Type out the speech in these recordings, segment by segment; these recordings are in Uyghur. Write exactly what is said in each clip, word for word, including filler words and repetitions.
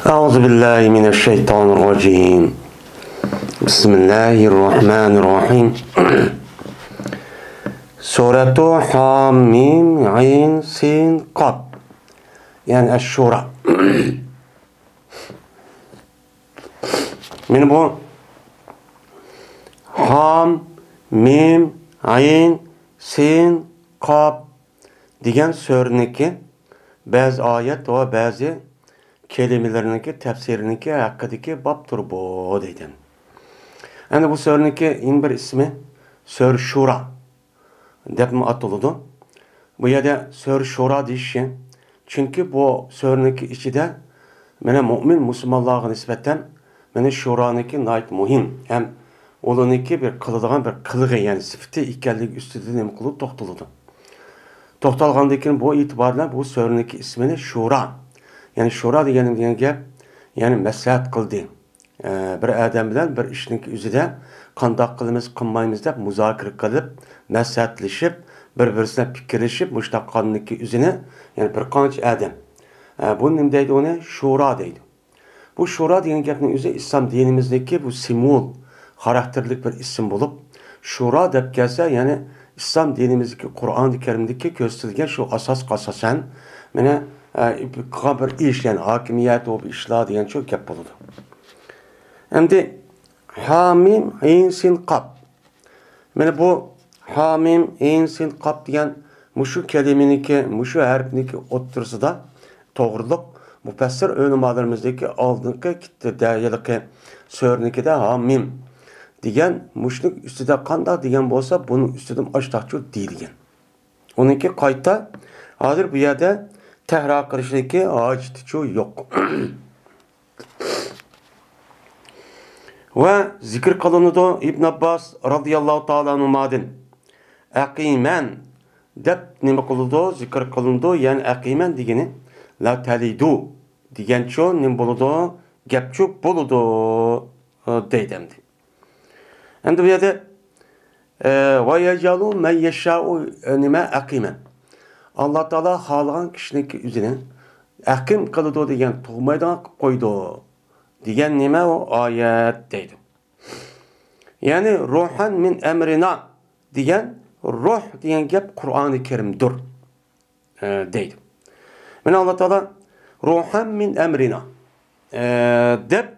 أعوذ بالله من الشيطان الرجيم. بسم الله الرحمن الرحيم. سورة حم ميم عين سين قاف. يەنى ئەششۇرا. مانا بۇ ھام، مىم، ئەين، سىن، قاپ دېگەن سۈرىنىڭكى بەزى ئايەت ۋە بەزى كەلىمىلىرىنىڭكى تەپسىرىنىڭكى ھەققىدىكى بابتۇر بۇ دەيدۇ. ئەمدى بۇ سۈرىنىڭكى يەنە بىر ئىسمى سۈرە شۇرا دەپمۇ ئاتىلىدۇ. بۇ يەردە سۈرە شۇرا دېيىشى، چۈنكى بۇ سۈرىنىڭكى ئىچىدە مانا مۆمىن مۇسۇلمانلارغا نىسبەتەن مانا شۇرانىڭكى ناھايىتى مۇھىم ھەم ئۇلارنىڭكى بىر قىلىدىغان بىر قىلىقى، يەنى سۈپىتى ئىكەنلىكى ئۈستىدە نېمە قىلىدۇ، توختىلىدۇ. توختالغاندىن كېيىن بۇ ئېتىبار بىلەن بۇ سۈرىنىڭكى ئىسمىنى شۇرا، يەنى شۇرا دېگەن، دېگەن گەپ، يەنى مەسلىھەت قىلدى. ئە، بىر ئادەم بىلەن بىر ئىشنىڭكى ئۆزىدە قانداق قىلىمىز، قىلمايمىز دەپ مۇزاكىرە قىلىپ، مەسلىھەتلىشىپ، بىر-بىرسى بىلەن پىكىرلىشىپ، مۇشۇنداق قىلغاندىكى ئۆزىنى، يەنى بىر قانچە ئادەم. ئە، بۇ نېمە دەيدۇ ئۇنى؟ شۇرا دەيدۇ. بۇ شۇرا دېگەن گەپنىڭ ئۆزى ئىسلام دىنىمىزدىكى بۇ سىمۋول خاراكتېرلىك بىر ئىسىم بولۇپ، شۇرا دەپ كەلسە، يەنى ئىسلام دىنىمىزدىكى قۇرئانى كەرىمدىكى كۆرسىتىلگەن شۇ ئاساسقا ئاساسەن، مانا، ئە، قىلغان بىر ئىش، يەنى ھاكىمىيەت، ئۇ بىر ئىشلار دېگەن شۇ گەپ بولىدۇ. ئەمدى ھامىم، ئەين، سىن، قاپ. مانا بۇ ھامىم، ئەين، سىن، قاپ دېگەن مۇشۇ كەلىمىنىڭكى، مۇشۇ ھەرپنىڭكى ئوتتۇرىسىدا توغرىلىق مۇپەسسىر ئۆلىمالىرىمىزدىكى ئالدىنقى كىتابدا، ھېلىقى سۈرىنىڭكىدە ھامىم دېگەن مۇشۇنىڭ ئۈستىدە قانداق دېگەن بولسا، بۇنىڭ ئۈستىدىمۇ ئاشتاقچۇ دېيىلگەن. ئۇنىڭكى قايتا ھازىر بۇ يەردە تەھرار قىلىشنىڭكى ھاجىتىچۇ يوق. ۋە زىكىر قىلىنىدۇ ئىبن ئابباس رازىياللاھۇ تائالا ئەنھۇمادىن، ئەقىمەن دەپ نېمە قىلىدۇ؟ زىكىر قىلىنىدۇ. يەنى ئەقىمەن دېگىنى لا تەلىدۇ دېگەنچۇ نېمە بولىدۇ؟ گەپچۇ بولىدۇ، دەيدۇ ئەمدى. ئەمدى بۇ يەردە، ئە، ۋە يەجئەلۇ مەن يەشائۇ، ئە، نېمە، ئەقىمەن. ئاللا تائالا خالىغان كىشىنىڭكى ئۆزىنى ئەقىم قىلىدۇ دېگەن، تۇغمايدىغان قىلىپ قويىدۇ دېگەن نېمە ئۇ ئايەت دەيدۇ. يەنى روھەن مىن ئەمرىنا دېگەن روھ دېگەن گەپ قۇرئانى كەرىمدۇر، ئە، دەيدۇ. مانا ئاللا تائالا روھەن مىن ئەمرىنا، ئە، دەپ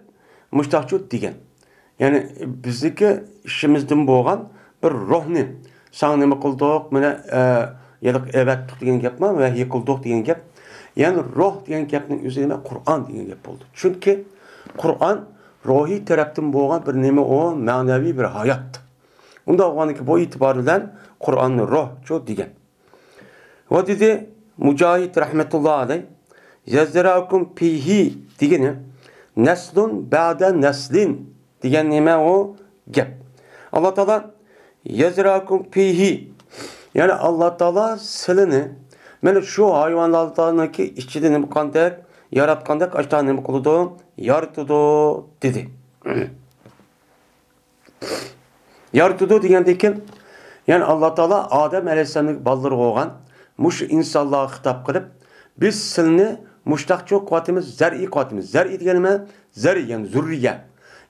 مۇشتاقچۇ دېگەن. يەنى بىزنىڭكى ئىشىمىزدىن بولغان بىر روھنى ساڭا نېمە قىلدۇق، مانا، ئە، يەنى ئەۋەتتۇق دېگەن گەپمۇ، ۋەھىي قىلدۇق دېگەن گەپ. يەنى روھ دېگەن گەپنىڭ ئۆزى نېمە؟ قۇرئان دېگەن گەپ بولدى. چۈنكى قۇرئان روھىي تەرەپتىن بولغان بىر نېمە ئۇ؟ مەنىۋى بىر ھايات. ئۇنداق بولغاندىكىن بۇ ئېتىبار بىلەن قۇرئاننى روھچۇ دېگەن. ۋە دېدى مۇجاھىد رەھمەتۇللا ئەلەي، يەزرەئۇكۇم فىھى دېگىنى نەسلۇن بەدە نەسلىن دېگەن نېمە ئۇ گەپ. ئاللا تائالا يەزرەئۇكۇم فىھى، يەنى ئاللا تائالا سىلىنى مانا شۇ ھايۋانلارنىڭكى ئىچىدە نېمە قىلغاندەك، ياراتقاندەك، ئاشتا نېمە قىلىدۇ؟ يارىتىدۇ دېدى. يارىتىدۇ دېگەندىن كېيىن، يەنى ئاللا تائالا ئادەم ئەلەيھىسسالامنىڭ بالىلىرى بولغان مۇشۇ ئىنسانلارغا خىتاب قىلىپ، بىز سىلنى مۇشتاقچۇ قىلىۋاتىمىز، زەرئى قىلىۋاتىمىز. زەرئى دېگەن نېمە؟ زەرئى، يەنى زۇررىيە.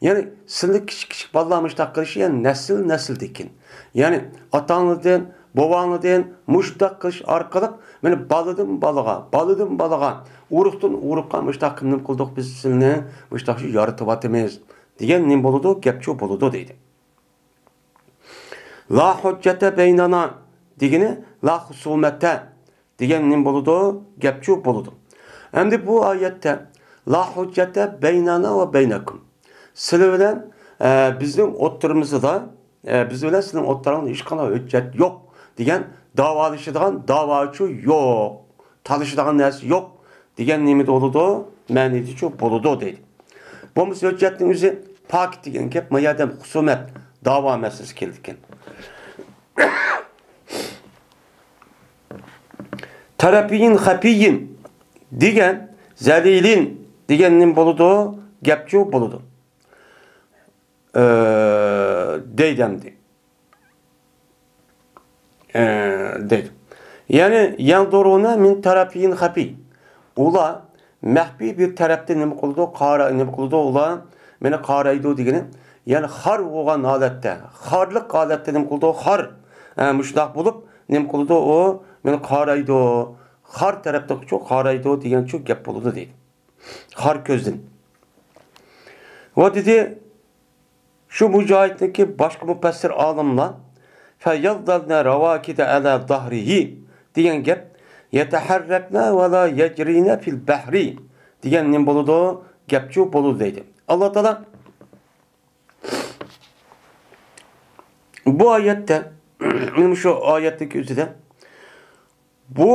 يەنى سىلنى كىچىك كىچىك بالىلار مۇشتاق قىلىشى، يەنى نەسىل نەسىلدىكىن. يەنى ئاتاڭلاردىن، بوۋاڭلاردىن مۇشتاق قىلىش ئارقىلىق، مانا بالىدىن بالىغا، بالىدىن بالىغا، ئۇرۇقتىن ئۇرۇققا مۇشتاق قىلىپ نېمە قىلدۇق بىز سىلنى؟ مۇشتاق شۇ يارىتىۋاتىمىز دېگەن نېمە بولىدۇ؟ گەپچۇ بولىدۇ دەيدۇ. لا ھۇججەتە بەينەنا دېگىنى لا خۇسۇمەتە دېگەن نېمە بولىدۇ؟ گەپچۇ بولىدۇ. ئەمدى بۇ ئايەتتە لا ھۇججەتە بەينەنا ۋە بەينەكۇم، سىلەر بىلەن، ئە، بىزنىڭ ئوتتۇرىمىزدا، ئە، بىز بىلەن سىلەرنىڭ ئوتتۇراڭلاردا ھېچقانداق ھۆججەت يوق دېگەن، داۋالىشىدىغان داۋاچۇ يوق، تالىشىدىغان نەرسە يوق دېگەن نېمىدە بولىدۇ؟ مەنىدىچۇ بولىدۇ دەيدۇ. بولمىسا ھۆججەتنىڭ ئۆزى پاكىت دېگەن گەپ، ما يەردە خۇسۇمەت، داۋا مەسىلىسى كېلىدىكەن. تەرەپىيىن خەپىيىن دېگەن، زەلىلىن دېگەن نېمە بولىدۇ؟ گەپچۇ بولىدۇ. ئە، دەيدۇ ئەمدى. ئە، دەيدۇ. يەنى يەنزۇرۇنە مىن تەرەپىيىن خەپىي. ئۇلار مەخپىي بىر تەرەپتىن نېمە قىلىدۇ؟ قارا-، نېمە قىلىدۇ؟ ئۇلار مېنى قارايدۇ دېگىنى، يەنى خار بولغان ھالەتتە، خارلىق ھالەتتە نېمە قىلىدۇ؟ خار، ئە، مۇشۇنداق بولۇپ نېمە قىلىدۇ؟ ئۇ مېنى قارايدۇ. خار تەرەپتىن شۇ قارايدۇ دېگەن شۇ گەپ بولىدۇ دەيدۇ. خار كۆزدىن. ۋە دېدى، شۇ مۇجاھىدنىڭكى باشقا مۇپەسسىر ئالىملار، فَيَظْهَرْنَ رَوَاكِدَ عَلَى ظَهْرِهِ دېگەن گەپ، يَتَحَرَّكْنَ وَلَا يَجْرِينَ فِي الْبَحْرِ دېگەن نېمە بولىدۇ؟ گەپچۇ بولىدۇ دەيدۇ. ئاللا تائالا بۇ ئايەتتە، مانا شۇ ئايەتتىكى ئۆزىدە بۇ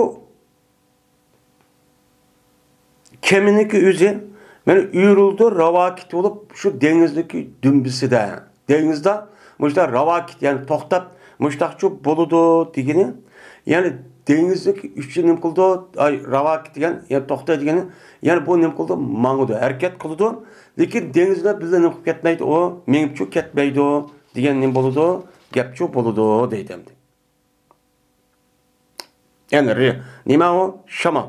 كېمىنىڭكى ئۆزى مانا ئۆرۈلدى، راۋاكىت بولۇپ، شۇ دېڭىزنىڭكى دۈمبىسىدە، دېڭىزدا مۇشۇنداق راۋاكىت، يەنى توختاپ، مۇشۇنداقچۇ بولىدۇ دېگىنى، يەنى دېڭىزنىڭكى ئۈستى نېمە قىلىدۇ؟ ئاي، راۋاكىت دېگەن، يەنى توختا دېگىنى، يەنى بۇ نېمە قىلىدۇ؟ ماڭىدۇ، ھەرىكەت قىلىدۇ. لېكىن دېڭىز بىلەن بىللە نېمە قىلىپ كەتمەيدۇ؟ ئۇ مېڭىپچۇ كەتمەيدۇ دېگەن نېمە بولىدۇ؟ گەپچۇ بولىدۇ دەيدۇ ئەمدى. يەنى رى-، نېمە ئۇ؟ شامال.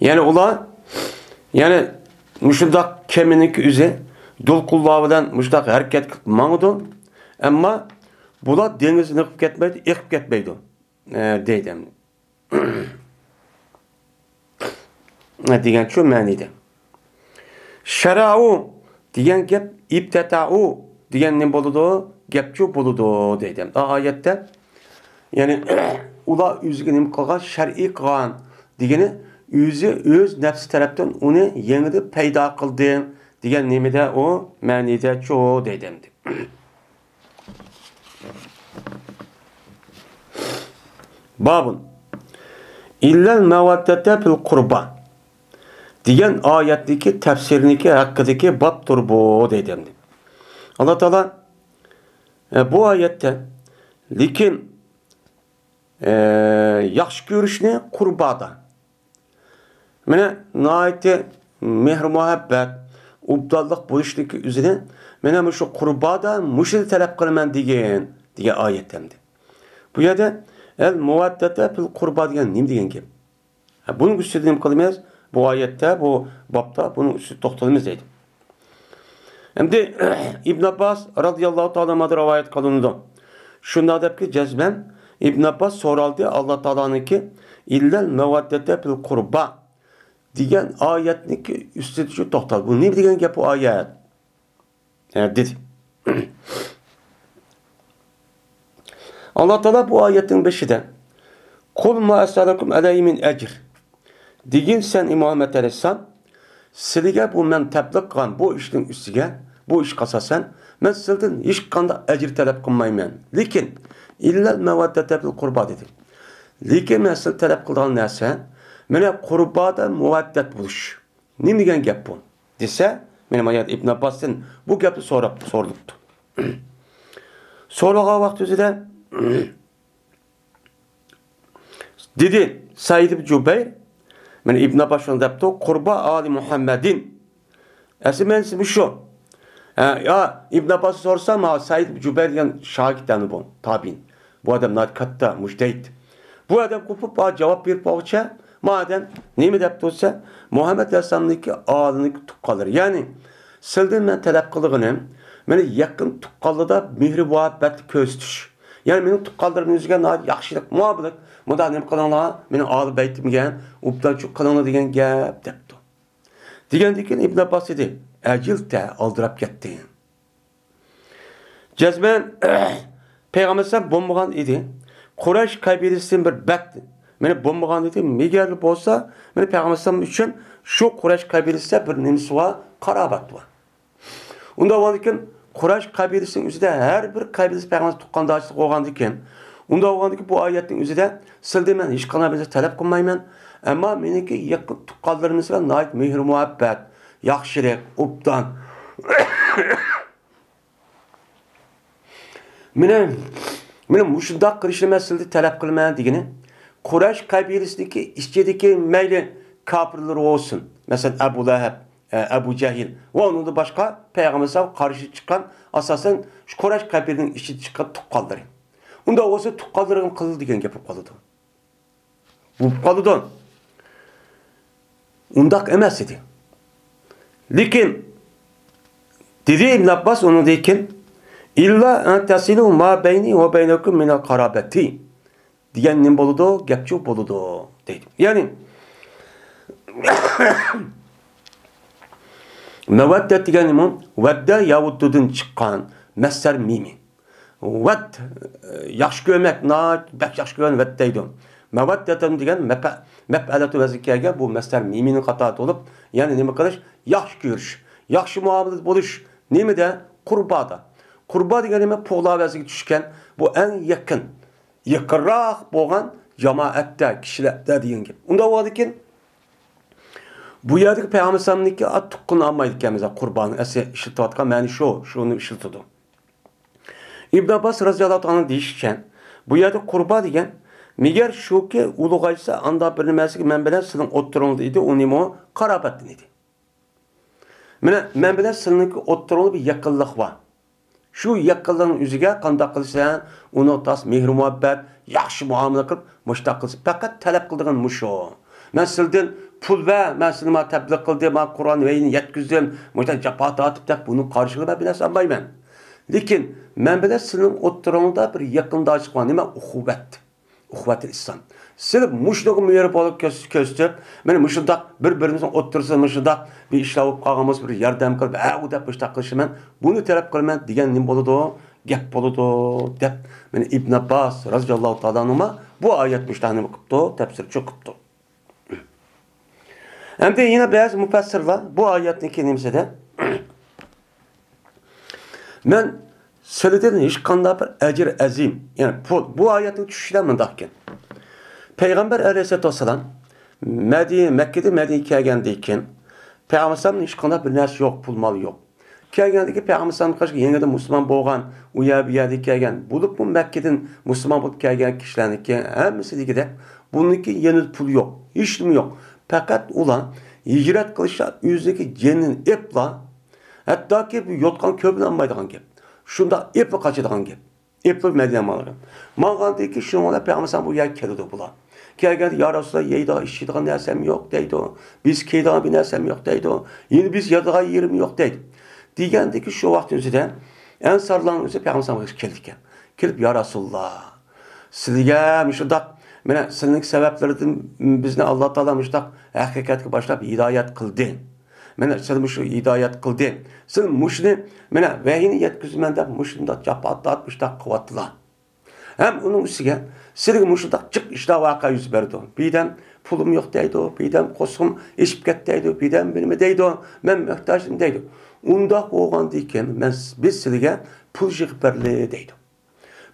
يەنى ئۇلار، يەنى مۇشۇنداق كېمىنىڭكى ئۆزى دولقۇنلار بىلەن مۇشۇنداق ھەرىكەت قىلىپ ماڭىدۇ. ئەمما بۇلار دېڭىزدا نېمە قىلىپ كەتمەيدۇ، ئېقىپ كەتمەيدۇ، ئە، دەيدۇ ئەمدى. دېگەن شۇ مەنىدە. شەرەئۇ دېگەن گەپ ئىبتەتەئۇ دېگەن نېمە بولىدۇ؟ گەپچۇ بولىدۇ دەيدۇ. ئا-، ئايەتتە، يەنى، ئۇلار ئۆزىگە نېمە قىلغان؟ شەرئى قىلغان دېگىنى، ئۆزى ئۆز نەپسى تەرەپتىن ئۇنى يېڭىدىن پەيدا قىلدى دېگەن نېمىدە ئۇ مەنىدەچۇ دەيدۇ ئەمدى. بابۇن. ئىللەل مەۋەددەتە فىل قۇربا دېگەن ئايەتنىكى تەپسىرىنىكى ھەققىدىكى بابتۇر بۇ دەيدۇ ئەمدى. ئاللا تائالا، ئە، بۇ ئايەتتە، لېكىن، ئە، ياخشى كۆرۈشنى قۇربادا، مانا ناھايىتى مېھىر-مۇھەببەت، ئوبدانلىق بولۇشنىڭكى ئۆزىنى مانا مۇشۇ قۇربادا مۇشۇنى تەلەپ قىلىمەن دېگىن، دېگەن ئايەت ئەمدى. بۇ يەردە ئەل مۇۋەددەتە فىل قۇربا دېگەن نېمە دېگەن گەپ؟ ھە، بۇنىڭ ئۈستىدە نېمە قىلىمىز؟ بۇ ئايەتتە، بۇ بابتا بۇنىڭ ئۈستىدە توختىلىمىز دەيدۇ. ئەمدى ئىبن ئابباس رازىياللاھۇ تائالا ئەنھۇدىن رىۋايەت قىلىنىدۇ. شۇنداق دەپكى، جەزمەن ئىبن ئابباس سورالدى، ئاللا تائالانىڭكى ئىللەل مەۋەددەتە فىل قۇربا دېگەن ئايەتنىڭكى ئۈستىدە شۇ توختالدى. بۇ نېمە دېگەن گەپ بۇ ئايەت؟ ھە، دېدى. ئاللا تائالا بۇ ئايەتنىڭ بېشىدا، قۇل ما ئەسئەلۇكۇم ئەلەيھى مىن ئەجر. دېگىن سەن، ئى مۇھەممەد ئەلەيھىسسالام، سىلىگە بۇ مەن تەبلىغ قىلغان بۇ ئىشنىڭ ئۈستىگە، بۇ ئىشقا ئاساسەن، مەن سىلىدىن ھېچقانداق ئەجىر تەلەپ قىلمايمەن. لېكىن، ئىللەل مەۋەددەتە فىل قۇربا دېدى. لېكىن مەن سىلىدىن تەلەپ قىلىدىغان نەرسە، مانا قۇربادا مۇۋەددەت بولۇش. نېمە دېگەن گەپ بۇ؟ دېسە، مانا بۇ يەردە ئىبن ئابباستىن بۇ گەپنى سوراپ، سورىلىپتۇ. سورىغان ۋاقتى ئۆزىدە، دېدى، سەئىد ئىبن جۇبەير، مانا ئىبن ئابباس شۇنداق دەپتۇ، قۇربا ئالى مۇھەممەدىن. ئەسلى مەنىسى مۇشۇ. ھە، يا، ئىبن ئابباستىن سورىسام، ھا، سەئىد ئىبن جۇبەير دېگەن شاگىرت ئەنە بۇ، تابىئىن. بۇ ئادەم ناھايىتى كاتتا مۇجتەھىد. بۇ ئادەم قوپۇپ، ھا، جاۋاب بېرىپ بولغۇچە، بۇ ئادەم نېمە دەپتۇ دېسە، مۇھەممەد ئەلەيھىسسالامنىڭكى ئالىنىڭكى تۇغقانلىرى. يەنى، سىلىدىن مەن تەلەپ قىلىدىغىنىم، مېنى يېقىن تۇغقانلىرىدا مېھرى مۇھەببەتنى كۆرسىتىش. يەنى مېنىڭ تۇغقانلىرىم ئۆزىگە ناھايىتى ياخشىلىق، مۇئامىلە، مۇنداق نېمە قىلىڭلار، مېنىڭ ئالىي بەيتىمگە ئوبدانچىلىق قىلىڭلار دېگەن گەپ دەپتۇ. دېگەندىن كېيىن ئىبن ئابباس دېدى، ئەجىلتە، ئالدىراپ كەتتىڭ. جەزمەن پەيغەمبەر ئەلەيھىسسالام بولمىغان ئىدى. قۇرەيش قەبىلىسىدىن بىر بەت مېنى بولمىغان ئىدى. مېگەر بولسا، مېنى پەيغەمبەر ئەلەيھىسسالام ئۈچۈن شۇ قۇرەيش قەبىلىسىدە بىر نېمىسى بار، قارابات بار. ئۇنداق بولغاندىكىن، قۇرەيش قەبىلىسىنىڭ ئۆزىدە ھەر بىر قەبىلىسى پەيغەمبەر تۇغقانداشلىق بولغاندىكىن، ئۇنداق بولغاندىكىن، بۇ ئايەتنىڭ ئۆزىدە سىلىدىن مەن ھېچقانداق بىر نەرسە تەلەپ قىلمايمەن، ئەمما مېنىڭكى يېقىن تۇغقانلىرىم بىلەن ناھايىتى مېھىر-مۇھەببەت، ياخشىلىق، ئوبدان. مېنى، مېنى مۇشۇنداق قىلىشنى مەن سىلىدىن تەلەپ قىلىمەن دېگىنى، قۇرەيش قەبىلىسىدىكى ئىچىدىكى مەيلى كاپىرلىرى بولسۇن، مەسىلەن، ئەبۇ لەھەب، ئە، ئەبۇ جەھىل ۋە ئۇنىڭدىن باشقا پەيغەمبەر ئەلەيھىسسالامغا قارشى چىققان، ئاساسەن، شۇ قۇرەيش قەبىلىنىڭ ئىچىدىن چىققان تۇغقانلىرى. ئۇنداق بولسا تۇغقانلىرىڭ قىل دېگەن گەپ بولۇپ قالىدۇ. بولۇپ قالىدۇ. ئۇنداق ئەمەس ئىدى. لېكىن، دېدى ئىبن ئابباس ئۇنىڭدىن كېيىن، «ئىللا ئەن تەسىلۇ ما بەينى ۋە بەينەكۇم مىنەل قارابەتى» دېگەن نېمە بولىدۇ؟ گەپچۇ بولىدۇ، دەيدۇ. يەنى، مەۋەددە دېگەن نېمە؟ ۋەددە يەۋۇددۇدىن چىققان مەسدەر مىمى. ۋەد، ياخشى كۆرمەك، ناھايىتى بەك ياخشى كۆرگەن ۋەد دەيدۇ. مەۋەددەتەن دېگەن مەپە-، مەپئەلەتۇ ۋەزنى كەلگەن بۇ مەسدەر مىمىنىڭ قاتارىدا بولۇپ، يەنى نېمە قىلىش؟ ياخشى كۆرۈش، ياخشى مۇئامىلىدە بولۇش. نېمىدە؟ قۇربادا. قۇربا دېگەن نېمە؟ پوغلا ۋەزنىگە چۈشكەن، بۇ ئەڭ يېقىن، يېقىنراق بولغان جامائەتتە، كىشىلەردە دېگەن گەپ. ئۇنداق بولغاندىكىن، بۇ يەردىكى پەيغەمبەر ئەلەيھىسسالامنىڭكى ئات تۇغقىنى ئالمايدىكەنمىز، قۇرباننىڭ ئەسلى ئىشلىتىۋاتقان مەنى شۇ، شۇنى ئىشلىتىدۇ. ئىبن ئابباس رەزىياللاھۇ تائالا دېيىشىچە، بۇ يەردە قۇربا دېگەن، مەگەر شۇكى، ئۇلۇغايسا ئاندا بىر نېمەسىگە مەن بىلەن سېنىڭ ئوتتۇرىڭدا ئىدى، ئۇ نېمە؟ قارابەتتىن ئىدى. مانا، مەن بىلەن سېنىڭكى ئوتتۇرىڭدا بىر يېقىنلىق بار. شۇ يېقىنلىقنىڭ ئۆزىگە قانداق قىلىسەن؟ ئۇنىڭغا تاس مېھىر-مۇھەببەت، ياخشى مۇئامىلە قىلىپ، مۇشۇنداق قىلسا، پەقەت تەلەپ قىلىدىغان مۇشۇ. مەن سىلىدىن پۇل ۋە مەن سېنى مانا تەبلىغ قىلدىم، مانا قۇرئان ۋەھىينى يەتكۈزدۈم، مۇشۇنداق جاپا تارتىپ دەپ بۇنىڭ قارشىلىقىدا بىر نەرسە ئالمايمەن. لېكىن مەن بىلەن سېنىڭ ئوتتۇراڭدا بىر يېقىنداشلىق بار. نېمە؟ ئۇخۇۋەت. ئۇخۇۋەتىل ئىسلام. سىلى مۇشۇنىڭغا مېھرىبانلىق كۆرس-، كۆرسىتىپ، مانا مۇشۇنداق بىر-بىرىمىزنىڭ ئوتتۇرىسىدا مۇشۇنداق بىر ئىشلار بولۇپ قالغان بولسا، بىر ياردەم قىلىپ، ھە، ئۇ دەپ مۇشۇنداق قىلىشىمەن، بۇنى تەلەپ قىلىمەن دېگەن نېمە بولىدۇ؟ گەپ بولىدۇ، دەپ، مانا ئىبن ئابباس رازىياللاھۇ تائالا ئەنھۇما بۇ ئايەت مۇشۇنداق نېمە قىپتۇ؟ تەپسىرچۇ قىپتۇ. ئەمدى يەنە بەزى مۇپەسسىرلار بۇ ئايەتنىڭكى نېمىسىدە، مەن سىلىدىن ھېچقانداق بىر ئەجىر ئەزىم، يەنى پۇل، بۇ ئايەتنىڭ چۈشۈشىدە مۇنداق ئىكەن. پەيغەمبەر ئەلەيھىسسالاتۇ ۋەسسالام مەدىنە، مەككىدىن مەدىنىگە كەلگەندىن كېيىن، پەيغەمبەر ئەلەيھىسسالامنىڭ ھېچقانداق بىر نەرسە يوق، پۇل مال يوق. كەلگەندىكى پەيغەمبەر ئەلەيھىسسالام قېشىغا يېڭىدىن مۇسۇلمان بولغان، ئۇ يەر بۇ يەردىن كەلگەن، بولۇپمۇ مەككىدىن مۇسۇلمان بولۇپ كەلگەن كىشىلەرنىڭكى ھەممىسى دېگۈدەك، بۇنىڭكى يېنىدا پۇل يوق، ھېچنېمە يوق. پەقەت ئۇلار ھىجرەت قىلىشتا ئۆزىنىڭكى جېنىنى ئېپلا، ھەتتاكى بۇ يوتقان كۆپىنى ئالمايدىغان گەپ. شۇنداق ئېپلا قاچىدىغان گەپ. ئېپىپ مەدىنە ماڭغان. ماڭغاندىن كېيىن شۇنىڭ بىلەن پەيغەمبەر ئەلەيھىسسالام بۇ يەرگە كېلىدۇ بۇلار. كەلگەندە، يا رەسۇلاللا، يەيدىغان، ئىچىدىغان نەرسەم يوق دەيدۇ. بىز كىيىدىغان بىر نەرسەم يوق دەيدۇ. يەنە بىز ياتىدىغان يېرىم يوق دەيدۇ. دېگەندىكى شۇ ۋاقىتنىڭ ئۆزىدە ئەنسارلارنىڭ ئۆزى پەيغەمبەر ئەلەيھىسسالامغا كېلىدىكەن. كېلىپ، يا رەسۇلاللا، سىلىگە مۇشۇنداق، مانا سىلىنىڭ سەۋەبلىرىدىن بىزنى ئاللا تائالا مۇشۇنداق ھەقىقەتكە باشلاپ ھىدايەت قىلدى. مانا سىلى مۇشۇ ھىدايەت قىلدى. سىلى مۇشۇنى، مانا ۋەھىينى يەتكۈزىمەن دەپ مۇشۇنداق جاپا تارتىپ مۇشۇنداق قىلىۋاتتىلا. ھەم ئۇنىڭ ئۈستىگە سىلىگە مۇشۇنداق جىق ئىشلار ۋەقە يۈز بەردى. بىردەم پۇلۇم يوق دەيدۇ، بىردەم قورسىقىم ئېچىپ كەتتى دەيدۇ، بىردەم نېمە دەيدۇ، مەن موھتاجمەن دەيدۇ. ئۇنداق بولغاندىكىن مەن، بىز سىلىگە پۇل يىغىپ بەرلى دەيدۇ.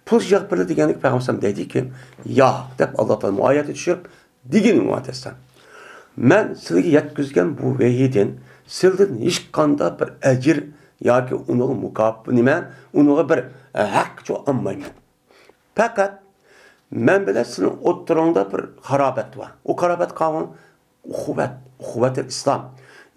پۇل يىغىپ بېرىلدى دېگەندىكىن پەيغەمبەر ئەلەيھىسسالام دەيدىكى، ياق دەپ، ئاللا تائالا بۇ ئايەتنى چۈشۈرۈپ، دېگىنى ئۇ ئادەتسەن. مەن سىلىگە يەتكۈزگەن بۇ ۋەھىيدىن سىلىدىن ھېچقانداق بىر ئەجىر ياكى ئۇنىڭغا مۇكاپات نېمە، ئۇنىڭغا بىر، ئە، ھەققىچۇ ئالمايمەن. پەقەت مەن بىلەن سېنىڭ ئوتتۇرىڭدا بىر قارابەت بار. ئۇ قارابەت قاۋان ئۇخۇۋەت، ئۇخۇۋەتىل ئىسلام.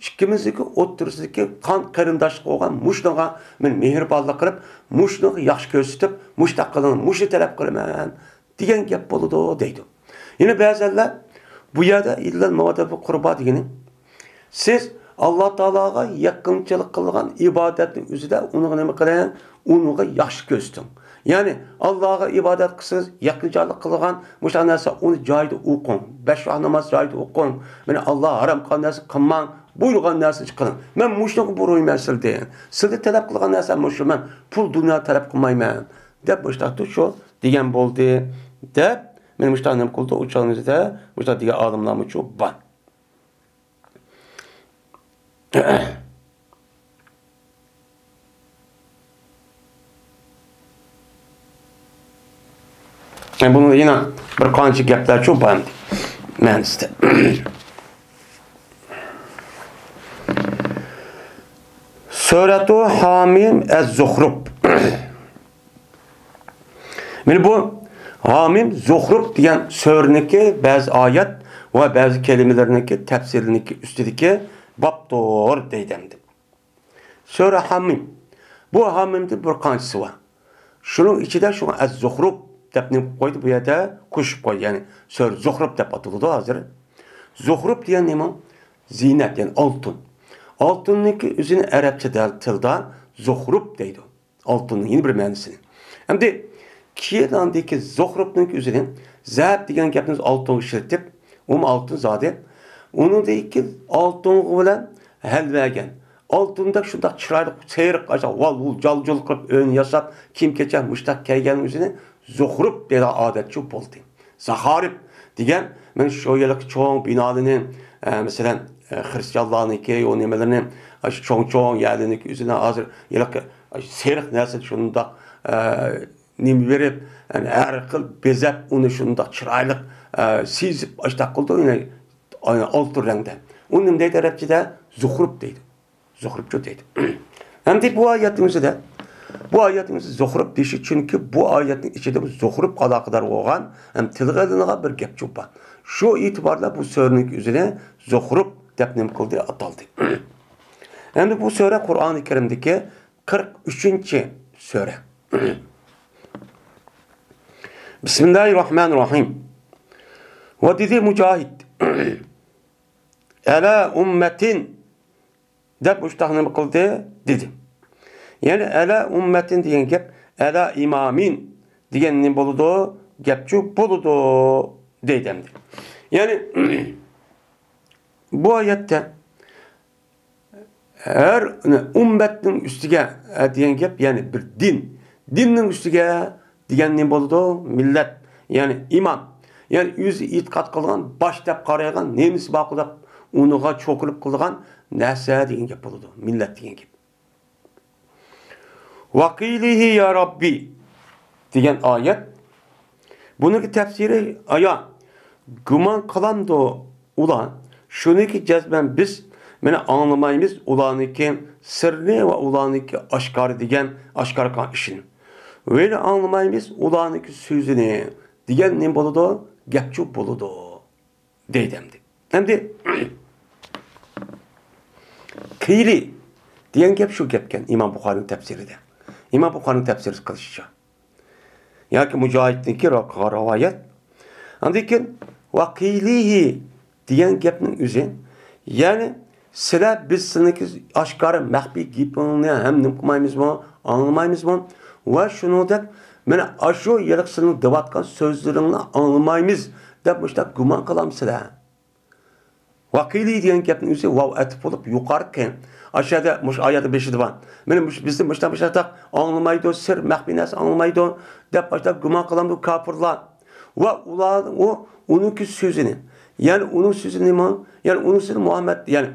ئىككىمىزنىڭكى ئوتتۇرىسىدىكى قان قېرىنداشلىق بولغان مۇشۇنىڭغا مەن مېھرىبانلىق قىلىپ، مۇشۇنىڭغا ياخشى كۆرسىتىپ، مۇشۇنداق قىلىڭ، مۇشۇنى تەلەپ قىلىمەن دېگەن گەپ بولىدۇ دەيدۇ. يەنە بەزەنلەر بۇ يەردە ئىللەل مەۋەددە بىل قۇربا دېگىنى، سىز ئاللا تائالاغا يېقىنچىلىق قىلغان ئىبادەتنىڭ ئۆزىدە ئۇنىڭغا نېمە قىلىڭ؟ ئۇنىڭغا ياخشى كۆرسىتىڭ. يەنى ئاللاغا ئىبادەت قىلسىڭىز، يېقىنچىلىق قىلغان مۇشۇ نەرسە، ئۇنى جايىدا ئوقۇڭ. بەش ۋاق ناماز جايىدا ئوقۇڭ. مانا ئاللا ھارام قىلغان نەرسە قىلماڭ، بۇيرۇغان نەرسىنى قىلىڭ. مەن مۇشۇنىڭغا بۇيرۇيمەن سىلىدىن. سىلىدىن تەلەپ قىلغان نەرسەم مۇشۇ، مەن پۇل دۇنيا تەلەپ قىلمايمەن دەپ مۇشۇنداق شۇ دېگەن بولدى دەپ، مانا مۇشۇنداق نېمە قىلدى، ئۇ چاغنىڭ ئۆزىدە مۇشۇنداق دېگەن ئالىملارمۇ شۇ بار. بۇنىڭدا يەنە بىر قانچە گەپلەر شۇ بار ئەمدى مەنىسىدە. سۈرەتۇ ھامىم ئەز-زۇخرۇف. مانا بۇ ھامىم زۇخرۇف دېگەن سۈرىنىڭكى بەزى ئايەت ۋە بەزى كەلىمىلىرىنىڭكى تەپسىرىنىڭكى ئۈستىدىكى بابتۇر دەيدۇ ئەمدى. سۈرە ھامىم. بۇ ھامىمدىن بىر قانچىسى بار. شۇنىڭ ئىچىدە شۇڭا ئەز-زۇخرۇف دەپ نېمە قىلىپ قويدى؟ بۇ يەردە قوشۇپ قويدى. يەنى سۈرە زۇخرۇپ دەپ ئاتىلىدۇ ھازىر. زۇخرۇپ دېگەن نېمە؟ زىننەت، يەنى ئالتۇن. ئالتۇننىڭكى ئۆزىنى ئەرەبچە دە-، تىلدا زۇخرۇپ دەيدۇ. ئالتۇننىڭ يەنە بىر مەنىسىنى. ئەمدى كېيىن ئاندىكى زۇخرۇپنىڭكى ئۆزىنى زەھەب دېگەن گەپنى ئالتۇنغا ئىشلىتىپ، ئۇمۇ ئالتۇن زادى. ئۇنىڭدىن كېيىن ئالتۇنغا بىلەن ھەلۋەگەن. ئالتۇندەك شۇنداق چىرايلىق، سېرىق، ئاشۇ ۋال-ۋۇل، جال-جۇل قىلىپ ئۆينى ياساپ، كىيىم-كېچەك مۇشتاق كىيگەن ئۆزىنى زۇخرۇپ دەيدىغان ئادەت شۇ بولدى. زاخارىپ دېگەن، مەن شۇ يەرلىك چوڭ بىنالىنى، ئە، مەسىلەن، ئە، خرىستىيانلارنىڭكى ئۇ نېمىلىرىنى، ئاشۇ چوڭ-چوڭ يەرلىرىنىڭكى ئۆزىنى ھازىر ھېلىقى سېرىق نەرسە شۇنداق، ئە، نېمە بېرىپ، يەنى ھەر خىل بېزەپ، ئۇنى شۇنداق چىرايلىق، ئە، سىزىپ، ئاشتاق قىلىدۇ، يەنى ئالتۇن رەڭدە. ئۇنى نېمە دەيدۇ ئەرەبچىدە؟ زۇخرۇپ دەيدۇ. زۇخرۇپچۇ دەيدۇ. ئەمدى بۇ ئايەتنىڭ ئۆزىدە، بۇ ئايەتنىڭ ئۆزى زۇخرۇپ دېيىشى، چۈنكى بۇ ئايەتنىڭ ئىچىدە بۇ زۇخرۇپ ئالاقىدار بولغان ھەم تىلغا ئېلىنغان بىر گەپچۇ بار. شۇ ئېتىبار بىلەن بۇ سۈرىنىڭ ئۆزىنى زۇخرۇپ دەپ نېمە قىلدى؟ ئاتالدى. ئەمدى بۇ سۈرە قۇرئانى كەرىمدىكى قىرىق ئۈچىنچى سۈرە. بىسمىللاھىررەھمانىررەھىم. ۋە دېدى مۇجاھىد، ئەلا ئۇممەتىن دەپ مۇشتاق نېمە قىلدى؟ دېدى. يەنى ئەلا ئۇممەتىن دېگەن گەپ ئەلا ئىمامىن دېگەن نېمە بولىدۇ؟ گەپچۇ بولىدۇ دەيدۇ ئەمدى. يەنى بۇ ئايەتتە ھەر ئۇممەتنىڭ ئۈستىگە، ئە، دېگەن گەپ، يەنى بىر دىن. دىننىڭ ئۈستىگە دېگەن نېمە بولىدۇ؟ مىللەت، يەنى ئىمام. يەنى ئۆزى ئېتىقاد قىلغان، باش دەپ قارايدىغان، نېمىسى بارقۇ دەپ ئۇنىڭغا چوقۇنۇپ قىلىدىغان نەرسە دېگەن گەپ بولىدۇ، مىللەت دېگەن گەپ. ۋەقىلىھى يا رەببى دېگەن ئايەت. بۇنىڭكى تەپسىرى ئايان. گۇمان قىلامدۇ ئۇلار شۇنىكى جەزمەن بىز مېنى ئاڭلىمايمىز، ئۇلارنىڭكى سىرنى ۋە ئۇلارنىڭكى ئاشكارا دېگەن، ئاشكارا قىلغان ئىشىنى. ۋەيلى ئاڭلىمايمىز ئۇلارنىڭكى سۆزىنى دېگەن نېمە بولىدۇ؟ گەپچۇ بولىدۇ. دەيدۇ ئەمدى. ئەمدى قىلى دېگەن گەپ شۇ گەپكەن ئىمام بۇخارىنىڭ تەپسىرىدە. ئىمام بۇخارىنىڭ تەپسىر قىلىشىچە. ياكى مۇجاھىدنىڭكى را-، راۋايەت. ئاندىن كېيىن ۋەقىلىھى دېگەن گەپنىڭ ئۆزى. يەنى سىلەر بىز سىلىنىڭكى ئاشكارا مەخپىي گېپىڭنى ھەم نېمە قىلمايمىزمۇ؟ ئاڭلىمايمىزمۇ؟ ۋە شۇنىڭدەك مانا ئاشۇ ھېلىقى سىلىنىڭ دەۋاتقان سۆزلىرىڭنى ئاڭلىمايمىز دەپ مۇشۇنداق گۇمان قىلامسىلەر؟ ۋەقىلى دېگەن گەپنىڭ ئۆزى ۋاۋ ئەتىپ بولۇپ يۇقارقى. ئاشۇ يەردە، مۇشۇ ئايەتنىڭ بېشىدا بار. مانا مۇشۇ بىزدىن مۇشۇنداق مۇشۇنداق ئاڭلىمايدۇ، سىر مەخپىي نەرسە ئاڭلىمايدۇ دەپ مۇشۇنداق گۇمان قىلامدۇ كاپىرلار. ۋە ئۇلار، ئۇ، ئۇنىڭكى سۆزىنى. يەنى ئۇنىڭ سۆزى نېمە؟ يەنى ئۇنىڭ سۆزى مۇھەممەد، يەنى،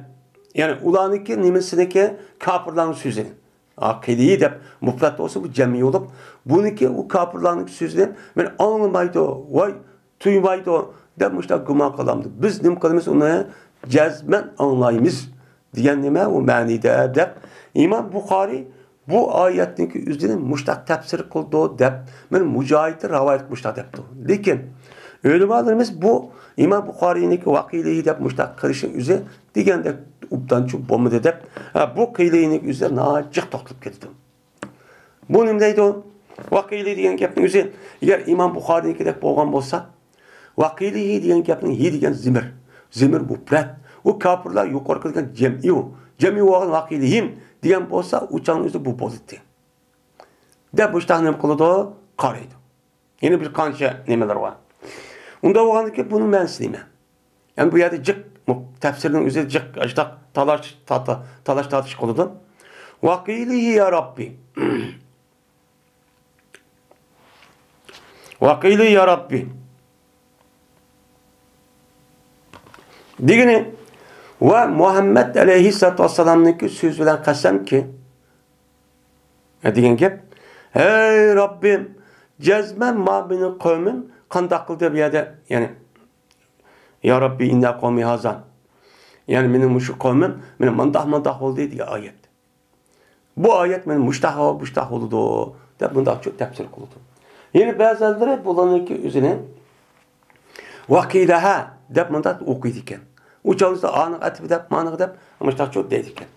يەنى ئۇلارنىڭكى نېمىسىنىكى؟ كاپىرلارنىڭ سۆزىنى. ئاقىلى دەپ مۇپرەت بولسا، بۇ جەمئىي بولۇپ، بۇنىڭكى ئۇ كاپىرلارنىڭ سۆزىنى مانا ئاڭلىمايدۇ، ۋاي، تۇيمايدۇ دەپ مۇشۇنداق گۇمان قىلامدۇ. بىز نېمە قىلىمىز ئۇنى؟ جەزمەن ئاڭلايمىز دېگەن نېمە؟ ئۇ مەنىدە دەپ ئىمام بۇخارىي بۇ ئايەتنىڭكى ئۆزىنى مۇشۇنداق تەپسىر قىلىدۇ دەپ مانا مۇجاھىدتىن راۋايەت قىلىپ مۇشۇنداق دەپتۇ. لېكىن ئۆلىمالىرىمىز بۇ ئىمام بۇخارىينىڭكى ۋەقىلىھى دەپ مۇشۇنداق قىلىشنىڭ ئۆزى دېگەندەك ئوبدانچۇ بولمىدى دەپ، ھە، بۇ قىلىنىڭ ئۆزىدە ناھايىتى جىق توختىلىپ كېتىدۇ. بۇ نېمە دەيدۇ؟ ۋەقىلى دېگەن گەپنىڭ ئۆزى، ئەگەر ئىمام بۇخارىينىڭكىدەك بولغان بولسا، ۋەقىلىھى دېگەن گەپنىڭ ھى دېگەن زېمىر، زېمىر مۇپرەت. ئۇ كاپىرلار يۇقىرىقى دېگەن جەمئىي ئۇ. جەمئىي بولغان ۋەقىلىھىم دېگەن بولسا، ئۇ چاغنىڭ ئۆزىدە بۇ بولاتتى. دەپ مۇشۇنداق نېمە قىلىدۇ؟ قارايدۇ. يەنە بىر قانچە نېمىلەر بار. ئۇنداق بولغاندىكىن بۇنىڭ مەنىسى نېمە؟ يەنى بۇ يەردە جىق، مۇ-، تەپسىرنىڭ ئۆزى جىق، ئاشۇنداق تالاش، تارت-، تالاش تارتىش قىلىدۇ. ۋەقىلى يا رەببى. ۋەقىلى يا رەببى. دېگىنى، ۋە مۇھەممەد ئەلەيھىسسالاتۇ ۋەسسالامنىڭكى سۆزى بىلەن قەسەمكى، دېگەن گەپ. ھەي رەببىم، جەزمەن ما مېنىڭ قەۋمىم قانداق قىلدى بۇ يەردە؟ يەنى، يا رەببى ئىننا قەۋمى ھازا. يەنى مېنىڭ مۇشۇ قەۋمىم مېنىڭ مانداق مانداق بولدى دېگەن ئايەت. بۇ ئايەت مانا مۇشتاق ھاۋا، مۇشتاق بولىدۇ دەپ مۇنداقچە تەپسىر قىلىدۇ. يەنە بەزىلىرى بۇلارنىڭكى ئۆزىنى ۋەقىلەھا دەپ مۇنداق ئوقۇيدىكەن. ئۇ چاغدا ئانىغا ئەتىپ دەپ، مانىغا دەپ مۇشتاقچە دەيدىكەن.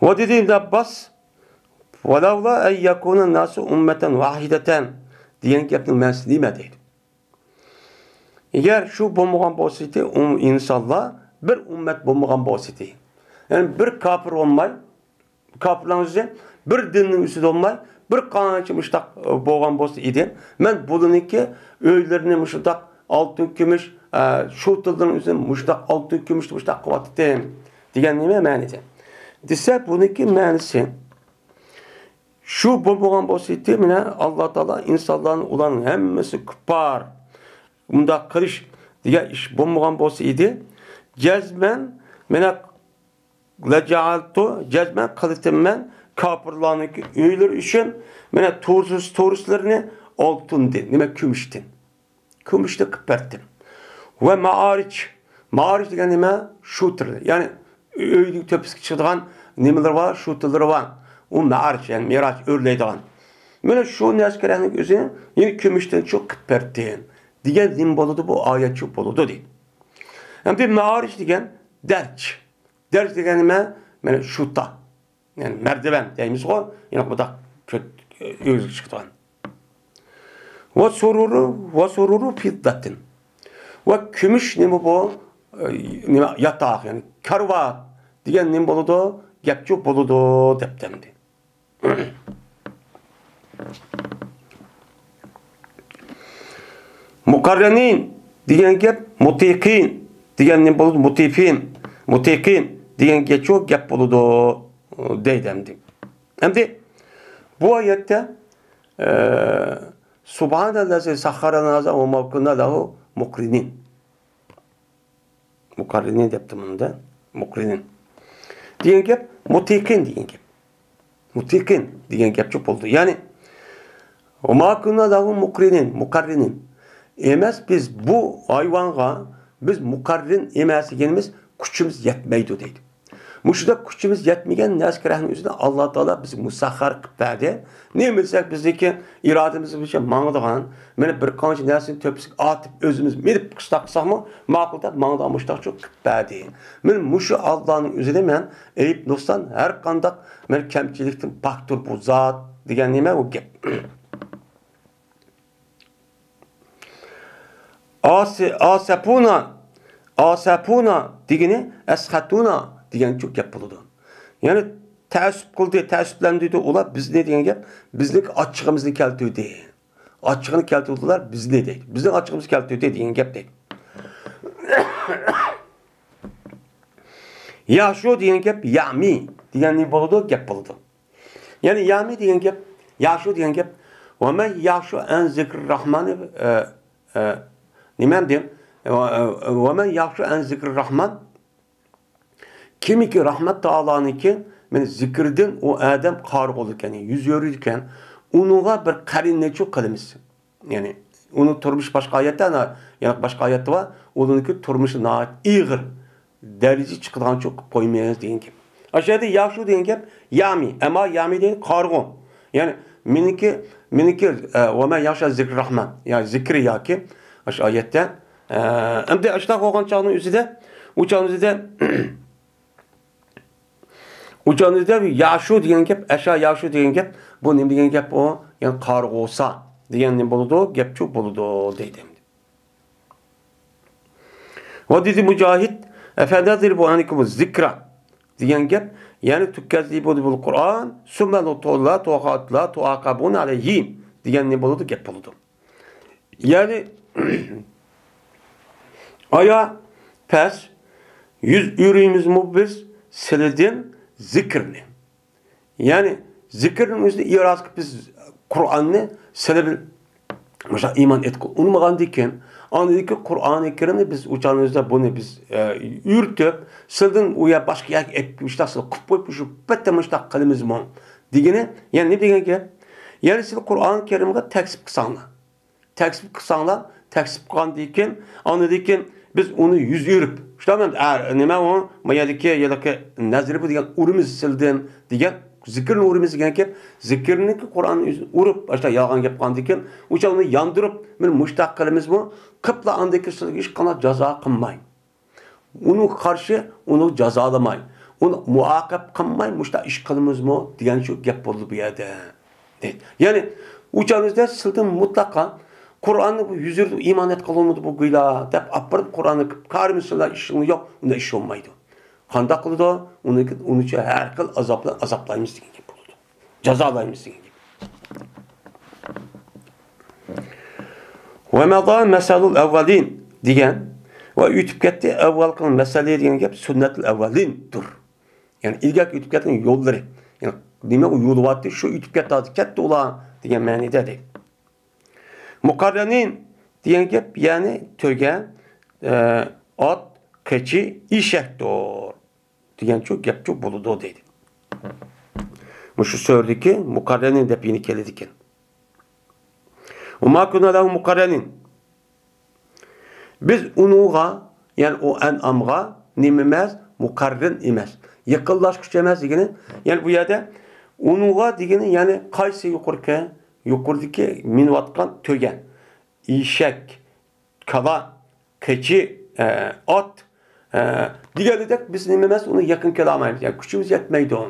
ۋە دېدى ئىبن ئابباس، ۋەلەۋلا ئەن يەكۇنەن ناسۇ ئۇممەتەن ۋاھىدەتەن دېگەن گەپنىڭ مەنىسى نېمە دەيدۇ. ئەگەر شۇ بولمىغان بولسىدى، ئۇ ئىنسانلار بىر ئۈممەت بولمىغان بولسىدى. يەنى بىر كاپىر بولماي، كاپىرلارنىڭ ئۆزى بىر دىننىڭ ئۈستىدە بولماي، بىر قانچە مۇشتاق، ئە، بولغان بولسا ئىدى، مەن بۇلىنىڭكى ئۆيلىرىنى مۇشۇنداق ئالتۇن، كۈمۈش، ئە، شۇ تىللىرىنىڭ ئۆزىنى مۇشۇنداق ئالتۇن، كۈمۈش مۇشتاق قىلىۋاتىتتىم دېگەن نېمە مەنىدە؟ دېسە، بۇنىڭكى مەنىسى، شۇ بولمىغان بولسا ئىدى، مانا، ئاللا تائالا ئىنسانلارنى، ئۇلارنىڭ ھەممىسى كۇپپار، مۇنداق قىلىش دېگەن ئىش بولمىغان بولسا ئىدى، جەزمەن، مانا، لەجەئەلتۇ، جەزمەن قىلىتىمەن كاپىرلارنىڭكى ئۆيلىرى ئۈچۈن، مانا، تورۇس، تورۇسلىرىنى ئالتۇندىن، نېمە، كۈمۈشتىن. كۈمۈشتىن قىلىپ بەردىم. ۋە مائارىج. مائارىج دېگەن نېمە؟ شۇتىرى. يەنى ئۆينىڭ تۆپىسىگە چىقىدىغان نېمىلىرى بار، شۇتىلىرى بار. ئۇ مائارىج، يەنى مىراج ئۆرلەيدىغان. مانا شۇ نەسكىرەنىڭ ئۆزىنى يەنە كۈمۈشتىن شۇ قىلىپ بەردىم دېگەن نېمە بولىدۇ؟ بۇ ئايەت شۇ بولىدۇ دەيدۇ. ئەمدى مائارىج دېگەن دەرج. دەرج دېگەن نېمە؟ مانا شۇتا. يەنى مەردىۋەن دەيمىزغۇ، يەنە بۇنداق كۆت-، ئۆگزىگە چىقىدىغان. ۋە سۇرۇرۇ، ۋە سۇرۇرۇ فىددەتىن. ۋە كۈمۈش نېمە بۇ؟ ئە، نېمە، ياتاق، يەنى كارىۋات دېگەن نېمە بولىدۇ؟ گەپچۇ بولىدۇ دەپتىمدى. مۇقەررىنىن دېگەن گەپ، مۇتىقىن دېگەن نېمە بولىدۇ؟ مۇتىفىن، مۇتىقىن دېگەن گەپچۇ گەپ بولىدۇ دەيدۇ ئەمدى. ئەمدى بۇ ئايەتتە، ئە، سۇبھانەللەزى سەخخەرەنە ھازا ۋە ما كۇننا لەھۇ مۇقرىنىن. مۇقەررىنىن دەپتۇ مۇندا. مۇقرىنىن دېگەن گەپ، مۇتىقىن دېگەن گەپ. مۇتىقىن دېگەن گەپچۇ بولدى. يەنى، ۋە ما كۇننا لەھۇ مۇقرىنىن، مۇقەررىنىن. ئەمەس، بىز بۇ ھايۋانغا، بىز مۇقەررىن ئەمەس دېگىنىمىز، كۈچىمىز يەتمەيدۇ دەيدۇ. مۇشۇنداق كۈچىمىز يەتمىگەن نەسكىرەنىڭ ئۆزىنى ئاللا تائالا بىزگە مۇسەخخەر قىلىپ بەردى. نېمە دېسەك، بىزنىڭكى ئىرادىمىز بويىچە ماڭىدىغان، مانا بىر قانچە نەرسىنى تۆپىسىگە ئاتىپ، ئۆزىمىز مىنىپ قىشتاق قىلساقمۇ، ماقۇل دەپ ماڭىدىغان مۇشتاقچۇ قىلىپ بەردى. مانا مۇشۇ ئاللانىڭ ئۆزىنى مەن ئەيىب، نۇقسان، ھەر قانداق مانا كەمچىلىكتىن پاكتۇر بۇ زات دېگەن نېمە ئۇ گەپ. ئاسى-، ئاسەپۇنا، ئاسەپۇنا دېگىنى ئەسخەتۇنا دېگەنچۇ گەپ بولىدۇ. يەنى تەئەسسۇپ قىلدى، تەئەسسۇپلەندۈردى ئۇلار بىزنى دېگەن گەپ، بىزنىڭ ئاچچىقىمىزنى كەلتۈردى. ئاچچىقىنى كەلتۈردى ئۇلار بىزنى دەيدۇ. بىزنىڭ ئاچچىقىمىزنى كەلتۈردى دېگەن گەپ دەيدۇ. ياشۇ دېگەن گەپ يامى دېگەن نېمە بولىدۇ؟ گەپ بولىدۇ. يەنى يامى دېگەن گەپ، ياشۇ دېگەن گەپ. ۋەمەن ياشۇ ئەن زىكرى راھمانى، ئە، ئە، نېمە دېدىم؟ ۋە، ئە، ۋەمەن ياشۇ ئەن زىكرى راھمان. كىمكى راھمەت تائالانىڭكى، مانا زىكىردىن ئۇ ئادەم قارىغۇلىكەن، يۈز ئۆرۈيدىكەن، ئۇنىڭغا بىر قەرىننىچۇ قىلىمىز. يەنى ئۇنىڭ تۇرمۇشى باشقا ئايەتتە، ئەنە، يەنە باشقا ئايەتتە بار. ئۇنىڭكى تۇرمۇشى ناھايىتى ئېغىر دەرىجىگە چىقىدىغانچۇ قىلىپ قويمىڭىز دېگەن گەپ. ئاشۇ يەردە ياشۇ دېگەن گەپ يامى، ئەمما يامى دېگەن قارىغۇ. يەنى مېنىڭكى، مېنىڭكى، ئە، ۋەمەن ياشۇ زىكرى راھمان، يا زىكرى ياكى ئاشۇ ئايەتتە، ئە، ئەمدى ئاشۇنداق بولغان چاغنىڭ ئۆزىدە، ئۇ چاغنىڭ ئۆزىدە ئۇ جايدا ياشۇ دېگەن گەپ، ئەشا ياشۇ دېگەن گەپ، بۇ نېمە دېگەن گەپ ئۇ؟ يەنى قارىغۇسا دېگەن نېمە بولىدۇ؟ گەپچۇ بولىدۇ دەيدۇ ئەمدى. ۋە دېدى مۇجاھىد، ئەفەنەزرىبۇ ئەنكۇمۇ زىكرا دېگەن گەپ، يەنى تۇكەززىبۇنى بىل قۇرئان، سۇممە لا تۇئاقەبۇنە ئەلەيھى دېگەن نېمە بولىدۇ؟ گەپ بولىدۇ. يەنى، ئايا پەس يۈز ئۆرۈيمىزمۇ بىز سىلىدىن زىكىرنى؟ يەنى، زىكىرنىڭ ئۆزىنى ئىراز قىلىپ بىز قۇرئاننى سىلى بىل مۇشۇ ئىمان ئېتىققا ئۇنىمىغاندىكىن، ئاندىن كېيىن قۇرئانى كەرىمنى بىز ئۇچانىمىزدا بۇنى بىز، ئە، يۈرتۈپ، سىلىدىن ئۇ يەر باشقا يەرگە ئېلىپ مۇشۇنداق سىلى قىلىپ قويۇپ، شۇ پەتتە مۇشۇنداق قىلىمىزمۇ؟ دېگىنى، يەنى نېمە دېگەن گەپ؟ يەنى سىلى قۇرئانى كەرىمگە تەكزىپ قىلساڭلار. تەكزىپ قىلساڭلار، تەكزىپ قىلغاندىن كېيىن، ئاندىن كېيىن بىز ئۇنى يۈز ئۆرۈپ، شۇنداقمۇ؟ ئە، نېمە ئۇ؟ ما يەردىكى، يەردىكى نەزرى بۇ دېگەن ئۇرىمىز سىلدىن دېگەن، زىكىرنى ئۇرىمىز دېگەن گەپ، زىكىرنىڭكى قۇرئاننى ئۆزىنى ئۇرۇپ، ئاشۇنداق يالغان گەپ قىلغاندىن كېيىن، ئۇ چاغنى ياندۇرۇپ، مانا مۇشۇنداق قىلىمىزمۇ؟ قىپلا ئاندىن كېيىن سىلىگە ھېچقانداق جازا قىلماي. ئۇنىڭغا قارشى ئۇنى جازالىماي، ئۇنى مۇئاقىب قىلماي مۇشۇنداق ئىش قىلىمىزمۇ دېگەن شۇ گەپ بولدى بۇ يەردە. دەيدۇ. يەنى، ئۇ چاغنىڭىزدا سىلدىن مۇتلەقا قۇرئاننى بۇ يۈز يۈرۈپ ئىمان ئېيتقانلارمىدى بۇ گويلا دەپ ئاپىرىپ قۇرئاننى كارىمىسىلا ئىشىڭ يوق، ئۇنداق ئىش بولمايدۇ. قانداق قىلىدۇ؟ ئۇنى، ئۇنىچە ھەر خىل ئازاب بىلەن ئازابلايمىز دېگەن گەپ بولىدۇ. جازالايمىز دېگەن گەپ. ۋە مەزا مەسەلۇل ئەۋۋەلىن دېگەن ۋە ئۆتۈپ كەتتى ئەۋۋەلقىنىڭ مەسەلى دېگەن گەپ سۈننەتۇل ئەۋۋەلىندۇر. يەنى ئىلگەركى ئۆتۈپ كەتكەن يوللىرى. يەنى نېمە ئۇ يولىۋاتتى، شۇ ئۆتۈپ كەتتى، كەتتى ئۇلار دېگەن مەنىدە دەيدۇ. مۇقەررەنىن دېگەن گەپ، يەنى تۆگە، ئە، ئات، قېچى، ئېشەكتۇر دېگەنچۇ گەپچۇ بولىدۇ دەيدۇ. مۇشۇ سۈرىدىكى مۇقەررەنىن دەپ يەنە كېلىدىكەن. ۋە ما كۇننا لەھۇ مۇقەررەنىن. بىز ئۇنىڭغا، يەنى ئۇ ئەنئامغا نېمە ئەمەس؟ مۇقەررەن ئەمەس. يېقىنلاشقۇچى ئەمەس دېگىنى، يەنى بۇ يەردە ئۇنىڭغا دېگىنى، يەنى قايسى يۇقىرىقى، يۇقىرىدىكى مىنىۋاتقان تۆگە، ئېشەك، كالا، قېچى، ئە، ئات، ئە، دېگەندەك بىز نېمە ئەمەس، ئۇنى يېقىن كېلەلمەيمىز. يەنى كۈچىمىز يەتمەيدۇ.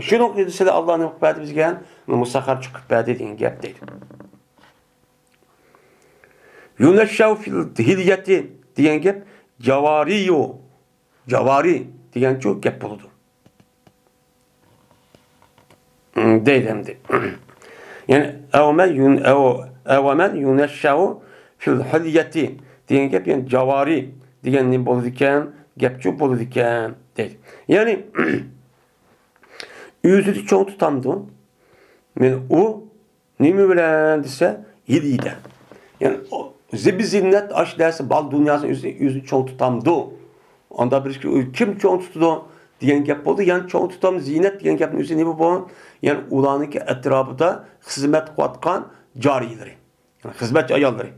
شۇنىڭ ئۈچۈن سىلەر ئاللا نېمە قىلىپ بەردى بىزگە؟ مۇسەخخەر قىلىپ بەردى دېگەن گەپ دەيدۇ. يۇنەششەئۇ فىل ھىليەتى دېگەن گەپ جاۋارىيۇ، جاۋارى دېگەنچۇ گەپ بولىدۇ. دەيدۇ ئەمدى. يەنى، ئەۋمەن يۇن-، ئەۋ-، ئەۋمەن يۇنەششەئۇ فىل ھىليەتى دېگەن گەپ، يەنى جاۋارى دېگەن نېمە بولىدىكەن؟ گەپچۇ بولىدىكەن، دەيدۇ. يەنى، ئۆزىنى چوڭ تۇتامدۇ؟ مەن ئۇ نېمە بىلەن دېسە، ھىيلىدە. يەنى، ئۇ زىبۇ زىننەت ئاشۇ نەرسە بار دۇنياسىنى ئۆزى، ئۆزىنى چوڭ تۇتامدۇ؟ ئاندا بىر كىم چوڭ تۇتىدۇ دېگەن گەپ بولدى. يەنى چوڭ تۇتام زىننەت دېگەن گەپنىڭ ئۆزى نېمە بۇ؟ يەنى ئۇلارنىڭكى ئەتراپىدا خىزمەت قىلىۋاتقان جارىيلىرى، يەنى خىزمەتچى ئاياللىرى.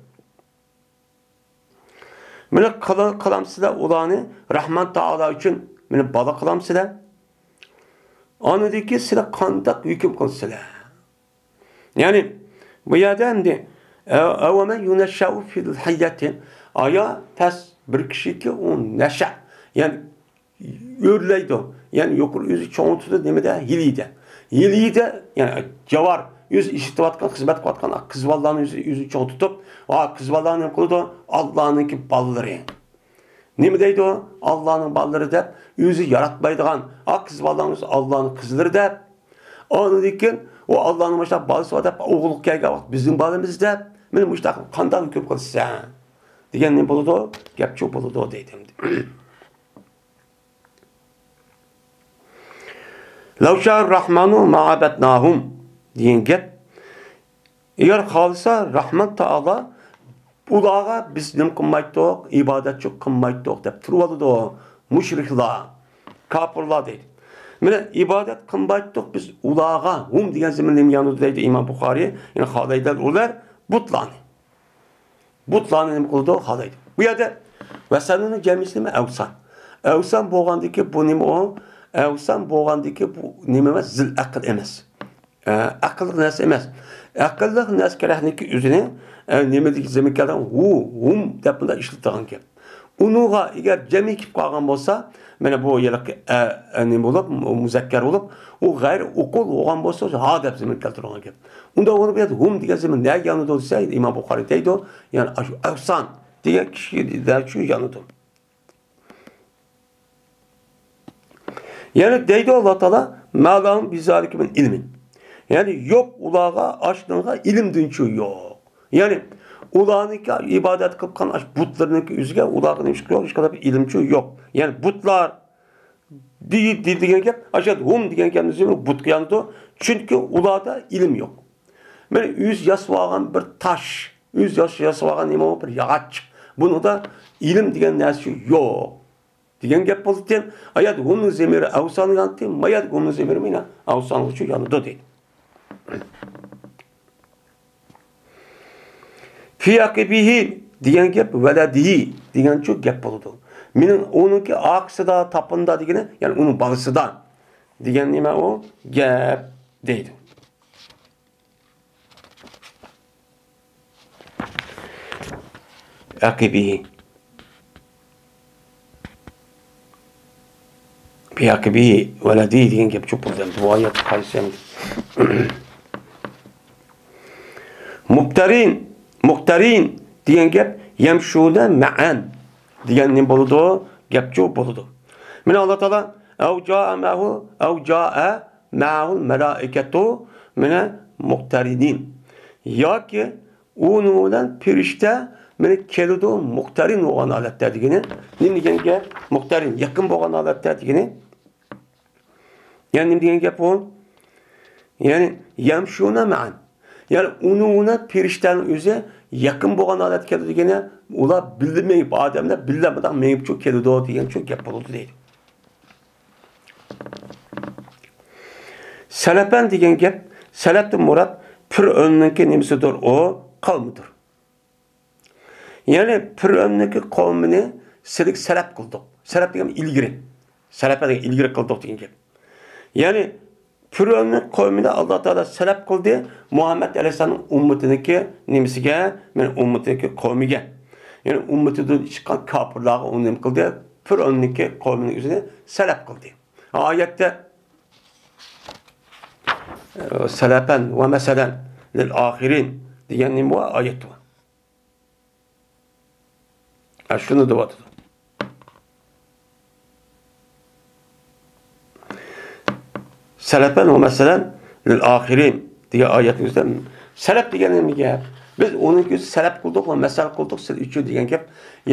مانا قىلا-، قىلامسىلەر ئۇلارنى راھمان تائالا ئۈچۈن، مانا بالا قىلامسىلەر. ئاندىن كېيىن سىلەر قانداق ھۆكۈم قىلىسىلەر؟ يەنى، بۇ يەردە ئەمدى، ئە-، ئەۋمەن يۇنەششەئۇ فىل ھىليەتى، ئايا پەس بىر كىشىكى ئۇ نەشە، يەنى ئۆرلەيدۇ. يەنى يۇقىرى ئۆزى چوڭ تۇتىدۇ، نېمىدە؟ ھىيلىدە. ھىيلىدە، يەنى جاۋار، ئۆزى ئىشلىتىۋاتقان، خىزمەت قىلىۋاتقان قىز بالىلارنى ئۆزى، ئۆزى چوڭ تۇتۇپ، ئا، قىز بالىلار نېمە قىلىدۇ؟ ئاللانىڭكى بالىلىرى. نېمە دەيدۇ؟ ئاللانىڭ بالىلىرى دەپ، ئۆزى ياراتمايدىغان، ئا، قىز بالىلارنى ئۆزى ئاللانىڭ قىزلىرى دەپ. ئاندىن كېيىن ئۇ ئاللانىڭ مۇشۇنداق بالىسى بار دەپ، ئوغۇلغا كەلگەن ۋاقىت بىزنىڭ بالىمىز دەپ، مانا مۇشۇنداق قانداق ھۆكۈم قىلىسەن؟ دېگەن نېمە بولىدۇ؟ گەپچۇ بولىدۇ دەيدۇ ئەمدى. لەۋ شائەر راھمانۇ ما ئەبەدناھۇم دېگەن گەپ. ئەگەر خالىسا راھمان تائالا ئۇلارغا بىز نېمە قىلمايتتۇق، ئىبادەتچۇ قىلمايتتۇق دەپ تۇرۇۋالىدۇ مۇشرىكلار، كاپىرلار دەيدۇ. مانا ئىبادەت قىلمايتتۇق بىز ئۇلارغا، ھۇم دېگەن زېمىر نېمە يانىدۇ دەيدۇ ئىمام بۇخارىي، يەنى خالايدىلەر ئۇلار بۇتلارنى. بۇتلارنى نېمە قىلىدۇ؟ خالايدۇ. بۇ يەردە ۋەسەننىڭ جەمئىسى نېمە؟ ئەۋسان. ئەۋسان بولغاندىكى بۇ نېمە ئۇ؟ ئەۋسان بولغاندىكى بۇ نېمە ئەمەس؟ زىل ئەقىل ئەمەس. ئە، ئەقىللىق نەرسە ئەمەس. ئەقىللىق نەرسە كېرەكنىكى ئۆزىنى، ئە، نېمە دېگەن زېمىن كەلدى؟ ھۇ، ھۇم دەپ بۇنداق ئىشلىتىدىغان گەپ. ئۇنىڭغا ئەگەر جەمئىي كېلىپ قالغان بولسا، مانا بۇ ھېلىقى ئە، ئە، نېمە بولۇپ، مۇ-، مۇزەككەر بولۇپ، ئۇ غەيرىي ئوقۇل بولغان بولسا، ھا دەپ زېمىن كەلتۈرۈلگەن گەپ. ئۇنداق بولۇپ، بۇ يەردە ھۇم دېگەن زېمىن نەگە يانىدۇ دېسە، ئىمام بۇخارىي دەيدۇ، يەنى ئاشۇ ئەۋسان دېگەن كىشىگە شۇ يانىدۇ. يەنى دەيدۇ ئاللا تائالا، ما لەھۇم بىزالىكە مىن ئىلمىن. يەنى يوق ئۇلارغا ئاشۇنىڭغا ئىلىمدىنچۇ يوق. يەنى ئۇلارنىڭكى ئىبادەت قىلىۋاتقان ئاشۇ بۇتلىرىنىڭكى ئۆزىگە ئۇلارغا نېمە ئىش يوق، ھېچقانداق بىر ئىلىمچۇ يوق. يەنى بۇتلار دېگەن گەپ، ئاشۇ ھۇم دېگەن گەپنى بۇتقا يانىدۇ. چۈنكى ئۇلاردا ئىلىم يوق. مانا ئۆزى ياسىۋالغان بىر تاش، ئۆزى ياس-، ياسىۋالغان نېمە بىر ياغاچ. بۇنىڭدا ئىلىم دېگەن نەرسە يوق دېگەن گەپ بولىدىكەن. ئايەت ھۇمنىڭ زېمىرى ئەۋسانغا يانتى، مايەت ھۇمنىڭ زېمىرى مانا ئەۋسانغىچۇ يانىدۇ دەيدۇ. في عقبه دېگەن گەپ ولده دېگەنچۇ گەپ بولىدۇ. مېنىڭ ئۇنىڭكى ئارقىسىدا، تاپىنىدا دېگىنى، يەنى ئۇنىڭ بالىسىدا دېگەن نېمە ئۇ؟ گەپ دەيدۇ. عقبه. ياكى بى ولدى دېگەن گەپ چوق بولىدۇ. بۇ ئايەت قايسى؟ مۇقتەرىن، مۇقتەرىن دېگەن گەپ يەمشۇنە مەئەن دېگەن نېمە بولىدۇ؟ گەپ چوق بولىدۇ. مانا ئاللا تائالا ئەۋ جائە مەئەھۇ، ئەۋ جائە مەئەھۇل مەلائىكەتۇ مىنە مۇقتەرىنىن. ياكى ئۇنىڭ بىلەن پىرىشتە مانا كېلىدۇ مۇقتەرىن بولغان ھالەتتە دېگىنى. نېمە دېگەن گەپ؟ مۇقتەرىن، يېقىن بولغان ھالەتتە دېگىنى. يەنى نېمە دېگەن گەپ ئۇ؟ يەنى يەمشۇنە مەئەن. يەنى ئۇنىڭ بىلەن پىرىشتەنىڭ ئۆزى يېقىن بولغان ھالەتتە كېلىدۇ دېگىنى، ئۇلار بىللە مېڭىپ، ئادەملەر بىللە مۇنداق مېڭىپچۇ كېلىدۇ دېگەن شۇ گەپ بولىدۇ دەيدۇ. سەلەپەن دېگەن گەپ، سەلەپتىن مۇراد پىرئەۋننىڭكى نېمىسىدۇر، ئۇ قەۋمىدۇر. يەنى پىرئەۋننىڭكى قەۋمىنى سىلىگە سەلەپ قىلدۇق. سەلەپ دېگەن ئىلگىرى. سەلەپە دېگەن ئىلگىرى قىلدۇق دېگەن گەپ. يەنى پىرئەۋننىڭ قەۋمىنى ئاللا تائالا سەلەپ قىلدى مۇھەممەد ئەلەيھىسسالامنىڭ ئۈممىتىنىڭكى نېمىسىگە، مانا ئۈممىتىنىڭكى قەۋمىگە. يەنى ئۈممىتىدىن چىققان كاپىرلارغا ئۇنى نېمە قىلدى؟ پىرئەۋننىڭكى قەۋمىنىڭ ئۆزىنى سەلەپ قىلدى. ئايەتتە، ئە، سەلەپەن ۋە مەسەلەن لىل ئاخىرىن دېگەن نېمە بۇ ئايەت بۇ؟ ھە، شۇنى دەۋاتىدۇ. سەلەپەن ۋە مەسەلەن لىل ئاخىرىن دېگەن ئايەتنىڭ ئۆزىدە سەلەپ دېگەن نېمە گەپ؟ بىز ئۇنىڭ ئۆزى سەلەپ قىلدۇق ۋە مەسەل قىلدۇق سىز ئۈچۈن دېگەن گەپ.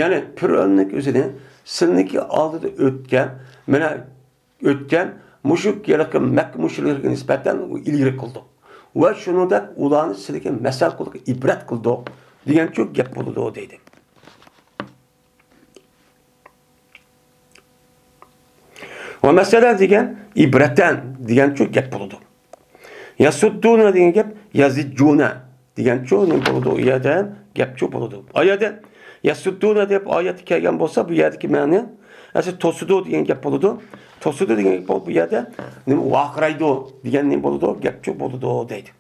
يەنى پىرئەۋننىڭ ئۆزىنى سىلىنىڭكى ئالدىدا ئۆتكەن، مانا ئۆتكەن مۇشۇ ھېلىقى مەككە مۇشرىكلىرىگە نىسبەتەن ئىلگىرى قىلدۇق. ۋە شۇنىڭدەك ئۇلارنى سىلىگە مەسەل قىلدۇق، ئىبرەت قىلدۇق دېگەنچۇ گەپ بولىدۇ دەيدۇ. ۋە مەسەلەن دېگەن ئىبرەتەن دېگەنچۇ گەپ بولىدۇ. يەسۇددۇنە دېگەن گەپ يەزىججۇنە دېگەنچۇ نېمە بولىدۇ؟ ئۇ يەردە گەپچۇ بولىدۇ. ئۇ يەردە يەسۇددۇنە دەپ ئايەتتە كەلگەن بولسا، بۇ يەردىكى مەنە ئەسلى توسىدۇ دېگەن گەپ بولىدۇ. توسىدۇ دېگەن گەپ بولۇپ، بۇ يەردە نېمە ۋارقىرايدۇ دېگەن نېمە بولىدۇ؟ گەپچۇ بولىدۇ دەيدۇ.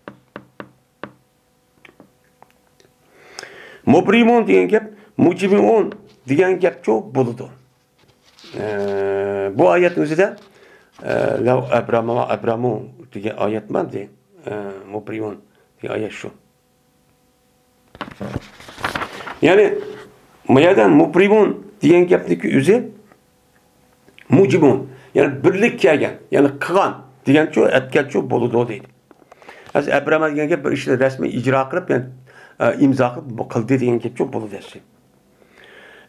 مۇبرىمۇن دېگەن گەپ مۇجمىئۇن دېگەن گەپچۇ بولىدۇ. ئە، بۇ ئايەتنىڭ ئۆزىدە، ئە، لەۋ ئەبرەمۇ، ئەبرەمۇ دېگەن ئايەت بار دېدى. ئە، مۇبرىمۇن دېگەن ئايەت شۇ. يەنى، بۇ يەردە مۇبرىمۇن دېگەن گەپنىڭكى ئۆزى مۇجمىئۇن، يەنى بىرلىك كەلگەن، يەنى قىلغان دېگەنچۇ، ئەتكەنچۇ بولىدۇ دەيدۇ. ئەسلى ئەبرەمە دېگەن گەپ بىر ئىشنى رەسمىي ئىجرا قىلىپ، يەنى، ئە، ئىمزا قىلىپ قىلدى دېگەن گەپچۇ بولىدۇ ئەسلى.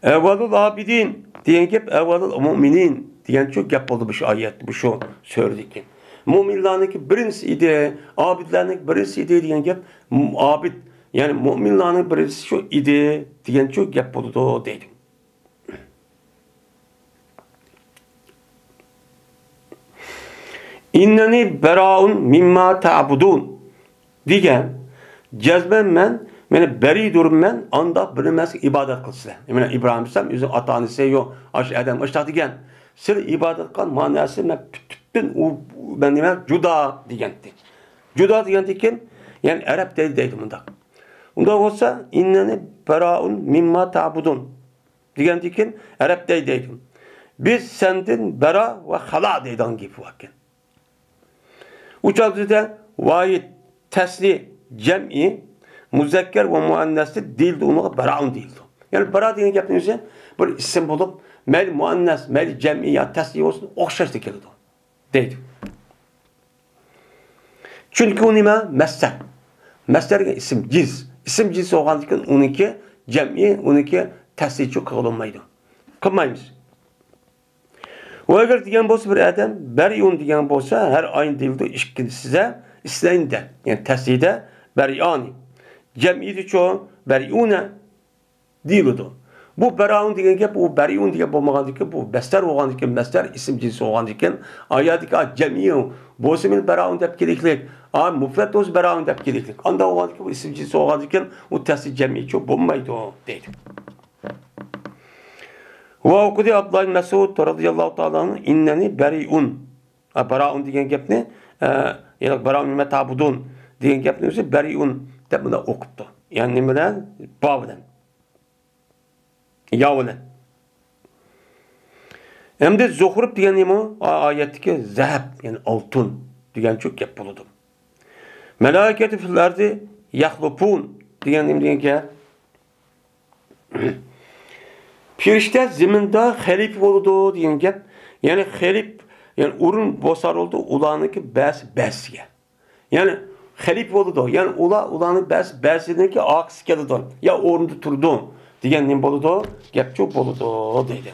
ئەۋۋەلۇل ئابىدىن دېگەن گەپ ئەۋۋەلۇل مۇئمىنىن دېگەنچۇ گەپ بولدى مۇشۇ ئايەت، مۇشۇ سۈرىدىكى. مۇئمىنلارنىڭكى بىرىنچىسى ئىدى، ئابىدلارنىڭكى بىرىنچىسى ئىدى دېگەن گەپ، م-، ئابىد، يەنى مۇئمىنلارنىڭ بىرىنچىسى شۇ ئىدى دېگەنچۇ گەپ بولىدۇ دەيدۇ. ئىننەنى بەرائۇن مىمما تەئبۇدۇن دېگەن، جەزمەن مەن، مەن بەرىدۇرمەن ئانداق بىر نەرسىگە ئىبادەت قىلىسىلەر. مانا ئىبراھىم ئەلەيھىسسالام ئۆزى ئاتا-ئانىسى يوق، ئاشۇ ئادەم ئاشۇنداق دېگەن. سىلەر ئىبادەت قىلغان ما نەرسە مەن پۈتۈن ئۇ، مەن نېمە، جۇدا دېگەنتى. جۇدا دېگەندىن كېيىن، يەنى ئەرەب دەيدۇ، دەيدۇ مۇنداق. ئۇنداق بولسا، ئىننەنى بەرائۇن مىمما تەئبۇدۇن دېگەندىن كېيىن ئەرەبتە دەيدۇ. بىز سەندىن بەرا ۋە خالا دەيدىغان گېپى باركەن. ئۇ چاغدا ۋاھىد، تەسنى، جەمئىي، مۇزەككەر ۋە مۇئەننەستە دېيىلىدۇ، ئۇنىڭغا بەرائۇن دېيىلىدۇ. يەنى بەرا دېگەن گەپنىڭ ئۆزى بىر ئىسىم بولۇپ، مەيلى مۇئەننەس، مەيلى جەمئىي يا تەسنىي بولسۇن، ئوخشاشلا كېلىدۇ دەيدۇ. چۈنكى ئۇ نېمە؟ مەسدەر. مەسدەر دېگەن ئىسىم جىنس. ئىسىم جىنس بولغاندىكىن ئۇنىڭكى جەمئىي، ئۇنىڭكى تەسنىيچۇ قىلغىلى بولمايدۇ. قىلمايمىز. ۋە ئەگەر دېگەن بولسا بىر ئادەم، بەرىئۇن دېگەن بولسا، ھەر ئاينى دېيىلىدۇ، ئىككىنچىسىدە، ئىسنەينىدە، يەنى تەسنىيدە بەرىئانى. جەمئىيدىچۇ؟ بەرىئۇنە دېيىلىدۇ. بۇ بەرائۇن دېگەن گەپ، ئۇ بەرىئۇن دېگەن بولمىغاندىكىن، بۇ مەسدەر بولغاندىكىن، مەسدەر ئىسىم جىنس بولغاندىكىن، ئايەتتىكى ئا جەمئىي بولسا مەن بەرائۇن دەپ كېلىكلىك، ئا مۇپرەت بولسا بەرائۇن دەپ كېلىكلىك. ئانداق بولغاندىكىن، بۇ ئىسىم جىنس بولغاندىكىن، ئۇ تەسنىي جەمئىيچۇ بولمايدۇ دەيدۇ. ۋە ئوقۇدى ئابدۇللا ئىبن مەسئۇد رەزىياللاھۇ تائالا ئەنھۇ، ئىننەنى بەرىئۇن. ئا، بەرائۇن دېگەن گەپنى، ئە، يەنى بەرائۇن مىمما تەئبۇدۇن دېگەن گەپنى ئۆزى بەرىئۇن دەپ مۇنداق ئوقۇپتۇ. يەنى نېمە بىلەن؟ با بىلەن. يا بىلەن. ئەمدى زۇخرۇپ دېگەن نېمە؟ ئا-، ئايەتتىكى زەھەب، يەنى ئالتۇن دېگەنچۇ گەپ بولىدۇ. مەلائىكەتۇ فىل ئەردى يەخلۇپۇن دېگەن نېمە دېگەن گەپ؟ پېرىشتە زېمىندا خەلىپە بولىدۇ دېگەن گەپ. يەنى خەلىپ، يەنى ئورۇن بوسار بولىدۇ ئۇلارنىڭكى بەزى بەزىسىگە. يەنى خەلىپە بولىدۇ. يەنى ئۇلار، ئۇلارنىڭ بەزى، بەزىسىنىڭكى ئارقىسى كېلىدۇ. يا ئورنىدا تۇرىدۇ دېگەن نېمە بولىدۇ؟ گەپچۇ بولىدۇ دەيدۇ.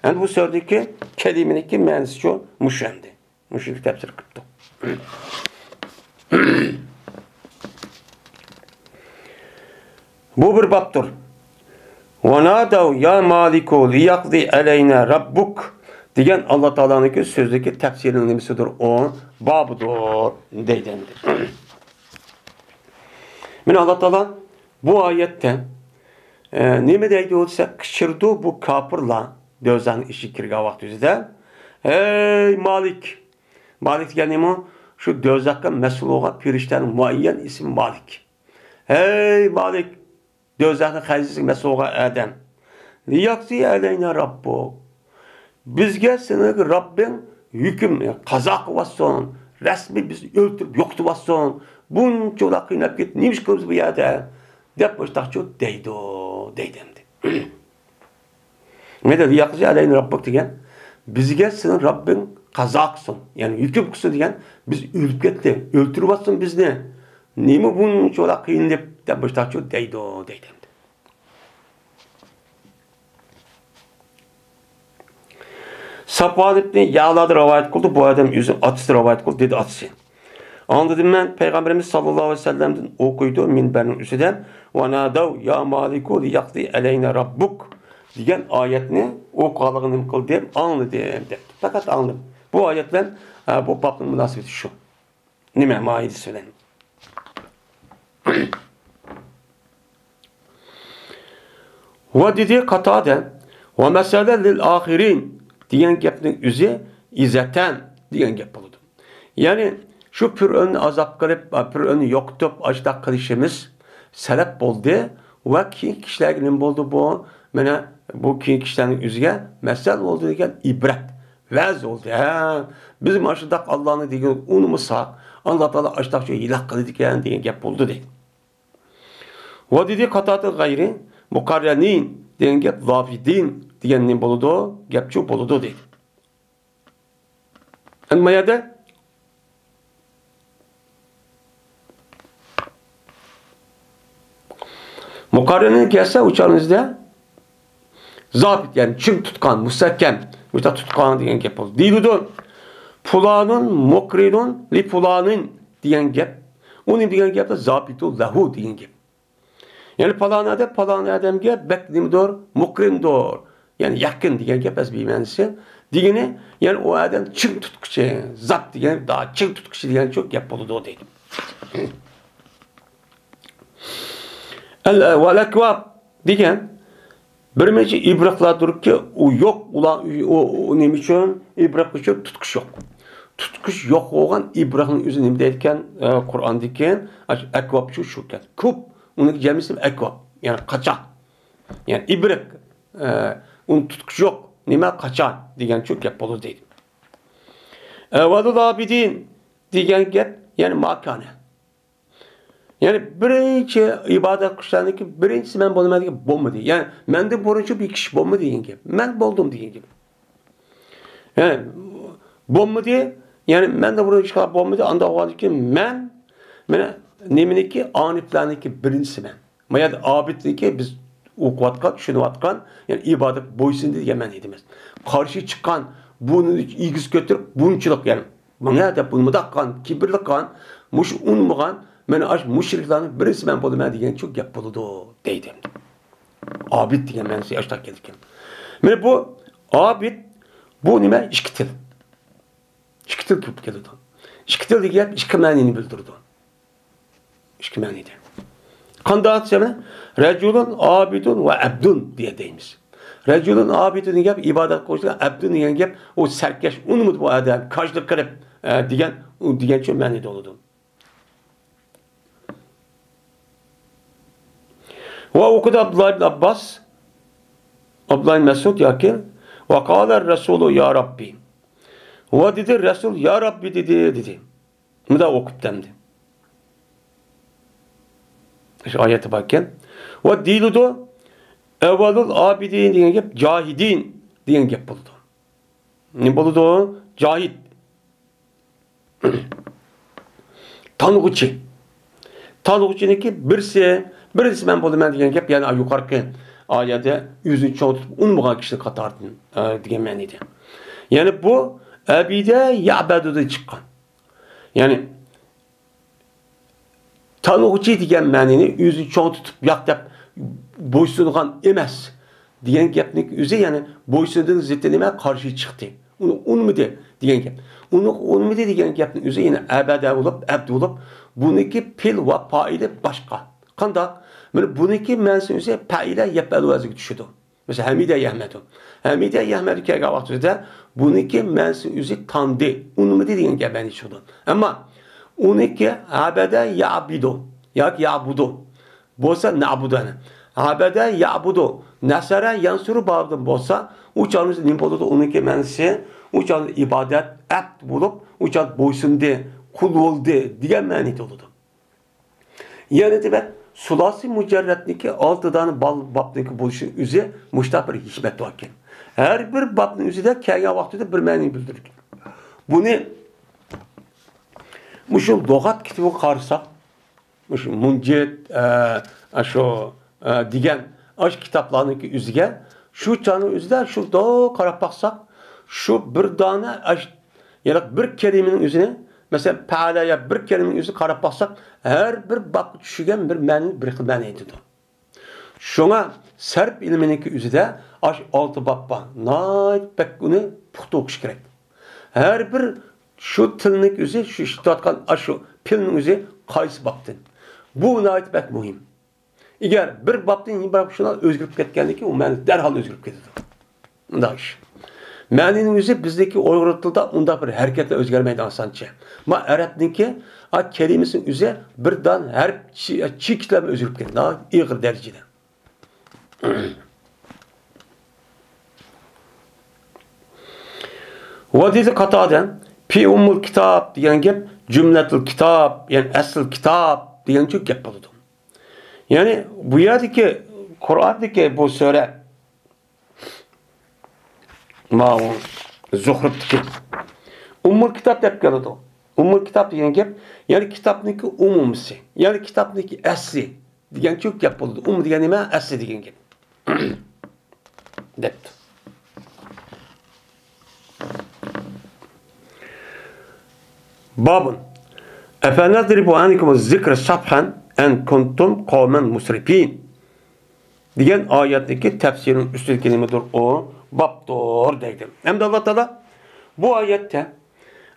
ئەمدى بۇ سۆزدىكى كەلىمىنىڭكى مەنىسىچۇ مۇشۇ ئەمدى. مۇشۇنى تەپسىر قىپتۇ. بۇ بىر بابتۇر. «ۋەنادەۋ يا مالىكۇ لىيەقزى ئەلەينە رەببۇك» دېگەن ئاللا تائالانىڭكى سۆزىدىكى تەپسىرىنىڭ نېمىسىدۇر؟ ئۇ بابىدۇر دەيدۇ ئەمدى. مانا ئاللا تائالا بۇ ئايەتتە، ئە، نېمە دەيدۇ دېسە، قىچقىرىدۇ بۇ كاپىرلار دوزاخنىڭ ئىچىگە كىرگەن ۋاقتىدا، «ھەي مالىك!» مالىك دېگەن نېمە؟ شۇ دوزاخقا مەسئۇل بولغان پېرىشتەنىڭ مۇئەييەن ئىسمى مالىك. «ھەي مالىك!» دوزاخنىڭ خەزىنىسىگە مەسئۇل بولغان ئادەم. «لىيەقزى ئەلەينە رەببۇك.» بىزگە سېنىڭ رەببىڭ ھۆكۈم، قازا قىلىۋاتسۇن. رەسمىي بىزنى ئۆلتۈرۈپ يوقىتىۋاتسۇن. بۇنچىۋالا قىيناپ كەتتى. نېمە ئىش قىلىمىز بۇ يەردە؟ دەپ مۇشتاقچۇ دەيدۇ، دەيدۇ ئەمدى. مەيلى، «لىيەقزى ئەلەينە رەببۇك» دېگەن، بىزگە سېنىڭ رەببىڭ قازا قىلسۇن، يەنى ھۆكۈم قىلسۇن دېگەن، بىز ئۆلۈپ كەتتى، ئۆلتۈرۈۋاتسۇن بىزنى. نېمە بۇنچىۋالا قىينىلىپ دەپ مۇشتاقچۇ دەيدۇ، دەيدۇ ئەمدى. ساپۋان ئىبنى يەئلادىن رىۋايەت قىلدى، بۇ ئادەم ئۆزىنىڭ ئاتىسى رىۋايەت قىلدى، دېدى ئاتىسى. ئاڭلىدىم مەن پەيغەمبىرىمىز ساللاللاھۇ ئەلەيھى ۋەسەللەمدىن ئوقۇيدۇ مىنبەرنىڭ ئۈستىدە، «ۋەنادەۋ يا مالىكۇ لىيەقزى ئەلەينە رەببۇك» دېگەن ئايەتنى ئوقۇغانلىقىنى نېمە قىلدىم؟ ئاڭلىدىم، دەپتۇ. پەقەت ئاڭلىدىم. بۇ ئايەت بىلەن، ھە، بۇ بابنىڭ مۇناسىۋىتى شۇ. نېمە مائىدىسى بىلەن؟ ۋە دېدى قاتادە، «ۋە مەسەلە لىل ئاخىرىن» دېگەن گەپنىڭ ئۆزى ئىزەتەن دېگەن گەپ بولىدۇ. يەنى شۇ پىرئۆننى ئازاب قىلىپ، پىرئۆننى يوقىتىپ، ئاشۇنداق قىلىشىمىز سەلەپ بولدى ۋە كېيىنكى كىشىلەرگە نېمە بولدى بۇ؟ مانا بۇ كېيىنكى كىشىلەرنىڭ ئۆزىگە مەسەل بولدى دېگەن ئىبرەت. ۋەز بولدى. ھە، بىز مانا شۇنداق ئاللانى دېگەن ئۇنىمىساق، ئاللا تائالا ئاشۇنداق ھېلاك قىلىدىكەن دېگەن گەپ بولدى دەيدۇ. ۋە دېدى قاتادە غەيرى مۇقەررەنىن دېگەن گەپ زابىتىن دېگەن نېمە بولىدۇ؟ گەپچۇ بولىدۇ دەيدۇ. ئەمما يەردە مۇقەررەنىن كەلسە ئۇ چاغنىڭدا زابىت، يەنى چىڭ تۇتقان، مۇستەھكەم، مۇشۇنداق تۇتقان دېگەن گەپ بولىدۇ. دېيىلىدۇ، پۇلانۇن مۇقرىنۇن لى پۇلانىن دېگەن گەپ. ئۇنى دېگەن گەپتە زابىتۇ لەھۇ دېگەن گەپ. يەنى پالان ئادەم پالان ئادەمگە بەك نېمىدۇر؟ مۇقرىندۇر. يەنى يېقىن دېگەن گەپ ئەسلى مەنىسى. دېگىنى، يەنى ئۇ ئادەم چىڭ تۇتقۇچى، زات دېگەن، چىڭ تۇتقۇچى دېگەن شۇ گەپ بولىدۇ دەيدۇ. ئەل-، ۋەل ئەكۋاب دېگەن بىر نەچچە ئىبرىقلاردۇركى، ئۇ يوق، ئۇلار، ئۇ، ئۇ، ئۇ نېمە ئۈچۈن؟ ئىبرىق ئۈچۈن تۇتقۇچ يوق. تۇتقۇچ يوق بولغان ئىبرىقنىڭ ئۆزى نېمە دەيدىكەن؟ ئە، قۇرئاندىكى ئەكۋاب شۇ، شۇكەن. كۇب، ئۇنىڭ جەمئىسى ئەكۋاب، يەنى قاچا. يەنى ئىبرىق، ئە، ئۇنى تۇتقۇچ يوق، نېمە، قاچا دېگەن شۇ گەپ بولىدۇ دەيدۇ. ئەۋەلۇل ئابىدىن دېگەن گەپ، يەنى ماكانە. يەنى بىرىنچى ئىبادەت قىلغۇچىلارنىڭكى بىرىنچىسى مەن بولىمەن دېگەن بولمىدى. يەنى مەندىن بۇرۇنچە بىر كىشى بولمىدى دېگەن گەپ. مەن بولدۇم دېگەن گەپ. يەنى بولمىدى. يەنى مەندىن بۇرۇن ھېچكىم بولمىدى. ئانداق بولغاندىكىن مەن، مانا نېمىنىڭكى، ئارىفلارنىڭكى بىرىنچىسى مەن. ما يەردە ئابىدنىڭكى بىز ئوقۇۋاتقان، چۈشىنىۋاتقان، يەنى ئىبادەت بويسۇندى دېگەن مەنىدە ئەمەس. قارشى چىققان، بۇنى ئېگىز كۆتۈرۈپ، بۇنچىلىق، يەنى ماڭا دەپ بۇنى مۇنداق قىلغان، كىبىرلىك قىلغان، مۇشۇ ئۇنىمىغان، مانا ئاشۇ مۇشرىكلارنىڭ بىرىسى مەن بولىمەن دېگەنچۇ گەپ بولىدۇ دەيدۇ. ئابىد دېگەن مەنىسى ئاشۇنداق كېلىدىكەن. مانا بۇ ئابىد، بۇ نېمە؟ ئىككى تىل. ئىككى تىل كىرىپ كېلىدۇ. ئىككى تىل دېگەن گەپ ئىككى مەنىنى بىلدۈرىدۇ. ئىككى مەنىدە. قانداق دېسەم، رەجۇلۇن ئابىدۇن ۋە ئەبدۇن دېگەن دەيمىز. رەجۇلۇن ئابىدۇن دېگەن گەپ ئىبادەت قىلغۇچىلار، ئەبدۇن دېگەن گەپ ئۇ سەركەش، ئۇنىمىدى بۇ ئادەم، كاجلىق قىلىپ، ئە، دېگەن، ئۇ دېگەنچە مەنىدە بولىدۇ. ۋە ئوقۇدى ئابدۇللا ئىبن ئابباس، ئابدۇللا ئىبن مەسئۇد ياكى ۋە قالەر رەسۇلۇ يا رەببى. ۋە دېدى، رەسۇل يا رەببى دېدى، دېدى. مۇنداق ئوقۇپتۇ ئەمدى. شۇ ئايەتتە بار ئىكەن. ۋە دېيىلىدۇ، ئەۋۋەلۇل ئابىدىن دېگەن گەپ جاھىدىن دېگەن گەپ بولىدۇ. نېمە بولىدۇ؟ جاھىد. تانغۇچى. تانغۇچىنىڭكى بىرسى، بىرىنچى مەن بولىمەن دېگەن گەپ، يەنى يۇقىرىقى ئايەتتە ئۆزىنى چوڭ تۇتۇپ ئۇنىمىغان كىشىنىڭ قاتارىدىن، ئە، دېگەن مەنىدە. يەنى بۇ ئەبىدە يەبەدۇدىن چىققان. يەنى تانغۇچى دېگەن مەنىنى ئۆزىنى چوڭ تۇتۇپ ياق دەپ بويسۇنغان ئەمەس دېگەن گەپنىڭ ئۆزى، يەنى بويسۇندىن زىتى نېمە؟ قارشى چىقتى. ئۇنى ئۇنىمىدى دېگەن گەپ. ئۇنى ئۇنىمىدى دېگەن گەپنىڭ ئۆزى يەنە ئەبەدە بولۇپ، ئەبد بولۇپ، بۇنىڭكى پېئىل ۋە پائىلى باشقا. قانداق؟ مانا بۇنىڭكى مەنىسى ئۆزى پەئىلە يەپئەلۇ ۋەزنىگە چۈشىدۇ. مەسىلەن، ھەمىدە يەھمەدۇ. ھەمىدە يەھمەدۇ كەلگەن ۋاقتىدا بۇنىڭكى مەنىسى ئۆزى تاندى، ئۇنىمىدى دېگەن گەپ مەنىسى چىقىدۇ. ئەمما ئۇنىڭكى ئەبەدە يەئبىدۇ ياكى يەئبۇدۇ بولسا، نەئبۇدۇ، يەنى ئەبەدە يەئبۇدۇ، نەسەرە يەنسۇرۇ بابىدىن بولسا، ئۇ چاغدا نېمە بولىدۇ؟ ئۇنىڭكى مەنىسى، ئۇ چاغدا ئىبادەت، ئەبد بولۇپ، ئۇ چاغدا بويسۇندى، قۇل بولدى دېگەن مەنىدە بولىدۇ. يەنە دېمەك، سۇلاسىي مۇجەررەتنىڭكى ئالتە دانە بال-، بابنىڭكى بولۇشىنىڭ ئۆزى مۇشۇنداق بىر ھېكمەت باركەن. ھەر بىر بابنىڭ ئۆزىدە كەلگەن ۋاقتىدا بىر مەنىنى بىلدۈرىدىكەن. بۇنى مۇشۇ لۇغەت كىتابىغا قارىساق، مۇشۇ مۇنجىد، ئە، ئاشۇ، ئە، دېگەن ئاشۇ كىتابلارنىڭكى ئۆزىگە شۇ چاغنىڭ ئۆزىدە شۇنداق قاراپ باقساق، شۇ بىر دانە ئاش-، يەنى بىر كەلىمىنىڭ ئۆزىنى، مەسىلەن، پەئەلە يا بىر كەلىمىنىڭ ئۆزىنى قاراپ باقساق، ھەر بىر بابقا چۈشۈرگەن بىر مەنىنى بىر خىل مەنە ئېيتىدۇ. شۇڭا سەرپ ئىلمىنىڭكى ئۆزىدە ئاشۇ ئالتە باب بار. ناھايىتى بەك ئۇنى پۇختا ئوقۇش كېرەك. ھەر بىر شۇ تىلنىڭ ئۆزى، شۇ ئىشلىتىۋاتقان ئاشۇ پېئىلنىڭ ئۆزى قايسى بابتىن؟ بۇ ناھايىتى بەك مۇھىم. ئەگەر بىر بابتىن يەنە بىر بابقا شۇنداق ئۆزگىرىپ كەتكەندىكىن، ئۇ مەنە دەرھال ئۆزگىرىپ كېتىدۇ. مۇنداق ئىش. مەنىنىڭ ئۆزى بىزدىكى ئۇيغۇر تىلىدا ئۇنداق بىر ھەرىكەتلەر ئۆزگەرمەيدۇ ئاسانچە. ئەمما ئەرەبنىڭكى، ئا، كەلىمىسىنىڭ ئۆزى بىر دان ھەرپ چى-، چېكىتلەرمۇ ئۆزگىرىپ كېتىدۇ. ناھايىتى ئېغىر دەرىجىدە. ۋە دېدى قاتادە، پى ئۇممۇل كىتاب دېگەن گەپ جۈملەتۇل كىتاب، يەنى ئەسلى كىتاب دېگەنچە گەپ بولىدۇ. يەنى بۇ يەردىكى قۇرئاندىكى بۇ سۈرە، ماۋۇ زۇخرۇپتىكى ئۇممۇل كىتاب دەپ كېلىدۇ. ئۇممۇل كىتاب دېگەن گەپ، يەنى كىتابنىڭكى ئومۇمىسى، يەنى كىتابنىڭكى ئەسلى دېگەنچە گەپ بولىدۇ. ئۇم دېگەن نېمە؟ ئەسلى دېگەن گەپ. دەپتۇ. بابۇن. ئەفەنەزرىبۇ ئەنكۇمۇ زىكرە سەفھەن ئەن كۇنتۇم قەۋمەن مۇسرىپىن دېگەن ئايەتنىڭكى تەپسىرىنىڭ ئۈستىدىكى نېمىدۇر؟ ئۇ بابتۇر دەيدۇ. ئەمدى ئاللا تائالا بۇ ئايەتتە،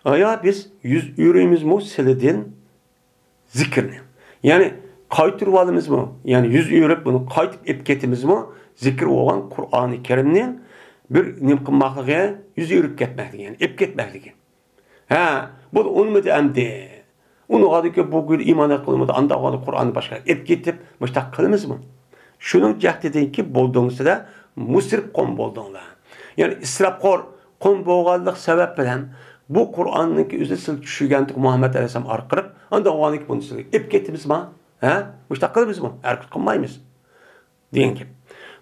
ئايا بىز يۈز ئۆرۈيمىزمۇ سىلىدىن زىكىرنى؟ يەنى قايتۇرۇۋالىمىزمۇ؟ يەنى يۈز ئۆرۈپ بۇنى قايتىپ ئېلىپ كېتىمىزمۇ؟ زىكىر بولغان قۇرئانى كەرىمنى بىر نېمە قىلماقلىقى، يۈز ئۆرۈپ كەتمەكلىكى، يەنى ئېلىپ كەتمەكلىكى. ھە، بۇ ئۇنىمىدى ئەمدى. ئۇنىڭغا كۆپ بۇ كۈن ئىمان قىلمىدى، ئانداق قۇرئاننى باشقا ئېلىپ كېتىپ، مۇشتاق قىلىمىزمۇ؟ شۇنىڭ جەھدىدىنكى بولدۇڭ سىلەر، مۇسرىپ قوم بولدۇڭلار. يەنى ئىسراپخور قوم بولغانلىق سەۋەب بىلەن بۇ قۇرئاننىڭكى ئۆزى سىلەر چۈشۈرگەنتۇق مۇھەممەد ئەلەيھىسسالام ئارقىلىق، ئانداق بولغاندىن كېيىن بۇنى سىلەرگە ئېلىپ كېتىمىزما؟ ھە؟ مۇشتاق قىلىمىزمۇ؟ ھەرگىز قىلمايمىز. دېگەن گەپ.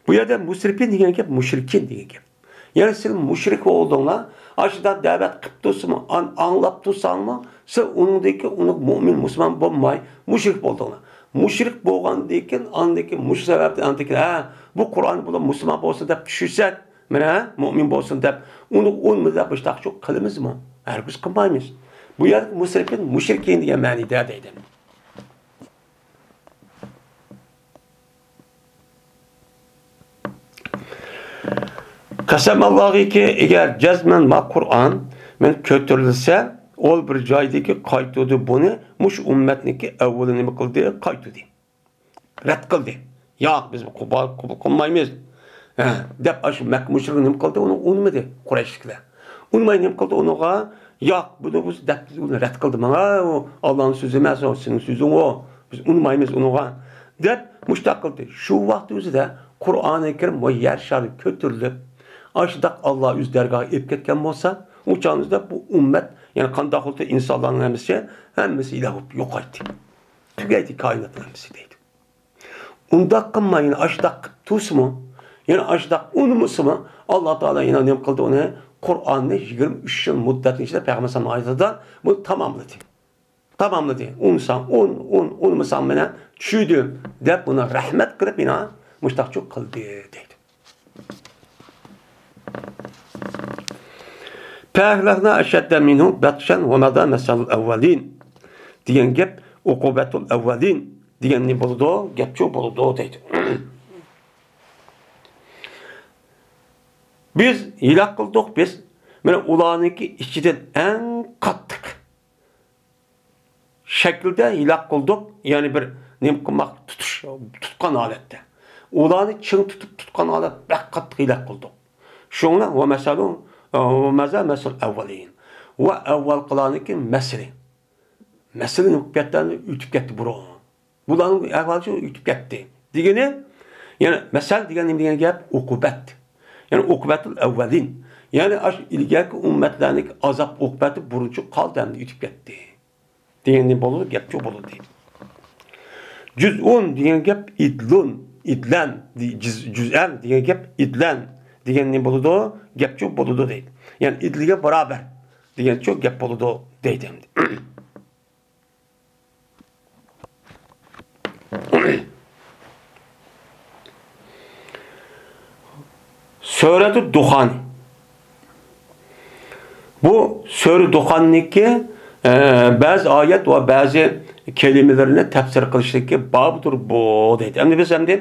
بۇ يەردە مۇسرىپىن دېگەن گەپ مۇشرىكىن دېگەن گەپ. يەنى سىلەر مۇشرىك بولدۇڭلار. ئاشۇنداق دەۋەت قىلىپ تۇرسىمۇ، ئان-، ئاڭلاپ تۇرساڭمۇ، سىلەر ئۇنىڭدىن كېيىن ئۇنى مۇئمىن، مۇسۇلمان بولماي، مۇشرىك بولدۇڭلار. مۇشرىك بولغاندىن كېيىن، ئاندىن كېيىن مۇشۇ سەۋەبتىن ئاندىن كېيىن، ھە، بۇ قۇرئان بۇلار مۇسۇلمان بولسۇن دەپ چۈشۈرسەك، مانا، ھە، مۇئمىن بولسۇن دەپ، ئۇنى ئۇنىمىز دەپ مۇشتاق قىلىمىزمۇ؟ ھەرگىز قىلمايمىز. بۇ يەردە مۇسرىپىن، مۇشرىكىن دېگەن مەنىدە دەيدۇ. قەسەمئاللاھىكى، ئەگەر جەزمەن ما قۇرئان مەن كۆتۈرۈلسە، ئول بىر جايدىكى قايتۇردى بۇنى، مۇشۇ ئۈممەتنىكى ئەۋۋىلى نېمە قىلدى؟ قايتۇردى. رەت قىلدى. ياق، بىز بۇ قوبۇل، قوبۇل قىلمايمىز. ھە، دەپ ئاشۇ مەككە مۇشرىكى نېمە قىلدى؟ ئۇنى ئۇنىمىدى قۇرەيشلىكلەر. ئۇنىماي نېمە قىلدى ئۇنىڭغا؟ ياق، بۇنى بىز دەپ، ئۇنى رەت قىلدى. مانا ئۇ ئاللانىڭ سۆزى ئەمەس، ئۇ سېنىڭ سۆزۈڭ ئۇ. بىز ئۇنىمايمىز ئۇنىڭغا. دەپ مۇشتاق قىلدى. شۇ ۋاقىت ئۆزىدە قۇرئانى كەرىم ۋە يەر شارى كۆتۈرۈلۈپ، ئاشۇنداق ئاللا ئۆز دەرگاھىغا ئېلىپ كەتكەن بولسا، ئۇ چاغنىڭدا بۇ ئۈممەت، يەنى قانداق بولدى، ئىنسانلارنىڭ ھەممىسى، ھەممىسى ھېلاك بولۇپ يوقايتتى. تۈگەيتتى كائىناتنىڭ ھەممىسى دەيدۇ. ئۇنداق قىلماي، يەنە ئاشۇنداق قىلىپ تۇرسىمۇ، يەنە ئاشۇنداق ئۇنىمىسىمۇ، ئاللا تائالا يەنە نېمە قىلدى ئۇنى؟ قۇرئاننى يىگىرمە ئۈچ يىل مۇددەتنىڭ ئىچىدە پەيغەمبەر ئەلەيھىسسالام ھاياتىدا بۇنى تاماملىدى. تاماملىدى. ئۇنىساڭ ئۇن، ئۇن، ئۇنىمىساڭ مانا چۈشىدۇ دەپ بۇنى رەھمەت قىلىپ يەنە مۇشتاقچۇ قىلدى دەيدۇ. فأهلكنا أشد منهم بطشا ومضى مثل الأولين دېگەن گەپ، ئوقۇبەتۇل ئەۋۋەلىن دېگەن نېمە بولىدۇ؟ گەپچۇ بولىدۇ دەيدۇ. بىز ھېلاك قىلدۇق، بىز مانا ئۇلارنىڭكى ئىچىدىن ئەڭ قاتتىق شەكىلدە ھېلاك قىلدۇق، يەنى بىر نېمە قىلماق، تۇتۇش، تۇتقان ھالەتتە. ئۇلارنى چىڭ تۇتۇپ تۇتقان ھالەت بەك قاتتىق ھېلاك قىلدۇق. شۇڭا ۋە مەسەلۇ، ۋە مەزە مەسەل ئەۋۋەلىن. ۋە ئەۋۋەلقىلارنىڭكى مەسىلى. مەسىلە نېمە قىلىپ كەتتى؟ ئۆتۈپ كەتتى بۇرۇن. بۇلارنىڭ ئەھۋالى شۇ ئۆتۈپ كەتتى. دېگىنى، يەنى مەسەل دېگەن نېمە دېگەن گەپ؟ ئوقۇبەت. يەنى ئوقۇبەتۇل ئەۋۋەلىن. يەنى ئاشۇ ئىلگەركى ئۈممەتلەرنىڭ ئازاب ئوقۇبەتى بۇرۇنچە قالدى ھەمدە ئۆتۈپ كەتتى. دېگەن نېمە بولىدۇ؟ گەپچۇ بولىدۇ. جۇزئۇن دېگەن گەپ ئىدلۇن، ئىدلەن، جۇز-، جۇزئەن دېگەن گەپ ئىدلەن دېگەن نېمە بولىدۇ؟ گەپچۇ بولىدۇ دەيدۇ. يەنى ئىدلىگە باراۋەر دېگەنچۇ گەپ بولىدۇ دەيدۇ ئەمدى. سۈرەتۇ دۇخان. بۇ سۈرە دۇخاننىڭكى، ئە، بەزى ئايەت ۋە بەزى كەلىمىلىرىنى تەپسىر قىلىشتىكى بابىدۇر بۇ دەيدۇ. ئەمدى بىز ئەمدى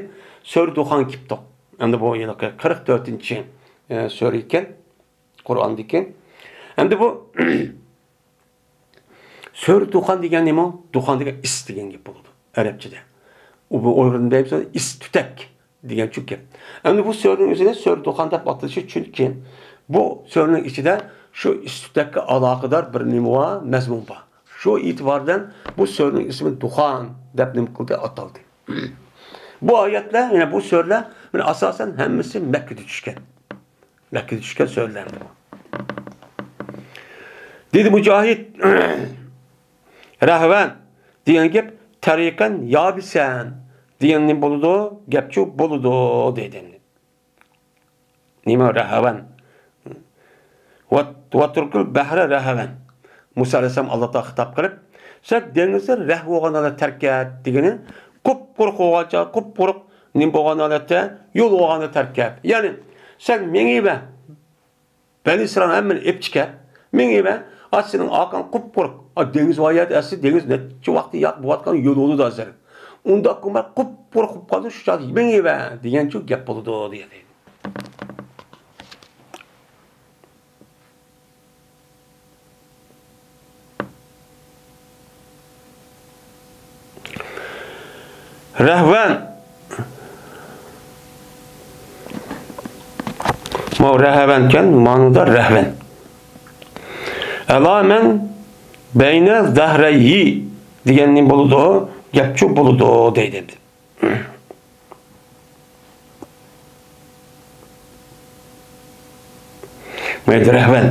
سۈرە دۇخان كېلىپتۇق. ئەمدى بۇ ھېلىقى قىرىق تۆتىنچى، ئە، سۈرە ئىكەن، قۇرئاندىكى. ئەمدى بۇ سۈرە دۇخان دېگەن نېمە؟ دۇخان دېگەن ئىس دېگەن گەپ بولىدۇ ئەرەبچىدە. ئۇ بۇ ئۇيغۇردا دەيمىز، ئىس تۈتەك دېگەنچۇ گەپ. ئەمدى بۇ سۈرىنىڭ ئۆزىنى سۈرە دۇخان دەپ ئاتىلىشى، چۈنكى بۇ سۈرىنىڭ ئىچىدە شۇ ئىس تۈتەككە ئالاقىدار بىر نېمە بار، مەزمۇن بار. شۇ ئېتىبار بىلەن بۇ سۈرىنىڭ ئىسمى دۇخان دەپ نېمە قىلدى، ئاتالدى. بۇ ئايەتلەر، يەنى بۇ سۈرىلەر، مانا ئاساسەن ھەممىسى مەككىدە چۈشكەن. مەككىدە چۈشكەن سۈرىلەر. دېدى مۇجاھىد، رەھۋەن دېگەن گەپ تەرىقەن يابىسەن دېگەن نېمە بولىدۇ؟ گەپچۇ بولىدۇ دېدى. نېمە رەھۋەن؟ ۋە، ۋەترۇكىل بەھرە رەھۋەن. مۇسا ئەلەيھىسسالام ئاللا تائالا خىتاب قىلىپ، سەن دېڭىزدا رەھۋ بولغان ھالەتتە تەرك ئەت دېگىنى، قۇپقۇرۇق بولغانچە، قۇپقۇرۇق نېمە بولغان ھالەتتە، يول بولغان ھالەتتە تەرك ئەت. يەنى، سەن مېڭىۋەر، بەنى ئىسرائىل ھەممىنى ئېپچىكە، مېڭىۋەر، ئا، سېنىڭ ئارقاڭ قۇپقۇرۇق. ئا، دېڭىز ۋايەت ئەسلى دېڭىز نەچچە ۋاقىتتىن ياق بولۇۋاتقان يول بولىدۇ ھازىر. ئۇنداق قىلماي قۇپقۇرۇق قىلىپ قالدى، شۇ چاغدا مېڭىۋەر دېگەنچۇ گەپ بولىدۇ دېدى. رەھۋەن. ماۋۇ رەھۋەنكەن، مانىدا رەھۋەن. ئەلا مەن بەينە زەھرەيھى دېگەن نېمە بولىدۇ؟ گەپچۇ بولىدۇ دەيدۇ. مەيدە رەھۋەن.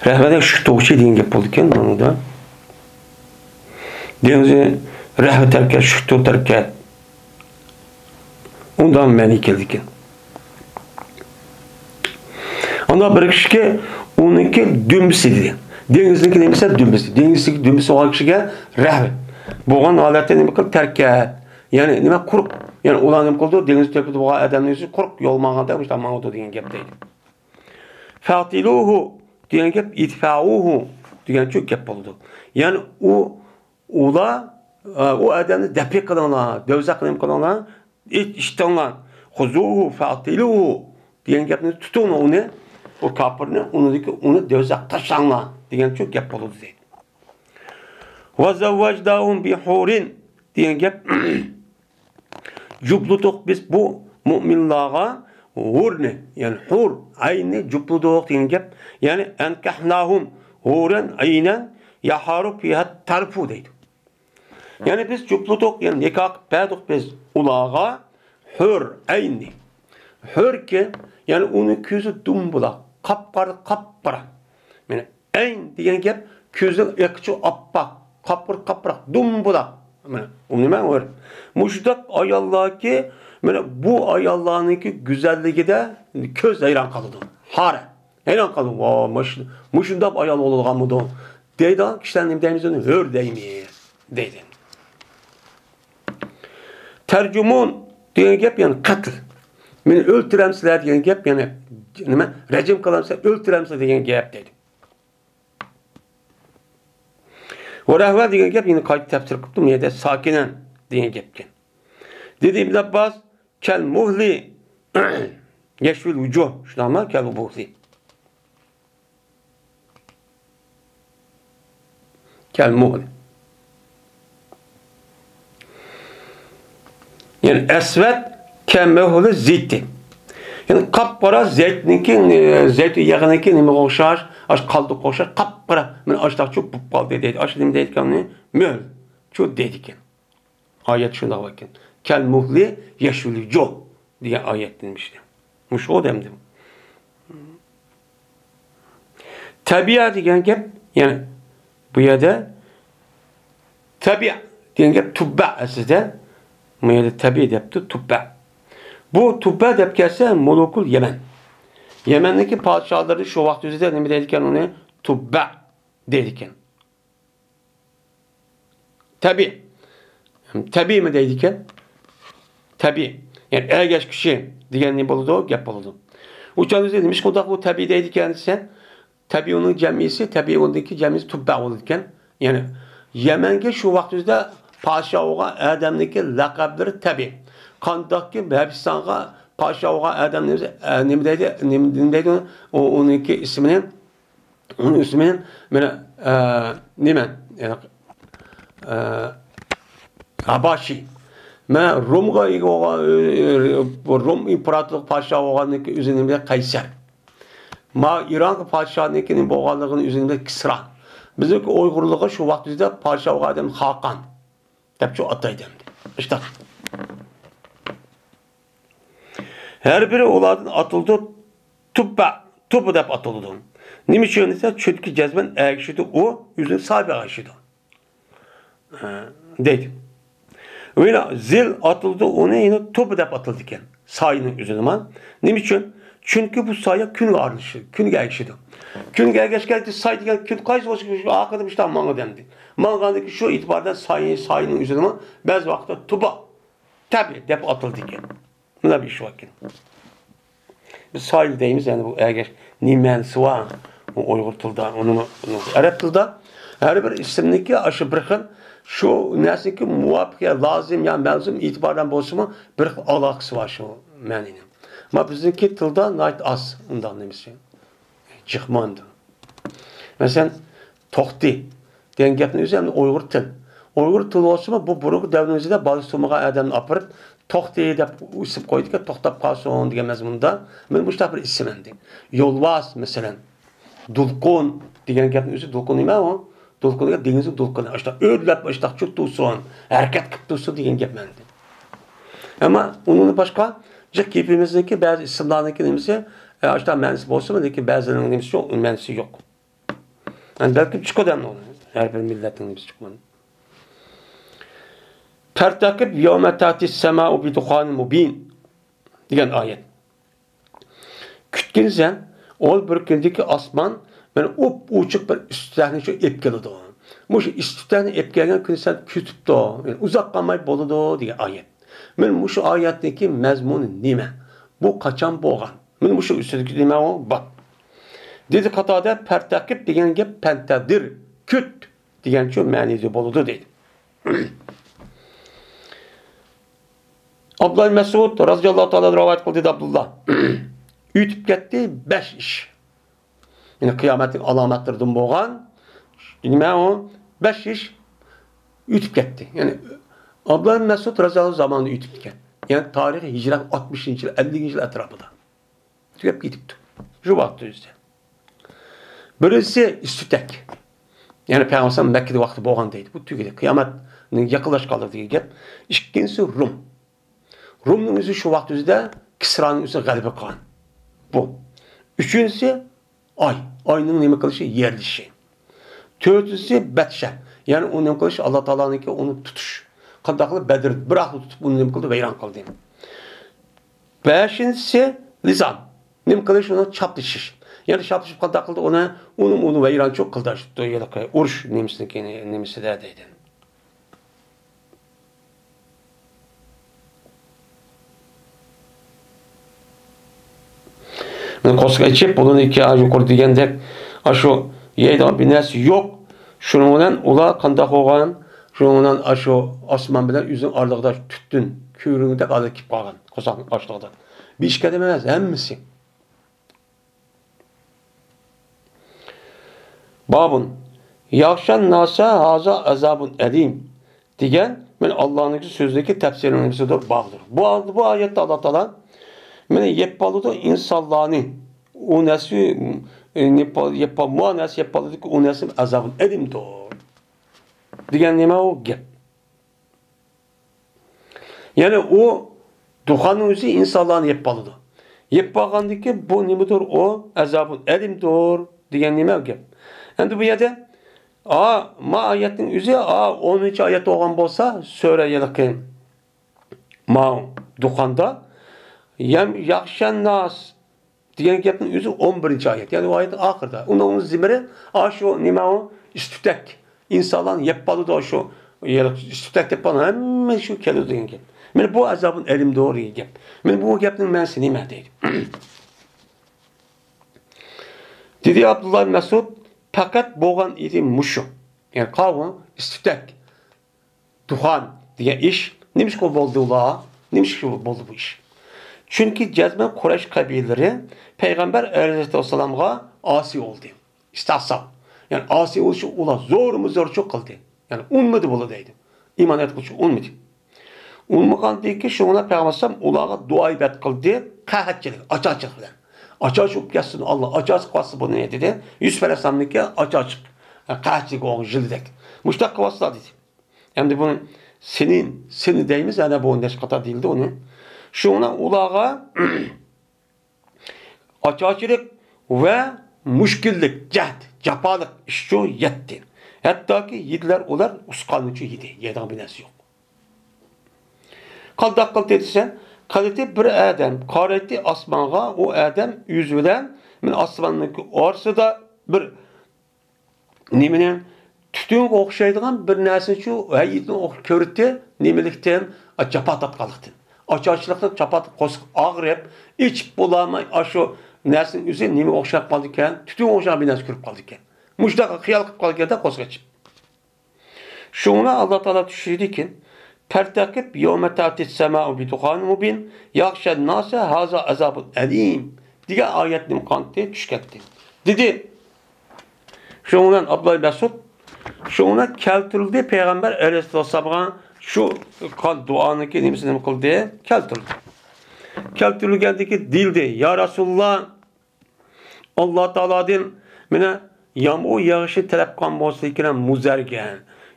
رەھۋەن شۈكتۇغۇچى دېگەن گەپ بولىدىكەن مانىدا. دېڭىزى رەھۋە تەركەت، شۈكتۇ تەركەت. ئۇنداق مەنىگە كېلىدىكەن. ئانداق بىر كىشىكى ئۇنىڭكى دۈمبىسى دېدى. دېڭىزنىڭكى نېمىسى؟ دۈمبىسى. دېڭىزنىڭكى دۈمبىسى بولغان كىشىگە رەھۋە بولغان ھالەتتە نېمە قىل؟ تەركەت. يەنى نېمە؟ قۇرۇق. يەنى ئۇلار نېمە قىلىدۇ؟ دېڭىز تۆپىدە بولغان ئادەمنىڭ ئۆزى قۇرۇق يول ماڭغاندا مۇشۇنداق ماڭىدۇ دېگەن گەپ دەيدۇ. فەتىلۇھۇ دېگەن گەپ، ئىدفەئۇھۇ دېگەنچۇ گەپ بولىدۇ. يەنى ئۇ، ئۇلار، ئۇ ئادەمنى دەپئى قىلىڭلار، دوزاخ نېمە قىلىڭلار، ئىت-، ئىتىڭلار. خۇزۇھۇ فەتىلۇھۇ دېگەن گەپنى تۇتۇڭلار ئۇنى، ئۇ كاپىرنى، ئۇنىڭدىكى ئۇنى دوزاخقا تاشلاڭلار دېگەنچۇ گەپ بولىدۇ دەيدۇ. ۋە زەۋۋەجناھۇم بىھۇرىن دېگەن گەپ، جۇپلىدۇق بىز بۇ مۇئمىنلارغا ھۇرنى، يەنى ھۇر ئەيننى جۇپلىدۇق دېگەن گەپ. يەنى ئەنكەھناھۇم ھۇرەن ئەينەن يەھرۇ فىھا تەرفۇ دەيدۇ. يەنى بىز جۈپلىدۇق، يەنى نىكاھ قىلىپ بەردۇق بىز ئۇلارغا ھۆر ئەيننى. ھۆركى، يەنى ئۇنىڭ كۆزى دۇمبۇلاق، قاپقارا، قاپقارا. مانا ئەين دېگەن گەپ، كۆزنىڭ ئېقىچى ئاپئاق، قاپقارا، قاپقارا، دۇمبۇلاق. مانا ئۇ نېمە ھۆر؟ مۇشۇنداق ئاياللاركى، مانا بۇ ئاياللارنىڭكى گۈزەللىكىدە كۆز ھەيران قالىدۇ. ھارە. ھەيران قالدىم، ۋا، مۇش-، مۇشۇنداق ئايال بولىدىغانمىدۇ؟ دەيدىغان كىشىلەر نېمە دەيمىز ئۇنى؟ ھۆر دەيمىز، دەيدۇ. تەرجۇمۇن دېگەن گەپ، يەنى قەتل. مېنى ئۆلتۈرەمسىلەر دېگەن گەپ، يەنى نېمە؟ رەجىم قىلامسىلەر، ئۆلتۈرەمسىلەر دېگەن گەپ دەيدۇ. ۋە رەھۋە دېگەن گەپ، يەنى قايتا تەپسىر قىلىپتۇ، بۇ يەردە ساكىنەن دېگەن گەپكەن. دېدى ئىبن ئابباس، كەل مۇھلى يەشۋىل ۋۇجۇھ. شۇنداقمۇ؟ كەل مۇھلى. كەل مۇھلى. يەنى ئەسۋەت كەل مۇھلى زەيتى. يەنى قاپقارا زەيتنىڭكى، ئە، زەيتۇن يېغىنىڭكى نېمىگە ئوخشاش؟ ئاشۇ قالدۇققا ئوخشاش قاپقارا. مانا ئاشۇنداقچۇ بولۇپ قالدى دەيدۇ. ئاشۇ نېمە دەيدىكەن ئۇنى؟ مۆل. چۇ دەيدىكەن. ئايەت شۇنداق ئىكەن. كەل مۇھلى يەشۋىل ۋۇجۇھ دېگەن ئايەتتىن ئىشتە. مۇشۇ دەمدىم. تەبىئە دېگەن گەپ، يەنى بۇ يەردە تەبىئە دېگەن گەپ تۇببە ئەسلىدە. بۇ يەردە تەبىئە دەپتۇ، تۇببە. بۇ تۇببە دەپ كەلسە مۇلۇكۇل يەمەن. يەمەننىڭكى پادىشاھلىرى شۇ ۋاقىت ئۆزىدە نېمە دەيدىكەن ئۇنى؟ تۇببە دەيدىكەن. تەبىئە. تەبىئىيمۇ دەيدىكەن؟ تەبىئىي. يەنى ئەگەش كۈچى دېگەن نېمە بولىدۇ؟ گەپ بولىدۇ. ئۇ چاغدا ئۆزى نېمىشقا ئۇنداق بۇ تەبىئىي دەيدىكەن دېسە، تەبىئىينىڭ جەمئىيسى، تەبىئىينىڭكى جەمئىيسى تۇببە بولىدىكەن. يەنى يەمەنگە شۇ ۋاقىت ئۆزىدە پادىشاھ بولغان ئادەمنىڭكى لەقەملىرى تەبىئىي. قانداقكى ھەبىستانغا پادىشاھ بولغان ئادەم نېمە، نېمە دەيدۇ؟ نېمە، نېمە دەيدۇ؟ ئۇ، ئۇنىڭكى ئىسمىنى ئۇنىڭ ئىسمى مانا، ئە، نېمە؟ ئە، ھاباشى. مانا رومغا ئىگە بولغان، ئە، روم ئىمپېراتورلۇق پادىشاھى بولغاندىن كېيىن ئۆزىنى نېمە دەيدۇ؟ قەيسەر. ما ئىرانغا پادىشاھنىڭكى نېمە بولغانلىقىنى ئۆزىنى نېمە دەيدۇ؟ كىسرا. بىزنىڭكى ئۇيغۇرلارغا شۇ ۋاقىت ئۆزىدە پادىشاھ بولغان ئادەم خاقان دەپ شۇ ئاتايدۇ ئەمدى. ئىشتاق. ھەر بىرى ئۇلاردىن ئاتىلىدۇ، تۇببە، تۇببە دەپ ئاتىلىدۇ. نېمە ئۈچۈن دېسە، چۈنكى جەزمەن ئەگىشىدۇ، ئۇ ئۆزىنىڭ ساھىبىغا ئەگىشىدۇ. ھە، دەيدۇ. ۋىلا زىل ئاتىلىدۇ، ئۇنى يەنە تۇببە دەپ ئاتىلىدىكەن. سايىنىڭ ئۆزىنىما. نېمە ئۈچۈن؟ چۈنكى بۇ سايە كۈنگە ئارىلىشىدۇ، كۈنگە ئەگىشىدۇ. كۈنگە ئەگەشكەندە ساي دېگەن كۈن قايسى بولسا شۇ ئارقىدىن مۇشۇنداق ماڭىدۇ ئەمدى. ماڭغاندىن كېيىن شۇ ئېتىباردا سايە، سايىنىڭ ئۆزىنىما بەزى ۋاقىتتا تۇبا. تەبىئىي دەپ ئاتىلىدىكەن. مۇنداق بىر ئىش باركەن. بىز سايىل دەيمىز، يەنى بۇ ئەگەش نېمە مەنىسى بار؟ بۇ ئۇيغۇر تىلىدا، ئۇنىمۇ، ئۇنىمۇ ئەرەب تىلىدا ھەر بىر ئىسىمنىڭكى ئاشۇ بىر خىل، شۇ نەرسىنىڭكى مۇۋاپىق يا لازىم يا مەلزۇم ئېتىباردىن بولسىمۇ، بىر خىل ئالاقىسى بار شۇ مەنىنىڭ. ئەمما بىزنىڭكى تىلدا ناھايىتى ئاز ئۇنداق نېمىسى. جىقماندۇ. مەسىلەن، توختى دېگەن گەپنىڭ ئۆزى ئەمدى ئۇيغۇر تىل. ئۇيغۇر تىل بولسىمۇ، بۇ بۇرۇنقى دەۋرنىڭ ئۆزىدە بالىسى تۇرمىغان ئادەمنى ئاپىرىپ، توختى دەپ ئىسىم قويىدىكەن، توختاپ قالسۇن دېگەن مەزمۇندا. مانا مۇشۇنداق بىر ئىسىم ئەمدى. يولۋاس، مەسىلەن. دولقۇن دېگەن گەپنىڭ ئۆزى، دولقۇن نېمە ئۇ؟ دولقۇن دېگەن دېڭىزنىڭ دولقۇنى. ئاشۇنداق ئۆرلەپ، ئاشۇنداق چۇت تۇرسۇن، ھەرىكەت قىلىپ تۇرسۇن دېگەن گەپ ئەمدى. ئەمما ئۇنىڭدىن باشقا، جىق گېپىمىزنىڭكى بەزى ئىسىملارنىڭكى نېمىسى، ئە، ئاشۇنداق مەنىسى بولسىمۇ، لېكىن بەزىلىرىنىڭ نېمىسى يوق، مەنىسى يوق. يەنى بەلكىم چىقىدۇ ئەمدى ئۇنى. ھەر بىر مىللەتنىڭ نېمىسى چىقىدۇ. فارتقب يوم تأتي السماء بدخان مبين دېگەن ئايەت. كۈتكىنىسەن، ئول بىر كۈندىكى ئاسمان مانا ئوپئوچۇق بىر ئىس تۈتەكنى شۇ ئېلىپ كېلىدۇ. مۇشۇ ئىس تۈتەكنى ئېلىپ كەلگەن كۈنى سەن كۈتۈپ تۇر. يەنى ئۇزاق قالماي بولىدۇ دېگەن ئايەت. مانا مۇشۇ ئايەتنىڭكى مەزمۇنى نېمە؟ بۇ قاچان بولغان؟ مانا مۇشۇ ئۈستىدىكى نېمە ئۇ؟ باب. دېدى قاتادە، فارتقب دېگەن گەپ فانتظر، كۈت دېگەنچۇ مەنىدە بولىدۇ دەيدۇ. ئابدۇللا مەسئۇد رازىياللاھۇ تائالا رىۋايەت قىلدى دەيدۇ ئابدۇللا. ئۆتۈپ كەتتى بەش ئىش. يەنى قىيامەتنىڭ ئالامەتلىرىدىن بولغان نېمە ئۇ؟ بەش ئىش ئۆتۈپ كەتتى. يەنى ئابدۇللا مەسئۇد رازىياللاھۇ زامانىدا ئۆتۈپتىكەن. يەنى تارىخى ھىجرەت ئاتمىشىنچى يىل، ئەللىكىنچى يىل ئەتراپىدا. تۈگەپ كېتىپتۇ. شۇ ۋاقىتتا ئۆزى. بىرىنچىسى ئىس تۈتەك. يەنى پەيغەمبەر مەككىدە ۋاقتى بولغان دەيدۇ. بۇ تۈگىدى. قىيامەت يېقىنلاشقانلىقى دېگەن گەپ. ئىككىنچىسى رۇم. رۇمنىڭ ئۆزى شۇ ۋاقىت ئۆزىدە كىسرانىڭ ئۆزىگە غەلىبە قىلغان. بۇ. ئۈچىنچىسى ئاي. ئاينىڭ نېمە قىلىشى؟ يېرىلىشى. تۆتىنچىسى بەتشە. يەنى ئۇ نېمە قىلىش؟ ئاللا تائالانىڭكى ئۇنى تۇتۇش. قانداق قىلىپ بەدر بىر ئاقلا تۇتۇپ ئۇنى نېمە قىلدى؟ ۋەيران قىلدى. بەشىنچىسى لىزام. نېمە قىلىش؟ ئۇنى چاپلىشىش. يەنى چاپلىشىپ قانداق قىلدى ئۇنى؟ ئۇنى، ئۇنى ۋەيرانچىلىق قىلدى. شۇ ھېلىقى ئۇرۇش نېمىسىنىڭكى نېمىسىدە دەيدۇ. مانا قورساق ئېچىپ، بۇنىڭدىكى يۇقىرى دېگەندەك، ئاشۇ يەيدىغان بىر نەرسە يوق. شۇنىڭ بىلەن ئۇلار قانداق بولغان؟ شۇنىڭ بىلەن ئاشۇ ئاسمان بىلەن ئۆزىنىڭ ئارىلىقىدا تۈتۈن كۆرۈنگۈدەك ھالەتكە كېلىپ قالغان، قورساقنىڭ ئاچلىقىدا. بىر ئىككى ئادەم ئەمەس، ھەممىسى. بابۇن. يەغشەن ناسە ھازا ئەزابۇن ئەلىم دېگەن، مانا ئاللانىڭ سۆزىدىكى تەپسىرىنىڭ نېمىسىدۇر؟ بابىدۇر. بۇ، بۇ ئايەتتە ئاللا تائالا، مانا يەپ بولىدۇ ئىنسانلارنى، ئۇ نەرسە، ئە، يەپ، يەپ، مۇ نەرسە يەپ بولىدۇكى، ئۇ نەرسە ئەزابۇن ئەلىمدۇر دېگەن نېمە ئۇ گەپ؟ يەنى ئۇ دۇخاننىڭ ئۆزى ئىنسانلارنى يەپ بولىدۇ. يەپ بولغاندىكىن بۇ نېمىدۇر ئۇ؟ ئەزابۇن ئەلىمدۇر دېگەن نېمە گەپ؟ ئەمدى بۇ يەردە، ئا، ما ئايەتنىڭ ئۆزى، ئا، ئونىنچى ئايەت بولغان بولسا، سۈرە يىلقى ما دۇخاندا، يەم ياخشەن ناس دېگەن گەپنىڭ ئۆزى ئون بىرىنچى ئايەت، يەنى ئۇ ئايەتنىڭ ئاخىرىدا. ئۇنىڭ زىمىرى، ئاشۇ نېمە ئۇ؟ ئىستۈتەك. ئىنسانلارنى يەپ بولىدۇ شۇ. ئىستۈتەك دەپ بولىدۇ، ھەممە شۇ كېلىدۇ دېگەن گەپ. مانا بۇ ئەزابۇن ئەلىمدۇر دېگەن گەپ. مانا بۇ گەپنىڭ مەنىسى نېمە دەيدۇ. دېدى ئابدۇللا مەسۇد، پەقەت بولغان ئىدى مۇشۇ. يەنى قاۋۇ، ئىستۈتەك. دۇخان دېگەن ئىش نېمىشقا بولدى ئۇلار؟ نېمىشقا بولدى بۇ ئىش؟ چۈنكى جەزمەن قۇرەيش قەبىلىلىرى پەيغەمبەر ئەلەيھىسسالامغا ئاسىي بولدى. ئىستەھزا. يەنى ئاسىي بولۇشى ئۇلار زورمۇ زورچۇ قىلدى. يەنى ئۇنمىدى بۇلار دەيدۇ. ئىمان ئېيتقۇچى ئۇنمىدى. ئۇنمىغاندىن كېيىن شۇڭا پەيغەمبەر ئۇلارغا دۇئا ئىبادەت قىلدى. قەھەتچىلىك، ئاچارچىلىق بىلەن. ئاچارچى بولۇپ كەتسۇن، ئاللا ئاچارچى قىلىۋاتسا بۇنى دېدى. يۈسۈپ ئەلەيھىسسالامنىڭكى ئاچارچىلىق، قەھەتچىلىكى بولغان يىلىدەك. مۇشۇنداق قىلىۋاتسىلا دېدى. ئەمدى بۇنى سېنى، سېنى دەيمىز، ئەنە بۇ نەچچە قاتار دېيىلدى ئۇنى. شۇڭا ئۇلارغا ئاچارچىلىق ۋە مۈشكۈللۈك، جەھد، جاپالىق ئىشچۇ يەتتى. ھەتتاكى يېدىلەر ئۇلار ئۇسقاننىچۇ يېدى، يەيدىغان بىر نەرسە يوق. قانداق قىلدى دېسە، قىلدى بىر ئادەم قارايتتى ئاسمانغا، ئۇ ئادەم ئۆزى بىلەن مانا ئاسماننىڭ ئارىسىدا بىر نېمىنى، تۈتۈنگە ئوخشايدىغان بىر نەرسىنىچۇ، ھەيئىتىنى ئوخ-، كۆرۈتتى، نېمىلىكتىن؟ ئا، جاپا تارتقانلىقتىن. ئاچارچىلىقتىن جاپا تارتقان، قورسىقى ئاغرىپ، ئېچىپ بولالماي، ئاشۇ نەرسىنىڭ ئۆزى نېمىگە ئوخشاپ قالىدىكەن؟ تۈتۈنگە ئوخشىغان بىر نەرسە كۆرۈپ قالىدىكەن. مۇشۇنداق خىيال قىلىپ قالىدىكەن-دە، قورسىقى ئېچىپ. شۇڭا ئاللا تائالا چۈشۈردىكىن، پەرتەقىب يەۋمە تەئتىس سەمائۇ بىدۇخانىن مۇبىن، يەغشەن ناسە ھازا ئازابۇن ئەلىم دېگەن ئايەت نېمە قىلدى؟ چۈشكەتتى. دېدى. شۇنىڭ بىلەن ئابدۇللا مەسۇد، شۇنىڭ بىلەن كەلتۈرۈلدى پەيغەمبەر ئەلەيھىسسالامغا شۇ قىلغان دۇئانىڭكى نېمىسىنى نېمە قىلدى؟ كەلتۈرۈلدى. كەلتۈرۈلگەندىكى دېيىلدى، يا رەسۇلاللا، ئاللا تائالادىن مانا يامغۇر يېغىشنى تەلەپ قىلغان بولسا كېرەك مۇزەرگە.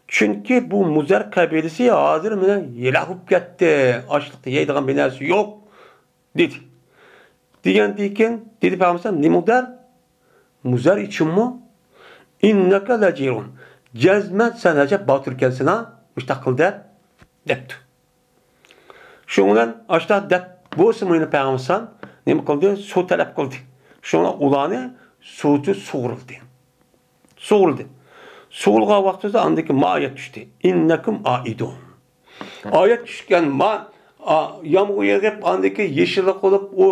چۈنكى بۇ مۇزەر قەبىلىسى ھازىر مانا ھالاك بولۇپ كەتتى. ئاشلىق يەيدىغان بىر نەرسە يوق، دېدى. دېگەندىن كېيىن دېدى پەيغەمبەر، نېمە دەر؟ مۇزەر ئۈچۈنمۇ؟ ئىننەكە لەجىرۇن. جەزمەن سەن ئەجەب باتۇر ئىكەنسەن ھا، مۇشۇنداق قىل دەپ، دەپتۇ. شۇنىڭ بىلەن ئاشۇنداق دەپ بولسىمۇ يەنە پەيغەمبەر نېمە قىلدى؟ سۇ تەلەپ قىلدى. شۇڭا ئۇلارنى سۇچۇ سۇغۇرۇلدى. سۇغۇرۇلدى. سۇغۇرۇلغان ۋاقتىدا ئاندىن كېيىن ما ئايەت چۈشتى. ئىننەكۇم ئائىدۇن. ئايەت چۈشكەن ما، ئا، يامغۇر يېغىپ، ئاندىن كېيىن يېشىللىق بولۇپ، ئۇ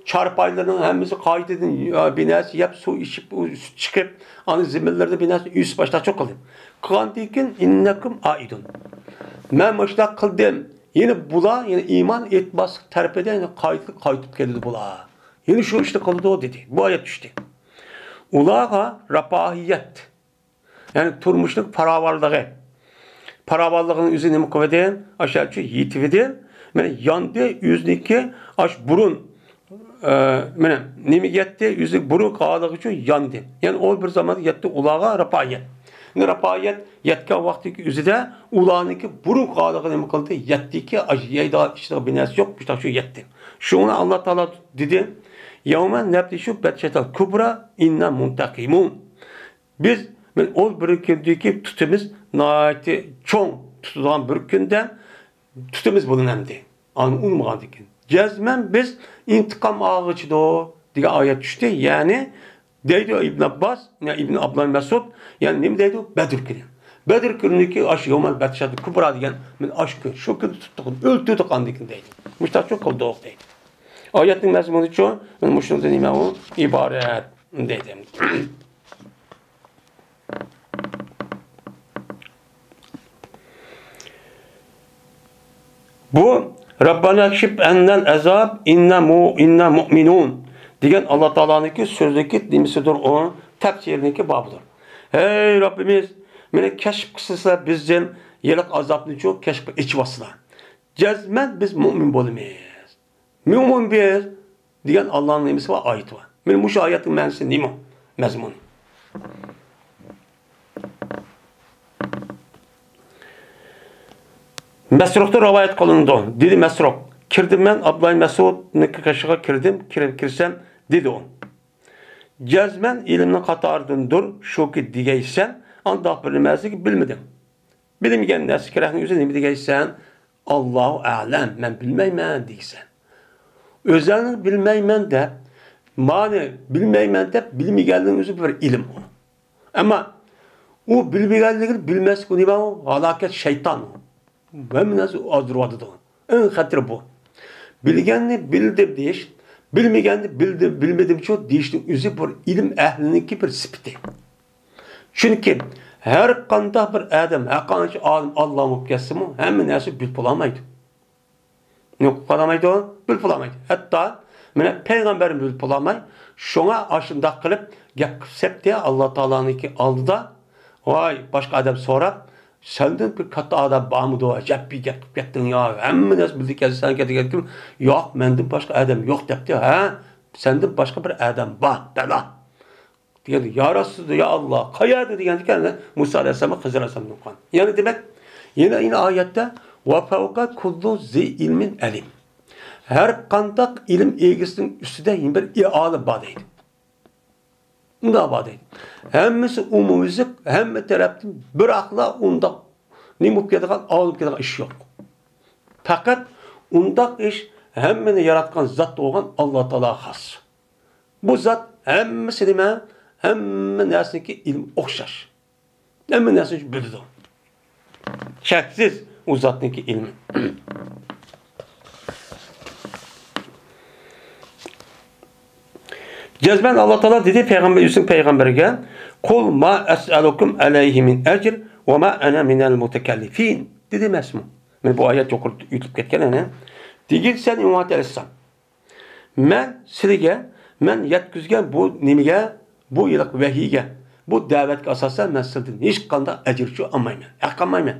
چارپايلىرىنىڭ ھەممىسى قايتىدىن، ئا، بىر نەرسە يەپ، سۇ ئىچىپ، ئۇ سۈت چىقىپ، ئاندىن زېمىنلىرىدا بىر نەرسە ئۆسۈپ باشلاقچۇ قىلدى. قىلغاندىن كېيىن، ئىننەكۇم ئائىدۇن. مەن مۇشۇنداق قىلدىم. يەنە بۇلار، يەنە ئىمان ئېيتماسلىق تەرىپىدە يەنە قايتىپ، قايتىپ كېلىدۇ بۇلار. يەنە شۇ ئىشنى قىلىدۇ دېدى. بۇ ئايەت چۈشتى. ئۇلارغا رىپاھىيەت، يەنى تۇرمۇشنىڭ پاراۋانلىقى. پاراۋانلىقىنىڭ ئۆزى نېمە قىلىۋىدى؟ ئاشۇ يېتىۋىدى. مانا ياندى، ئۆزىنىڭكى ئاش بۇرۇن، ئە، مانا نېمە يەتتى؟ ئۆزىنىڭ بۇرۇن قالغىچۇ ياندى. يەنى ئۇ بىر زاماندا يەتتى ئۇلارغا رىپاھىيەت. رىپايەت يەتكەن ۋاقتىدىكى ئۆزىدە ئۇلارنىڭكى بۇرۇنقى ھالىغا نېمە قىلدى؟ يەتتىكى، ئاش-، يەيدىغان، ئىچىدىغان بىر نەرسە يوق، مۇشۇنداق شۇ يەتتى. شۇڭا ئاللا تائالا دېدى، يەۋمە نەبتىشۇ بەتشەتەل كۇبرا ئىننا مۇنتەقىمۇن. بىز، مەن ئول بىر كۈندىكى تۇتىمىز ناھايىتى چوڭ تۇتىدىغان بىر كۈندە تۇتىمىز بۇنى ئەمدى. ئانى ئۇنىمىغاندىكىن. جەزمەن بىز ئىنتىقام ئالغۇچىدۇر دېگەن ئايەت چۈشتى. يەنى دەيدۇ ئىبن ئابباس، يا ئىبن ئابلا مەسۇد، يەنى نېمە دەيدۇ؟ بەدر كۈنى. بەدر كۈنىدىكى ئاش يومەن بەتشەدە كۇبرا دېگەن، مەن ئاش كۈن، شۇ كۈنى تۇتتۇق، ئۆلتۈردۇق ئاندىن كېيىن دەيدۇ. مۇشتاق چوڭ قىلدۇق دەيدۇ. ئايەتنىڭ مەزمۇنىچۇ، مەن مۇشۇنىڭدىن نېمە ئۇ؟ ئىبارەت دەيدۇ. بۇ رەببانا كىشىپ ئەننەل ئەزاب ئىننا مۇ-، ئىننا مۇئمىنۇن دېگەن ئاللا تائالانىڭكى سۆزىنىڭكى نېمىسىدۇر ئۇ؟ تەپسىرىنىڭكى بابىدۇر. ھەي رەببىمىز، مېنى كەشىپ قىلسىلا بىزدىن ھېلىقى ئازابنىچۇ كەشىپ ئېچىۋاتسىلا. جەزمەن بىز مۇئمىن بولىمىز. مۇئمىن بىز دېگەن ئاللانىڭ نېمىسى بار؟ ئايىتى بار. مانا مۇشۇ ئايەتنىڭ مەنىسى نېمە؟ مەزمۇنى. مەسرۇقتىن رىۋايەت قىلىنىدۇ. دېدى مەسرۇق، كىردىم مەن ئابدۇللا مەسئۇدنىڭكى قېشىغا كىردىم، كىرىپ كىرسەم، دېدى ئۇ، جەزمەن ئىلىمنىڭ قاتارىدىندۇر، شۇكى دېگەيسەن، ئانداق بىر نېمەسىنى بىلمىدىڭ. بىلمىگەن نەرسە كېرەكنىڭ ئۆزى نېمە دېگەيسەن؟ ئاللاھۇ ئەلەم، مەن بىلمەيمەن دېگەيسەن. ئۆزەڭنى بىلمەيمەن دەپ، مانى بىلمەيمەن دەپ بىلمىگەننىڭ ئۆزى بىر ئىلىم ئۇ. ئەمما ئۇ بىلمىگەنلىكىنى بىلمەسلىك ئۇ نېمە ئۇ؟ ھالاكەت، شەيتان ئۇ. ھەممە نەرسە ئازدۇرۇۋاتىدۇ. ئەڭ خەتىرى بۇ. بىلگەننى بىلدىم دېيىش، بىلمىگەننى بىلدىم، بىلمىدىمچۇ دېيىشنىڭ ئۆزى بىر ئىلىم ئەھلىنىڭكى بىر سۈپىتى. چۈنكى ھەر قانداق بىر ئادەم، ھەر قانچە ئالىم، ئاللا بولۇپ كەتسىمۇ، ھەممە نەرسە بىلىپ بولالمايدۇ. نېمە قىلالمايدۇ؟ بىلىپ بولالمايدۇ. ھەتتا مانا پەيغەمبەرمۇ بىلىپ بولالماي، شۇڭا ئاشۇنداق قىلىپ گەپ قىلىپ سەپتى ئاللا تائالانىڭكى ئالدىدا. ۋاي، باشقا ئادەم سوراپ، سەندىن بىر كاتتا ئادەم بارمىدۇ؟ ئەجەب بىر گەپ قىلىپ كەتتىڭ يا، ھەممە نەرسە بىلدى ئىكەنسەن سەن دېگەنتىم، ياق، مەندىن باشقا ئادەم يوق دەپتۇ. ھە، سەندىن باشقا بىر ئادەم بار، بەلا. دېگەندە، يا رەسۇلاللا، يا ئاللا، قەيەردە دېگەندىكىن، ئەنە مۇسا ئەلەيھىسسالام، خىزىر ئەلەيھىسسالامنى ئوقۇغان. يەنە دېمەك، يەنە، يەنە ئايەتتە، ۋە فەۋقە كۇللى زى ئىلمىن ئەلىم. ھەر قانداق ئىلىم ئىگىسىنىڭ ئۈستىدە يەنە بىر ئالىم بار دەيدۇ. ئۇنداق بار دەيدۇ. ھەممىسى ئومۇميۈزلۈك، ھەممە تەرەپتىن بىراقلا ئۇنداق نېمە بولۇپ كېتىدىغان، ئالىم بولۇپ كېتىدىغان ئىش يوق. پەقەت ئۇنداق ئىش ھەممىنى ياراتقان زات بولغان ئاللا تائالاغا خاس. بۇ زات ھەممىسى نېمە؟ ھەممە نەرسىنىڭكى ئىلمى ئوخشاش. ھەممە نەرسىنى بىلىدۇ. شەكسىز ئۇ زاتنىڭكى ئىلمى. جەزمەن ئاللا تائالا دېدى پەيغەمبەر يۈسۈپ پەيغەمبەرگە، قۇل ما ئەسئەلۇكۇم ئەلەيھى مىن ئەجر ۋە ما ئەنە مىنەل مۇتەكەللىفىن، دېدى ئەمەسمۇ؟ مانا بۇ ئايەت يۇقىرىدا ئۆتۈپ كەتكەن ئەنە. دېگىن سەن ئىمامەت ئەلەيھىسسالام. مەن سىلىگە، مەن يەتكۈزگەن بۇ نېمىگە، بۇ ھېلىقى ۋەھىيگە، بۇ دەۋەتكە ئاساسەن مەن سىلىدىن ھېچقانداق ئەجىرچۇ ئالمايمەن، ھەق ئالمايمەن.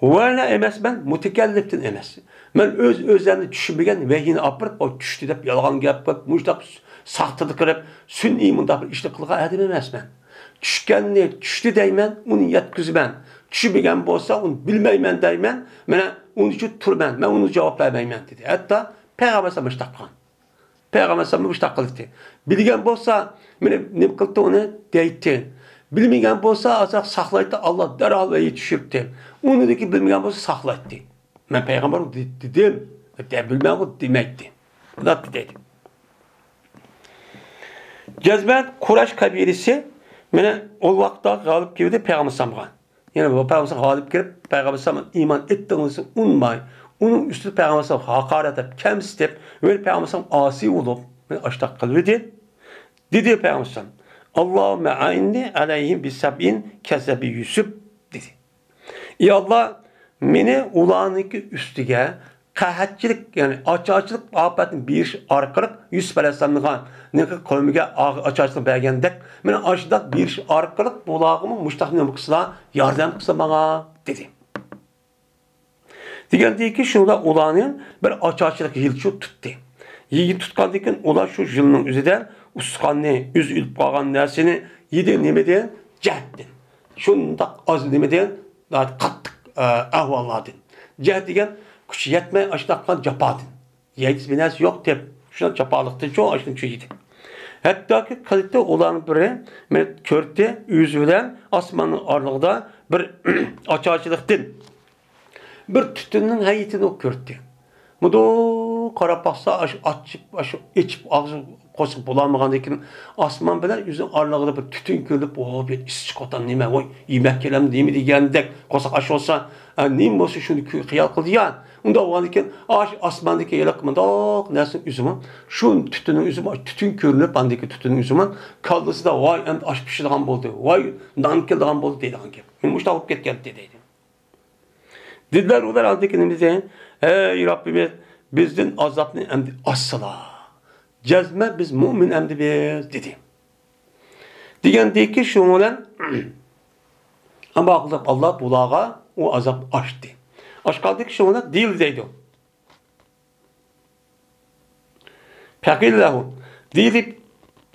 ۋە نە ئەمەسمەن، مۇتەكەللىپتىن ئەمەس. مەن ئۆز-ئۆزلەرنى چۈشىنمىگەن ۋەھىينى ئاپىرىپ، ئۇ چۈشتى دەپ يالغان گەپ قىلىپ، مۇشۇنداق ساختىلىق قىلىپ، سۈنئىي مۇنداق بىر ئىشنى قىلغان ئادەم ئەمەسمەن. چۈشكەننى چۈشتى دەيمەن، ئۇنى يەتكۈزىمەن. چۈشىنمىگەن بولسا، ئۇنى بىلمەيمەن دەيمەن. مانا، ئۇنىڭ ئۈچۈن تۇرىمەن، مەن ئۇنى جاۋاب بەرمەيمەن، دېدى. ھەتتا پەيغەمبەر ئەلەيھىسسالام مۇشۇنداق قىلغان. پەيغەمبەر ئەلەيھىسسالام مۇشۇنداق قىلدى. بىلگەن بولسا، مانا نېمە قىلدى ئۇنى دەيتتى. بىلمىگەن بولسا، ئازراق ساقلايتتى، ئاللا دەرھال ۋەھىي چۈشۈرۈپتۇ. ئۇنىڭدىكى بىلمىگەن بولسا ساقلايتتى. مەن پەيغەمبەر دېدىم، دە بىلمەيمەن دېمەيتتى. بۇنداق دەيدۇ. جەزمەن قۇرەيش قەبىلىسى مانا ئۇ ۋاقىتتا غالىب كېلىۋىدى پەيغەمبەر ئەلەيھىسسالامغا. يەنە بۇ پەيغەمبەر غالىب كېلىپ، پەيغەمبەر ئەلەيھىسسالام ئىمان ئېيتتىڭىز ئۇنىماي، ئۇنىڭ ئۈستىدە پەيغەمبەر ئەلەيھىسسالام ھاقارەت دەپ كەمسىتىپ، ۋە پەيغەمبەر ئەلەيھىسسالام ئاسىي بولۇپ، مانا ئاشتاق قىلىۋىدى. دېدى پەيغەمبەر ئەلەيھىسسالام، اللهم أعني عليهم بسبع كسبي يوسف، دېدى. ئى ئاللا، مېنى ئۇلارنىڭكى ئۈستىگە قەھەتچىلىك، يەنى ئاچارچىلىق ئاپەتنى بېرىش ئارقىلىق يۈسۈپ ئەلەيھىسسالامغا، نېمە قەۋمىگە ئا-، ئاچارچىلىق بەرگەندەك، مېنى ئاشۇنداق بېرىش ئارقىلىق بۇلارغىمۇ مۇشۇنداق نېمە قىلسىلا، ياردەم قىلسا ماڭا، دېدى. دېگەندىن كېيىن شۇنداق ئۇلارنى بىر ئاچارچىلىق يىلچۇ تۇتتى. يىگىت تۇتقاندىن كېيىن ئۇلار شۇ يىلنىڭ ئۆزىدە ئۇستىخاننى، ئۆزى ئۆلۈپ قالغان نەرسىنى يېدى، نېمىدىن؟ جەھەتتىن. شۇنداق ئاز نېمىدىن، قاتتىق، ئە، ئەھۋاللاردىن. جەھ دېگەن كۈچ يەتمەي ئاشۇنداق جاپادىن. يەيدىسى بىر نەرسە يوق دەپ، شۇنداق جاپالىقتىن شۇ ئاشۇنى چۈيىدى. ھەتتاكى قېلىپتۇ ئۇلارنىڭ بىرى مېنى كۆردى، ئۆزى بىلەن ئاسماننىڭ ئارىلىقىدا بىر ئاچارچىلىقتىن بىر تۈتۈننىڭ ھەيئىتىنى ئۇ كۆردى. مۇنداق قاراپ باقسا، ئاشۇ ئاچىپ، ئاشۇ ئېچىپ ئاغزى قورسىقى بولالمىغاندىكىن، ئاسمان بىلەن ئۆزىنىڭ ئارىلىقىدا بىر تۈتۈن كۆرۈنۈپ، ۋاي، بىر ئىس چىقىۋاتقان نېمە، ۋاي، يېمەك كېلەمدۇ نېمە دېگەندەك قورساق ئاچ بولسا، ئە، نېمە بولسا شۇنى كۆ-، خىيال قىلدى يا. ئۇنداق بولغاندىكىن، ئاشۇ ئاسماندىكى ھېلىقى مۇنداق نەرسىنىڭ ئۆزىمۇ، شۇ تۈتۈننىڭ ئۆزىمۇ، تۈتۈن كۆرۈنۈپ، ئاندىكى تۈتۈننىڭ ئۆزىمۇ كاللىسىدا، ۋاي، ئەمدى ئاش پىشىدىغان بولدى، ۋاي، نان كېلىدىغان بولدى دەيدىغان گەپ. مۇشۇنداق بولۇپ كەتكەنتى دەيدۇ. دېدىلەر ئۇلار ئاندىن كېيىن نېمە دېدى؟ ھەي رەببىمىز، بىزدىن ئازابنى ئەمدى ئاچسىلا. جەزمەن بىز مۇئمىن ئەمدى بىز، دېدى. دېگەندىكى شۇنىڭ بىلەن ئەمما ئاللاھ بۇلارغا ئۇ ئازابنى ئاچتى. ئاچقاندىكى شۇنىڭ بىلەن دېيىلدى دەيدۇ. پەقىلەھۇ، دېيىلدى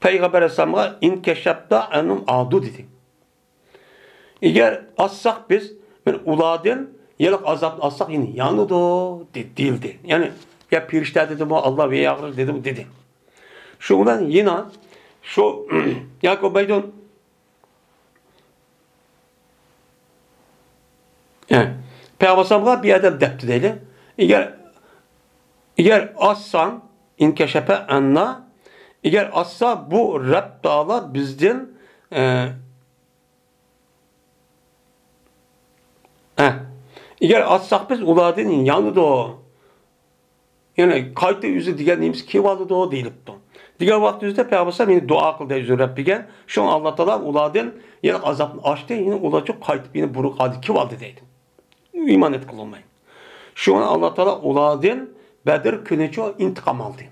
پەيغەمبەر ئەلەيھىسسالامغا، ئىن كەشەپنا ئەنھۇم ئادۇ دېدى. ئەگەر ئاچساق بىز، مانا ئۇلاردىن يەنە ئازابنى ئاچساق يەنە يانىدۇ دېدى، دېيىلدى. يەنى يا پەرىشتە دېدىمۇ، ئاللاھ ۋەھىي ئاغدۇردى دېدىمۇ دېدى. شۇ بىلەن يەنە شۇ ياكى بولمايدۇ. ئە، پەيغەمبەر ئەلەيھىسسالامغا بىر ئادەم دەپتۇ دەيلى. ئەگەر، ئەگەر ئاچساڭ، ئىن كەشەپە ئەننا، ئەگەر ئاچسا بۇ رەب تائالا بىزدىن، ئە، ئە، ئەگەر ئاچساق بىز ئۇلاردىن يانىدۇ. يەنى قايتا ئۆزى دېگەن نېمىسى كېلىۋالىدۇ دېيىلىپتۇ. دېگەن ۋاقتىمىزدا پەيغەمبەر ئەلەيھىسسالام يەنە دۇئا قىلدى ئۆزىنىڭ رەببىگە. شۇڭا ئاللا تائالا ئۇلاردىن يەنە ئازابنى ئاچتى، يەنە ئۇلارچۇ قايتىپ يەنە بۇرۇن ھالدا كېلىۋالدى دەيدۇ. ئىمان ئېتىقلىماي. شۇڭا ئاللا تائالا ئۇلاردىن بەدر كۈنىچۇ ئىنتىقام ئالدى.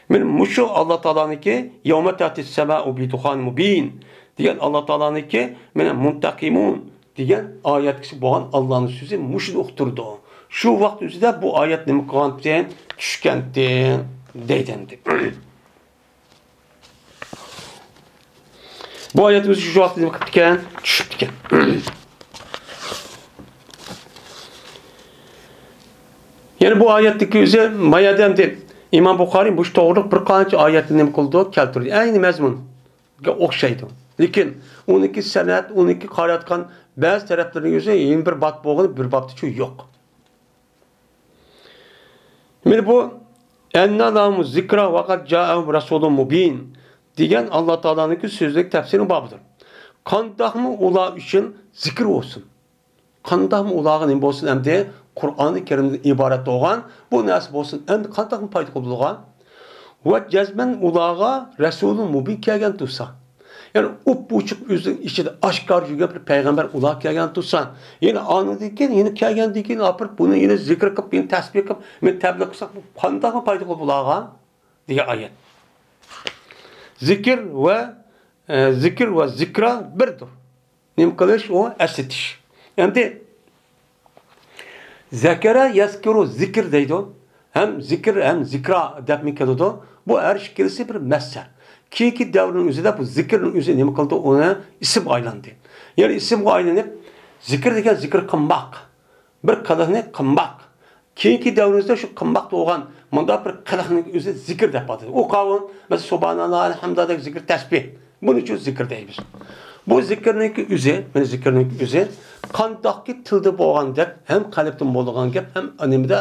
مانا مۇشۇ ئاللا تائالانىڭكى يەۋمە تەتىس سەمائۇ بىدۇخان مۇبىن دېگەن ئاللا تائالانىڭكى مانا مۇنتەقىمۇن دېگەن ئايەتكىسى بولغان ئاللانىڭ سۆزى مۇشۇنى ئۇقتۇرىدۇ. شۇ ۋاقىت ئۆزىدە بۇ ئايەت نېمە قىلغانتى؟ چۈشكەنتى دەيدۇ ئەمدى. بۇ ئايەتىمىز شۇ ۋاقىتتا نېمە قىپتىكەن؟ چۈشۈپتىكەن. يەنى بۇ ئايەتتىكى ئۆزى، ما يەردە ئەمدى ئىمام بۇخارىي مۇشۇ توغرىلىق بىر قانچە ئايەتنى نېمە قىلىدۇ؟ كەلتۈرىدۇ. ئەينى مەزمۇنغا ئوخشايدۇ. لېكىن ئۇنىڭكى سەنەد، ئۇنىڭكى قارايدىغان بەزى تەرەپلىرىنىڭ ئۆزى يەنە بىر باب بولغىنى بىر بابتىچۇ يوق. مانا بۇ، ئەننە لەھۇمۇز زىكرا ۋە قەد جائەھۇم رەسۇلۇن مۇبىن دېگەن ئاللا تائالانىڭكى سۆزلۈك تەپسىرىنىڭ بابىدۇر. قانداقمۇ ئۇلار ئۈچۈن زىكىر بولسۇن؟ قانداقمۇ ئۇلارغا نېمە بولسۇن ئەمدى؟ قۇرئانى كەرىمدىن ئىبارەت بولغان بۇ نەرسە بولسۇن ئەمدى قانداقمۇ پايدا قىلىدىغان؟ ۋە جەزمەن ئۇلارغا رەسۇلۇن مۇبىن كەلگەن تۇرسا، يەنى ئۇپئوچۇق ئۆزىنىڭ ئىچىدە ئاشكارا يۈرگەن بىر پەيغەمبەر ئۇلارغا كەلگەن تۇرسا، يەنە ئاندىن كېيىن، يەنە كەلگەندىن كېيىن ئاپىرىپ بۇنى يەنە زىكىر قىلىپ، يەنە تەسبىھ قىلىپ، يەنە تەبلىغ قىلساق، بۇ قانداقمۇ پايدا قىلىدۇ بۇلارغا؟ دېگەن ئايەت. زىكىر ۋە، ئە، زىكىر ۋە زىكرا بىردۇر. نېمە قىلىش؟ ئۇ ئەسلىتىش. ئەمدى زەكەرە يەزكۇرۇ زىكىر دەيدۇ. ھەم زىكىر، ھەم زىكرا دەپمۇ كېلىدۇ. بۇ ھەر ئىككىلىسى بىر مەسدەر. كېيىنكى دەۋرنىڭ ئۆزىدە بۇ زىكىرنىڭ ئۆزى نېمە قىلدى؟ ئۇنى ئىسىمغا ئايلاندى. يەنى ئىسىمغا ئايلىنىپ، زىكىر دېگەن زىكىر قىلماق. بىر قىلىقنى قىلماق. كېيىنكى دەۋرىمىزدە شۇ قىلماقتا بولغان مۇنداق بىر قىلىقنىڭ ئۆزى زىكىر دەپ ئاتىلىدۇ. ئۇ قاۋۇل، مەسىلەن، سۇبھاناللا، ئەلھەمدۇلىللا دېگەن زىكىر تەسبىھ. بۇنى شۇ زىكىر دەيمىز. بۇ زىكىرنىڭكى ئۆزى، مانا زىكىرنىڭكى ئۆزى قانداقكى تىلدا بولغان گەپ، ھەم قەلبتىن بولىدىغان گەپ، ھەم نېمىدە،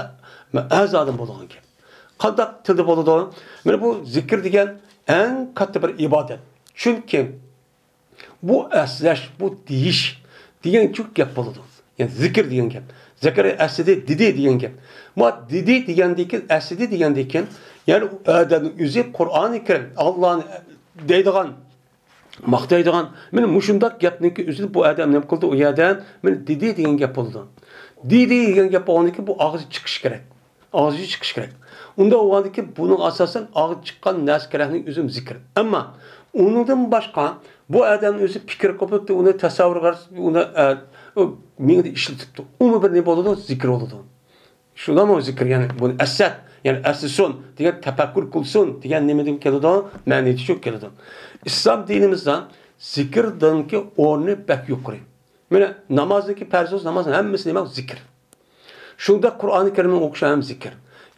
ئەزادىن بولىدىغان گەپ. قانداق تىلدا بولىدۇ؟ مانا بۇ زىكىر دېگەن ئەڭ كاتتا بىر ئىبادەت. چۈنكى بۇ ئەسلەش، بۇ دېيىش دېگەن چوڭ گەپ بولىدۇ. يەنى زىكىر دېگەن گەپ. زەكەرىيا ئەسلىدى، دېدى دېگەن گەپ. ما دېدى دېگەندىن كېيىن، ئەسلىدى دېگەندىن كېيىن، يەنى ئۇ ئادەمنىڭ ئۆزى قۇرئانى كەرىم، ئاللانى دەيدىغان، ماختايدىغان، مانا مۇشۇنداق گەپنىڭكى ئۆزىنى بۇ ئادەم نېمە قىلدى؟ ئۇ يەردە مانا دېدى دېگەن گەپ بولىدۇ. دېدى دېگەن گەپ بولغاندىن كېيىن بۇ ئاغزى چىقىشى كېرەك. ئاغزى چىقىشى كېرەك. ئۇنداق بولغاندىن كېيىن بۇنىڭ ئاساسەن ئاغزى چىققان نەرسە كېرەكنىڭ ئۆزىمۇ زىكىر. ئەمما ئۇنىڭدىن باشقا بۇ ئادەم ئۆزى پىكىر قىلىپتۇ، ئۇنى تەسەۋۋۇر قىلىپ، ئۇنى، ئە، ئۇ مېڭىدە ئىشلىتىپتۇ. ئۇمۇ بىر نېمە بولىدۇ؟ زىكىر بولىدۇ. شۇلارمۇ زىكىر، يەنى بۇنى ئەسلەت، يەنى ئەسلىسۇن دېگەن، تەپەككۇر قىلسۇن دېگەن نېمىدىن كېلىدۇ؟ مەنىدىن شۇ كېلىدۇ. ئىسلام دىنىمىزدا زىكىردىنكى ئورنى بەك يۇقىرى. مانا نامازنىڭكى پەرز بولسا، نامازنىڭ ھەممىسى نېمە؟ زىكىر. شۇنداق قۇرئانى كەرىمنى ئوقۇش ھەم زىكىر.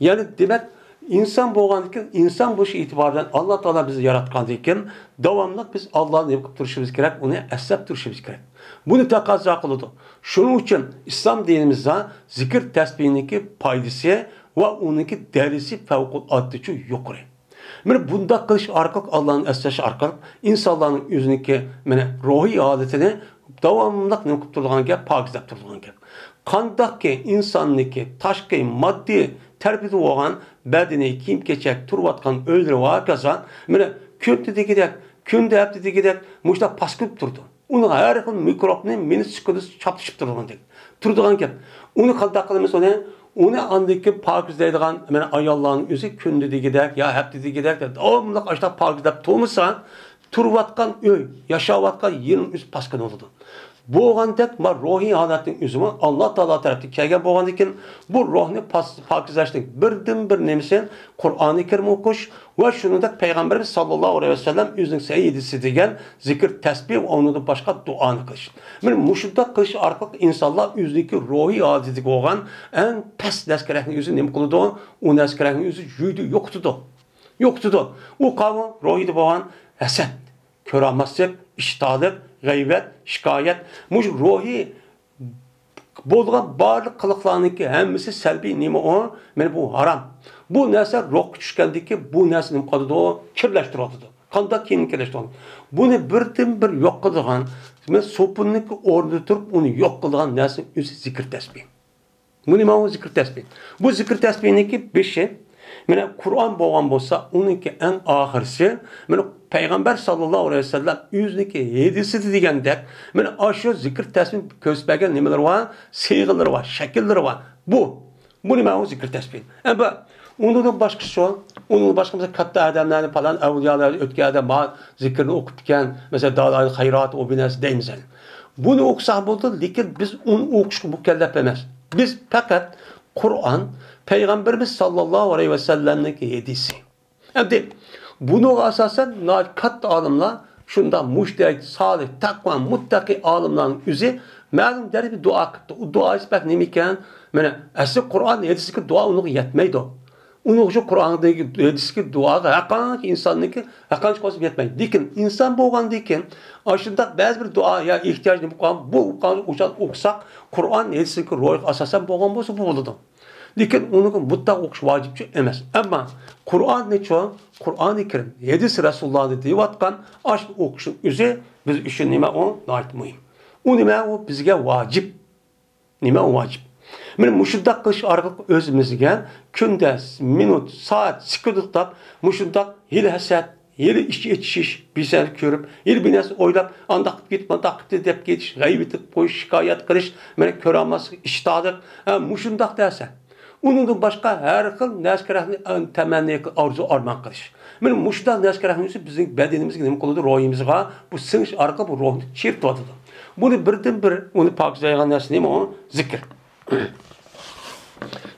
يەنى دېمەك، ئىنسان بولغاندىن كېيىن، ئىنسان بولۇش ئېتىبارى بىلەن ئاللا تائالا بىزنى ياراتقاندىن كېيىن، داۋاملىق بىز ئاللانى نېمە قىلىپ تۇرۇشىمىز كېرەك؟ ئۇنى ئەسلەپ تۇرۇشىمىز كېرەك. بۇنى تەقەززا قىلىدۇ. شۇنىڭ ئۈچۈن ئىسلام دىنىمىزدا زىكىر تەسبىھنىڭكى پايدىسى ۋە ئۇنىڭكى دەرىجىسى پەۋقۇلئاددىچە يۇقىرى. مانا بۇنداق قىلىش ئارقىلىق، ئاللانى ئەسلەش ئارقىلىق ئىنسانلارنىڭ ئۆزىنىڭكى، مانا، روھىي ھالىتىنى داۋاملىق نېمە قىلىپ تۇرىدىغان گەپ؟ پاكىزلاپ تۇرىدىغان گەپ. قانداقكى ئىنساننىڭكى تاشقى ماددىي تەرىپىدە بولغان بەدىنى، كىيىم-كېچەك، تۇرۇۋاتقان ئۆيلىرى ۋە ھاكازا، مانا، كۈندە دېگۈدەك، كۈندە، ھەپتە دېگۈدەك مۇشۇنداق پاسكىلىپ تۇرىدۇ. ئۇنىڭ ھەر خىل مىكروبنى مىنۇت سېكۇنتىدا چاپلىشىپ تۇرىدىغاندەك، تۇرىدىغان گەپ. ئۇنى قانداق قىلىمىز ئۇنى؟ ئۇنى ئاندىن كېيىن پاكىزلايدىغان، مانا، ئاياللارنىڭ ئۆزى كۈندە دېگۈدەك يا ھەپتە دېگۈدەك داۋاملىق ئاشۇنداق پاكىزلاپ تۇرمىسا، تۇرۇۋاتقان ئۆي، ياشاۋاتقان يېرىنىڭ ئۆزى پاسكىنا بولىدۇ. بولغاندەك، ما روھىي ھالەتنىڭ ئۆزىمۇ ئاللا تائالا تەرەپتىن كەلگەن بولغاندىن كېيىن، بۇ روھنى پاس-، پاكىزلاشنىڭ بىردىنبىر نېمىسى قۇرئانى كەرىم ئوقۇش ۋە شۇنىڭدەك پەيغەمبىرىمىز ساللاللاھۇ ئەلەيھى ۋەسەللەم ئۆزىنىڭ سەھىھ ھەدىسى دېگەن زىكىر تەسبىھ ۋە ئۇنىڭدىن باشقا دۇئانى قىلىش. مانا مۇشۇنداق قىلىش ئارقىلىق ئىنسانلار ئۆزىنىڭكى روھىي ھالىتىدىكى بولغان ئەڭ پەس نەرسە-كېرەكنىڭ ئۆزى نېمە قىلىدۇ؟ ئۇ نەرسە-كېرەكنىڭ ئۆزى جۇيىدۇ، يوقىتىدۇ. يوقىتىدۇ. ئۇ قاۋۇ روھىدا بولغان ھەسەت، كۆرەلمەسلىك، ئىشتىھالىق، غەيۋەت، شىكايەت. مۇشۇ روھىي بولغان بارلىق قىلىقلارنىڭكى ھەممىسى سەلبىي. نېمە ئۇ؟ مانا بۇ ھارام. بۇ نەرسە روھقا چۈشكەندىن كېيىن بۇ نەرسە نېمە قىلىدۇ؟ كىرلەشتۈرۈۋاتىدۇ. قانداق كىيىمنى كىرلەشتۈرۈۋاتىدۇ؟ بۇنى بىردىنبىر يوق قىلىدىغان، مەن سوپۇننىڭكى ئورنىدا تۇرۇپ ئۇنى يوق قىلىدىغان نەرسىنىڭ ئۆزى زىكىر تەسبىھ. بۇ نېمە؟ ئۇ زىكىر تەسبىھ. بۇ زىكىر تەسبىھنىڭكى بېشى، مانا، قۇرئان بولغان بولسا، ئۇنىڭكى ئەڭ ئاخىرسى، مانا، پەيغەمبەر ساللاللاھۇ ئەلەيھى ۋەسەللەم ئۆزىنىڭكى ھەدىسىدە دېگەندەك، مانا، ئاشۇ زىكىر تەسبىھ كۆرسىتىپ بەرگەن نېمىلىرى بار؟ سىيغىلىرى بار، شەكىللىرى بار. بۇ، بۇ نېمە؟ ئۇ زىكىر تەسبىھ. ئەمما ئۇنىڭدىن باشقىچە، ئۇنىڭدىن باشقا، مەسىلەن، كاتتا ئادەملەرنى، پالان ئەۋلىيالار، ئۆتكەن ئادەم مانا زىكىرنى ئوقۇپتىكەن، مەسىلەن، دالائىل خەيرات، ئۇ بۇ نەرسە دەيمىز ئەمدى. بۇنى ئوقۇساق بولىدۇ، لېكىن بىز ئۇنى ئوقۇشقا مۇكەللەپ ئەمەس. بىز پەقەت قۇرئان، پەيغەمبىرىمىز ساللاللاھۇ ئەلەيھى ۋەسەللەمنىڭكى ھەدىسى. ئەمدى بۇنىڭغا ئاساسەن ناھايىتى كاتتا ئالىملار شۇنداق مۇجتەھىد، سالىھ، تەقۋا، مۇتتەقىي ئالىملارنىڭ ئۆزى مەلۇم دەرىجىدە دۇئا قىپتۇ. ئۇ دۇئا بەك نېمىكەن؟ مانا، ئەسلى قۇرئان ھەدىسكە دۇئا ئۇنىڭغا يەتمەيدۇ. ئۇنىڭ شۇ قۇرئاندىكى ھەدىسكە دۇئاغا ھەرقانچە ئىنساننىڭكى ھەرقانچە قىلسا يەتمەيدۇ. لېكىن ئىنسان بولغاندىن كېيىن ئاشۇنداق بەزى بىر دۇئا يا ئېھتىياجنى بولغان بۇ ئوقۇساق، قۇرئان ھەدىسنىڭكى روھىغا ئاساسەن بولغان بولسا، بۇ بولىدۇ. لېكىن ئۇنى مۇتلەق ئوقۇش ۋاجىپچۇ ئەمەس. ئەمما قۇرئاننىچۇ، قۇرئانى كەرىم، ھەدىس رەسۇلۇللاھنى دەۋاتقان ئاشۇ ئوقۇشنىڭ ئۆزى بىز ئۈچۈن نېمە ئۇ؟ ناھايىتى مۇھىم. ئۇ نېمە؟ ئۇ بىزگە ۋاجىپ. نېمە ئۇ ۋاجىپ؟ مانا مۇشۇنداق قىلىش ئارقىلىق ئۆزىمىزگە كۈندە مىنۇت، سائەت، سېكۇنت توختاپ، مۇشۇنداق ھېلى ھەسەت، ھېلى ئىچ ئېچىشىش، بىر نەرسە كۆرۈپ، ھېلى بىر نەرسە ئويلاپ، ئانداق قىلىپ كېتىپ، مۇنداق قىلىپ دەپ كېتىش، غەيۋىتىپ قويۇش، شىكايەت قىلىش، مانا كۆرەلمەسلىك، ئىشتىھالىق، ھە، مۇشۇنداق نەرسە. ئۇنىڭدىن باشقا ھەر خىل نەرسە-كېرەكنى، ئە، تەمەننا قىل-، ئارزۇ-ئارمان قىلىش. مانا مۇشۇنداق نەرسە-كېرەكنىڭ ئۆزى بىزنىڭ بەدىنىمىزگە نېمە قىلىدۇ؟ روھىمىزغا بۇ سىڭىش ئارقىلىق بۇ روھنى چىرىتىۋاتىدۇ. بۇنى بىردىنبىر ئۇنى پاكىزلايدىغان نەرسە نېمە ئۇ؟ زىكىر.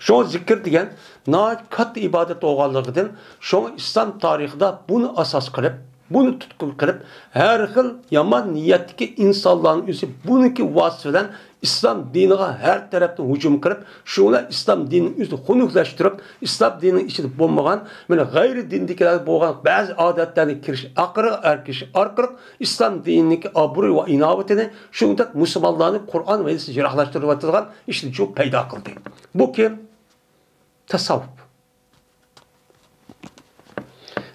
شۇڭا زىكىر دېگەن ناھايىتى كاتتا ئىبادەت بولغانلىقىدىن، شۇڭا ئىسلام تارىخىدا بۇنى ئاساس قىلىپ، بۇنى تۇتقا قىلىپ، ھەر خىل يامان نىيەتتىكى ئىنسانلارنىڭ ئۆزى بۇنىڭكى ۋاسىتىسى بىلەن ئىسلام دىنىغا ھەر تەرەپتىن ھۇجۇم قىلىپ، شۇ بىلەن ئىسلام دىنىنىڭ ئۆزىنى خۇنۈكلەشتۈرۈپ، ئىسلام دىنىنىڭ ئىچىدە بولمىغان، مانا، غەيرىي دىندىكىلەر بولغان بەزى ئادەتلەرنى كىرىش ئارقىلىق، ئەركىش ئارقىلىق ئىسلام دىنىنىڭكى ئابرۇي ۋە ئىناۋىتىنى، شۇنداق مۇسۇلمانلارنى قۇرئان ۋە ھەدىستىن يىراقلاشتۇرۇۋاتىدىغان ئىشنى جۇ پەيدا قىلدى. بۇ كىم؟ تەسەۋۋۇپ.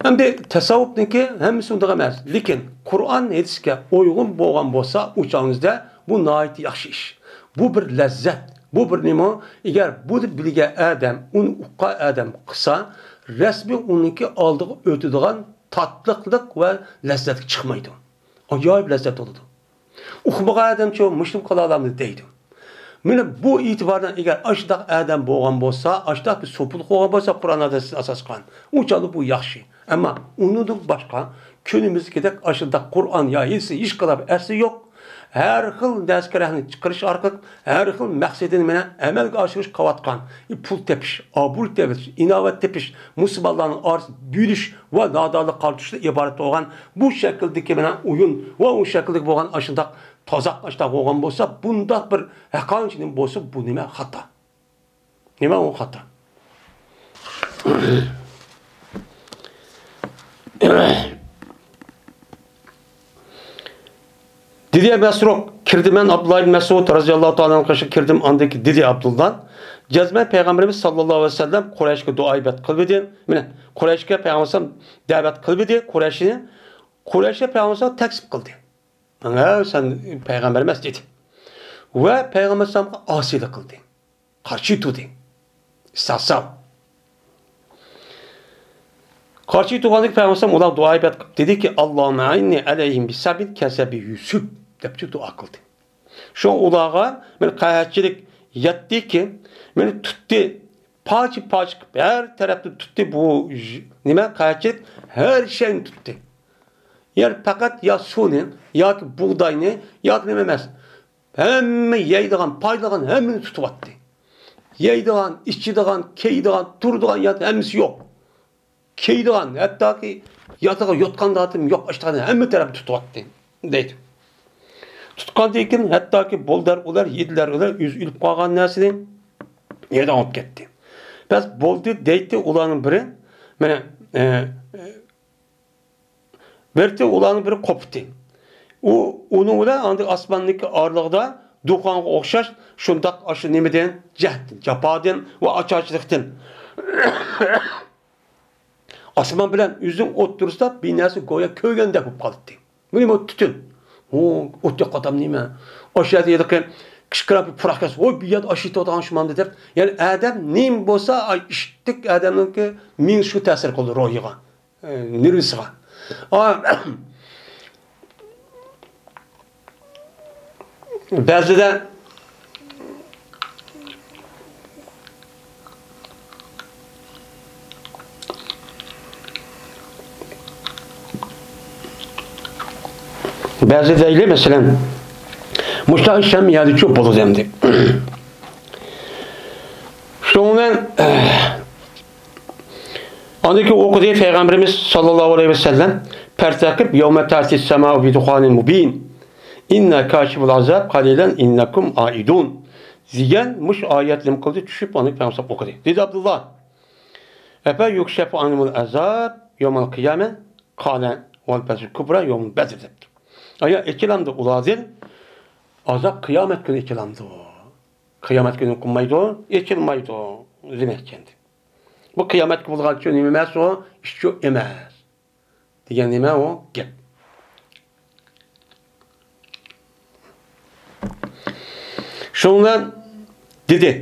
ئەمدى تەسەۋۋۇپنىڭكى ھەممىسى ئۇنداق ئەمەس. لېكىن قۇرئان ھەدىسكە ئۇيغۇن بولغان بولسا، ئۇ چاغىمىزدا بۇ ناھايىتى ياخشى ئىش. بۇ بىر لەززەت. بۇ بىر نېمە؟ ئەگەر بۇنى بىلگەن ئادەم، ئۇنى ئۇققان ئادەم قىلسا، رەسمىي ئۇنىڭكى ئالدىغا ئۆتىدىغان تاتلىقلىق ۋە لەززەتكە چىقمايدۇ. ئاجايىپ لەززەت بولىدۇ. ئۇقمىغان ئادەمچۇ مۇشۇنى قىلالامدۇ دەيدۇ. مانا بۇ ئېتىباردىن ئەگەر ئاشۇنداق ئادەم بولغان بولسا، ئاشۇنداق بىر سوپۇن قىلغان بولسا، قۇرئان ھەدىستىن ئاساس قىلغان، ئۇ چاغدا بۇ ياخشى. ئەمما ئۇنىڭدىن باشقا كۈنىمىزدىكىدەك ئاشۇنداق قۇرئان يا ھېچ، ھېچقانداق بىر ئەسلى يوق. ھەر خىل نەرسە-كېرەكنى چىقىرىش ئارقىلىق ھەر خىل مەقسىتىنى مەنە ئەمەلگە ئاشۇرۇش قىلىۋاتقان، پۇل تېپىش، ئابرۇي تېپىش، ئىناۋەت تېپىش، مۇشۇ بالىلارنىڭ ئارىسىدا بۆلۈش ۋە نادانلىق قارىتىشتىن ئىبارەت بولغان بۇ شەكىلدىكى مەنە ئويۇن ۋە ئۇ شەكىلدىكى بولغان ئاشۇنداق تازاق ئاشۇنداق بولغان بولسا، بۇنداق بىر ھەقانىيەت بولسا، بۇ نېمە خاتا؟ نېمە ئۇ خاتا؟ دېدى مەسرۇق، كىردىم مەن ئابدۇللا ئىبن مەسئۇد رەزىياللاھۇ تائالا ئەنھۇ قېشىغا كىردىم، ئاندىن كېيىن دېدى ئابدۇللا، جەزمەن پەيغەمبىرىمىز ساللاللاھۇ ئەلەيھى ۋەسەللەم قۇرەيشكە دۇئا ئىبادەت قىلىۋىدى، مانا، قۇرەيشكە پەيغەمبەر دەۋەت قىلىۋىدى، قۇرەيشنى، قۇرەيشكە پەيغەمبەر تەكلىپ قىلدى. ماڭا سەن پەيغەمبەر ئەمەس دېدى. ۋە پەيغەمبەر ئاسىيلىق قىلدى. قارشى تۇردى. ئىستىھزا. قارشى تۇرغاندىكى پەيغەمبەر ئۇلارغا دۇئا ئىبادەت قىلىپ دېدىكى، «ئاللاھۇممە ئەئىننى ئەلەيھىم بىسەبىن كەسەبى يۈسۈپ» دەپچۇ دۇئا قىلدى. شۇ ئۇلارغا مەن قەھەتچىلىك يەتتىكى، مېنى تۇتتى، پارچە-پارچە قىلىپ ھەر تەرەپتىن تۇتتى. بۇ ژ-، نېمە قەھەتچىلىك ھەر شەينى تۇتتى. يەنى پەقەت يا سۇنى، ياكى بۇغداينى، ياكى نېمە ئەمەس. ھەممە يەيدىغان، پايدىلىغان ھەممىنى تۇتۇۋاتتى. يەيدىغان، ئىچىدىغان، كىيىدىغان، تۇرىدىغان يەر ھەممىسى يوق. كىيىدىغان، ھەتتاكى ياتىغان، يوتقان-داتىم يوق، ئاشتىغان ھەممە تەرەپنى تۇتۇۋاتتى، دەيدۇ. تۇتقاندىن كېيىن ھەتتاكى بولدىلار ئۇلار، يېدىلەر ئۇلار، ئۆزى ئۆلۈپ قالغان نەرسىنى يەيدىغان بولۇپ كەتتى. بەس بولدى، دەيتتى ئۇلارنىڭ بىرى، مانا، ئە، بىرتى ئۇلارنىڭ بىرى قوپتى. ئۇ، ئۇنىڭ بىلەن ئاندىن ئاسماننىڭكى ئارىلىقىدا دۇخانغا ئوخشاش شۇنداق ئاشۇ نېمىدىن، جەھدىن، جاپادىن ۋە ئاچارچىلىقتىن. ئاسمان بىلەن ئۆزىنىڭ ئوتتۇرىسىدا بىر نەرسە گويا كۆرگەندەك بولۇپ قالاتتى. بۇ نېمە؟ تۈتۈن. ھۇ، ئوت ياققان ئادەم نېمە؟ ئاشۇ يەردە ھېلىقى كىچىككىنە بىر پۇراق كەلسە، ۋوي، بۇ يەردە ئاشۇ يېتىۋاتقان شۇمان دەپ. يەنى ئادەم نېمە بولسا، ئاي، ئىشتىك ئادەمنىڭكى مېڭىسى شۇ تەسىر قىلىدۇ روھىغا. ئە، نېرۋىسىغا. ئا، بەزىدە، بەزى دەيلى، مەسىلەن، مۇشۇنداق ئىش ھەممە يەردىچۇ بولىدۇ ئەمدى. شۇنىڭ بىلەن، ئاندىن كېيىن ئوقۇدى پەيغەمبىرىمىز ساللاللاھۇ ئەلەيھى ۋەسەللەم، «پەرتەقىب يەۋمە تەئتىس سەمائۇ بىدۇخانىن مۇبىن. ئىننا كاشىفۇل ئازاب قەلىلەن ئىننەكۇم ئائىدۇن» دېگەن مۇشۇ ئايەت نېمە قىلدى؟ چۈشۈپ، ئاندىن كېيىن پەيغەمبەر ئوقۇدى. دېدى ئابدۇللا، «ئەفە يۇكشەفۇ ئانھۇمۇل ئازاب يەۋمەل قىيامە؟ قالە ۋەل بەزۇل كۇبرا يەۋمۇل بەزر» دەپتۇ. ئايا ئېچىلامدۇ ئۇلاردىن ئازاب؟ قىيامەت كۈنى ئېچىلامدۇ؟ قىيامەت كۈنى قىلمايدۇ، ئېچىلمايدۇ دېمەكچى ئەمدى. بۇ قىيامەتكە بولغانچۇ نېمە ئەمەس ئۇ، ئىشچۇ ئەمەس دېگەن نېمە ئۇ گەپ. شۇنىڭ بىلەن دېدى،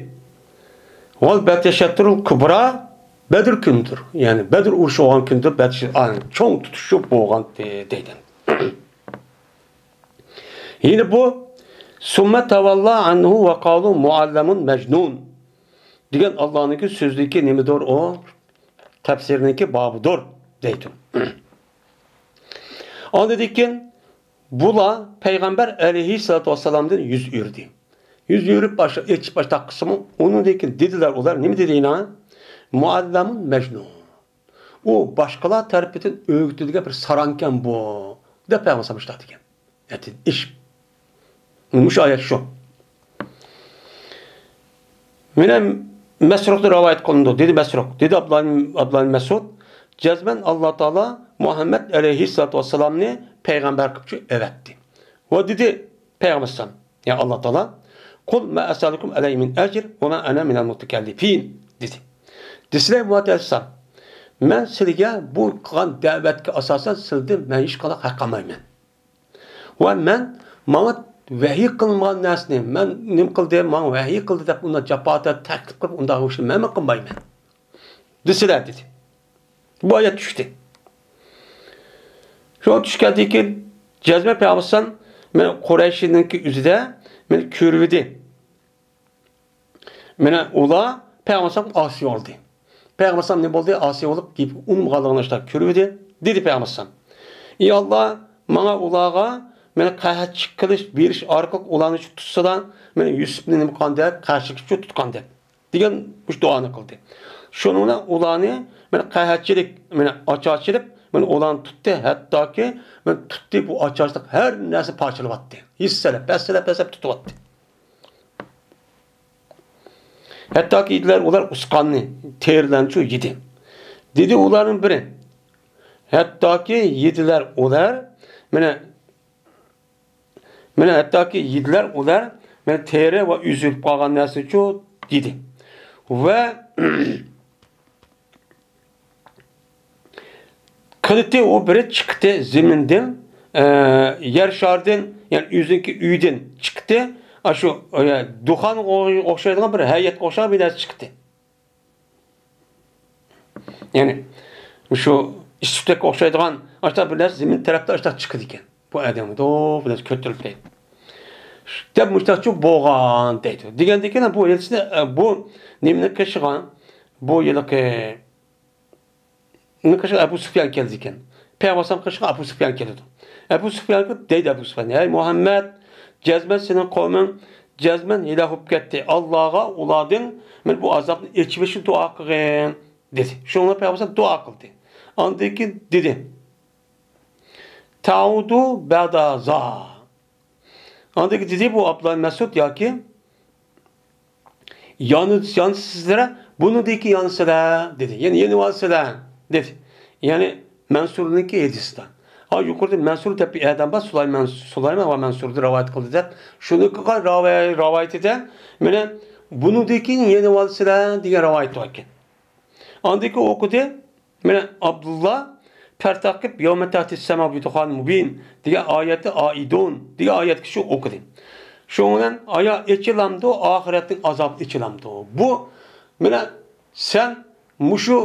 ۋەل بەتەشەتتۇرۇل كۇبرا، بەدر كۈنىدۇر. يەنى بەدر ئۇرۇشى بولغان كۈندە بەتىش-، ئا، چوڭ تۇتۇشۇپ بولغانتى دەيدۇ. يەنە بۇ، سۇممە تەۋەللا ئەنھۇ ۋە قالۇ مۇئەللەمۇن مەجنۇن دېگەن ئاللانىڭكى سۆزىدىكى نېمىدۇر ئۇ؟ تەپسىرنىڭكى بابىدۇر دەيدۇ. ئاندىن كېيىن بۇلار پەيغەمبەر ئەلەيھىسسالاتۇ ۋەسسالامدىن يۈز ئۆرۈدى. يۈز ئۆرۈپ باش-، ئېچىپ باشلاپ قىلسىمۇ، ئۇنىڭدىن كېيىن دېدىلەر ئۇلار، نېمە دېدى يەنە؟ مۇئەللەمۇن مەجنۇن. ئۇ باشقىلار تەرىپىدىن ئۆگىتىلگەن بىر ساراڭكەن بۇ، دەپ پەيغەمبەر مۇشۇنداق دېگەن. ئېشىپ. مۇشۇ ئايەت شۇ. مانا مەسرۇقتىن رىۋايەت قىلىنىدۇ، دېدى مەسرۇق. دېدى ئابدۇللا، ئابدۇللا مەسئۇد، جەزمەن ئاللا تائالا مۇھەممەد ئەلەيھىسسالاتۇ ۋەسسالامنى پەيغەمبەر قىلىپچۇ ئەۋەتتى. ۋە دېدى پەيغەمبەر ئەلەيھىسسالام، يا ئاللا تائالا، قۇل ما ئەسئەلۇكۇم ئەلەيھى مىن ئەجر ۋە ما ئەنە مىنەل مۇتەكەللىپىن، دېدى. دېسىلەر مۇھەممەد ئەلەيھىسسالام، مەن سىلىگە بۇ قىلغان دەۋەتكە ئاساسەن سىلدىن مەن ھېچقانداق ھەق ئالمايمەن. ۋە مەن ماڭا ۋەھىي قىلىنغان نەرسىنى، مەن نېمە قىلدى، ماڭا ۋەھىي قىلدى دەپ ئۇنداق جاپا تەكلىپ قىلىپ ئۇنداق ئىشنى مەنمۇ قىلمايمەن. دېسىلە دېدى. بۇ ئايەت چۈشتى. شۇ چۈشكەندىن كېيىن جەزمە پەيغەمبەر مەن قۇرەيشنىڭكى ئۆزىدە مېنى كۆرۈۋىدى. مانا ئۇلار پەيغەمبەر ئاسىي بولدى. پەيغەمبەر نېمە بولدى؟ ئاسىي بولۇپ گېپىگە ئۇنىمىغانلىقىنى ئاشتا كۆرۈۋىدى. دېدى پەيغەمبەر، ئى ئاللا، ماڭا ئۇلارغا مانا قەھەتچىلىك قىلىش، بېرىش ئارقىلىق ئۇلارنى شۇ تۇتسىلا، مانا يۈسۈپنى نېمە قىلغاندەك، قەھەتچىلىككە شۇ تۇتقاندەك دېگەن مۇشۇ دۇئانى قىلدى. شۇنىڭ بىلەن ئۇلارنى مانا قەھەتچىلىك، مانا ئاچارچىلىق، مانا ئۇلارنى تۇتتى، ھەتتاكى مانا تۇتتى، بۇ ئاچارچىلىق ھەر نەرسە پارچىلىۋەتتى. ھەسسىلەپ، ھەسسىلەپ، ھەسسىلەپ تۇتۇۋەتتى. ھەتتاكى يېدىلەر ئۇلار ئۇسقاننى، تېرىلەرنىچۇ يېدى. دېدى ئۇلارنىڭ بىرى. ھەتتاكى يېدىلەر ئۇلار، مانا، مانا ھەتتاكى يېدىلەر ئۇلار، مانا تېرە ۋە ئۈزۈلۈپ قالغان نەرسىنىچۇ يېدى. ۋە قىلتى ئۇ بىرى چىقتى زېمىندىن، ئە، يەر شارىدىن، يەنى ئۆزىنىڭكى ئۆيىدىن چىقتى. ئاشۇ، ئە، دۇخانغا ئوخشايدىغان بىر ھەيئەتكە ئوخشىغان بىر نەرسە چىقتى. يەنى، شۇ ئىس-تۈتەككە ئوخشايدىغان ئاشۇنداق بىر نەرسە زېمىن تەرەپتە ئاشۇنداق چىقىدىكەن. بۇ ئادەم دو بىر نەرسە كۆتۈرۈلۈپ دەيدۇ. دەپ مۇشۇنداقچۇ بولغان دەيدۇ. دېگەندىن كېيىن بۇ ھېلىسىنى، ئە، بۇ نېمىنى قىلىشىغا، بۇ ھېلىقى ئۇنىڭ قېشىغا ئەبۇ سۇفيان كېلىدىكەن. پەيغەمبەر ئەلەيھىسسالام قېشىغا ئەبۇ سۇفيان كېلىدۇ. ئەبۇ سۇفيانغا دەيدۇ ئەبۇ سۇفيان: «ھەي مۇھەممەد، جەزمەن سېنىڭ قوۋمىڭ جەزمەن ھېلاك بولۇپ كەتتى. ئاللاغا ئۇلاردىن مانا بۇ ئازابنى ئېچىۋېلىشنى دۇئا قىلغىن» دېدى. شۇڭا پەيغەمبەر ئەلەيھىسسالام دۇئا قىلدى. ئاندىن كېيىن دېدى: «تەئۇدۇ بەئدە زا.» ئاندىن كېيىن دېدى بۇ ئابدۇللا مەسئۇد ياكى يانى-، يانسىزلىرى، بۇنىڭدىن كېيىن يانسىلەر، دېدى. يەنى يېنىۋالسىلەر، دېدى. يەنى مەنسۇرنىڭكى ھەدىسىدە. ھا، يۇقىرىدا مەنسۇر دەپ بىر ئادەم بار، سۇلايمان، سۇلايمان ۋە مەنسۇردىن رىۋايەت قىلدى دەپ. شۇنىڭكى راۋاي-، رىۋايىتىدە، مانا، بۇنىڭدىن كېيىن يېنىۋالسىلەر، دېگەن رىۋايەت بار ئىكەن. ئاندىن كېيىن ئوقۇدى. مانا ئابدۇللا پەرتاقىپ يەۋمە تەئتىس سەماء بىدۇخانىن مۇبىن دېگەن ئايەتتە ئائىدۇن دېگەن ئايەتكە شۇ ئوقۇدى. شۇنىڭ بىلەن ئايا ئېچىلامدۇ، ئاخىرەتنىڭ ئازابى ئېچىلامدۇ؟ بۇ مانا سەن مۇشۇ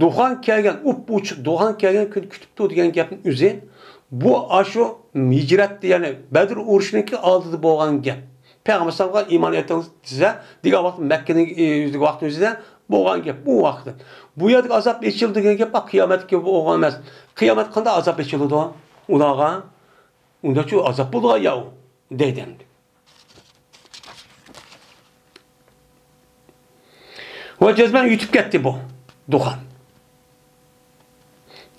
دۇخان كەلگەن، ئۇپئوچۇق دۇخان كەلگەن كۈن كۈتۈپ تۇر دېگەن گەپنىڭ ئۆزى، بۇ ئاشۇ ھىجرەتتە، يەنى بەدر ئۇرۇشىنىڭكى ئالدىدا بولغان گەپ. پەيغەمبەر ئەلەيھىسسالامغا ئىمان ئېيتىڭ دېسە، دېگەن ۋاقىت مەككىنىڭ، ئۆزىدىكى ۋاقىتنىڭ ئۆزىدە بولغان گەپ، بۇ ۋاقىتتا. بۇ يەردىكى ئازاب ئېچىلدى دېگەن گەپ، قىيامەتتىكى بولغان ئەمەس. قىيامەت قانداق ئازاب ئېچىلىدۇ ئۇلارغا؟ ئۇنداقچۇ ئازاب بولىدىغان يا ئۇ، دەيدۇ ئەمدى. ۋە جەزمەن ئۆتۈپ كەتتى بۇ دۇخان.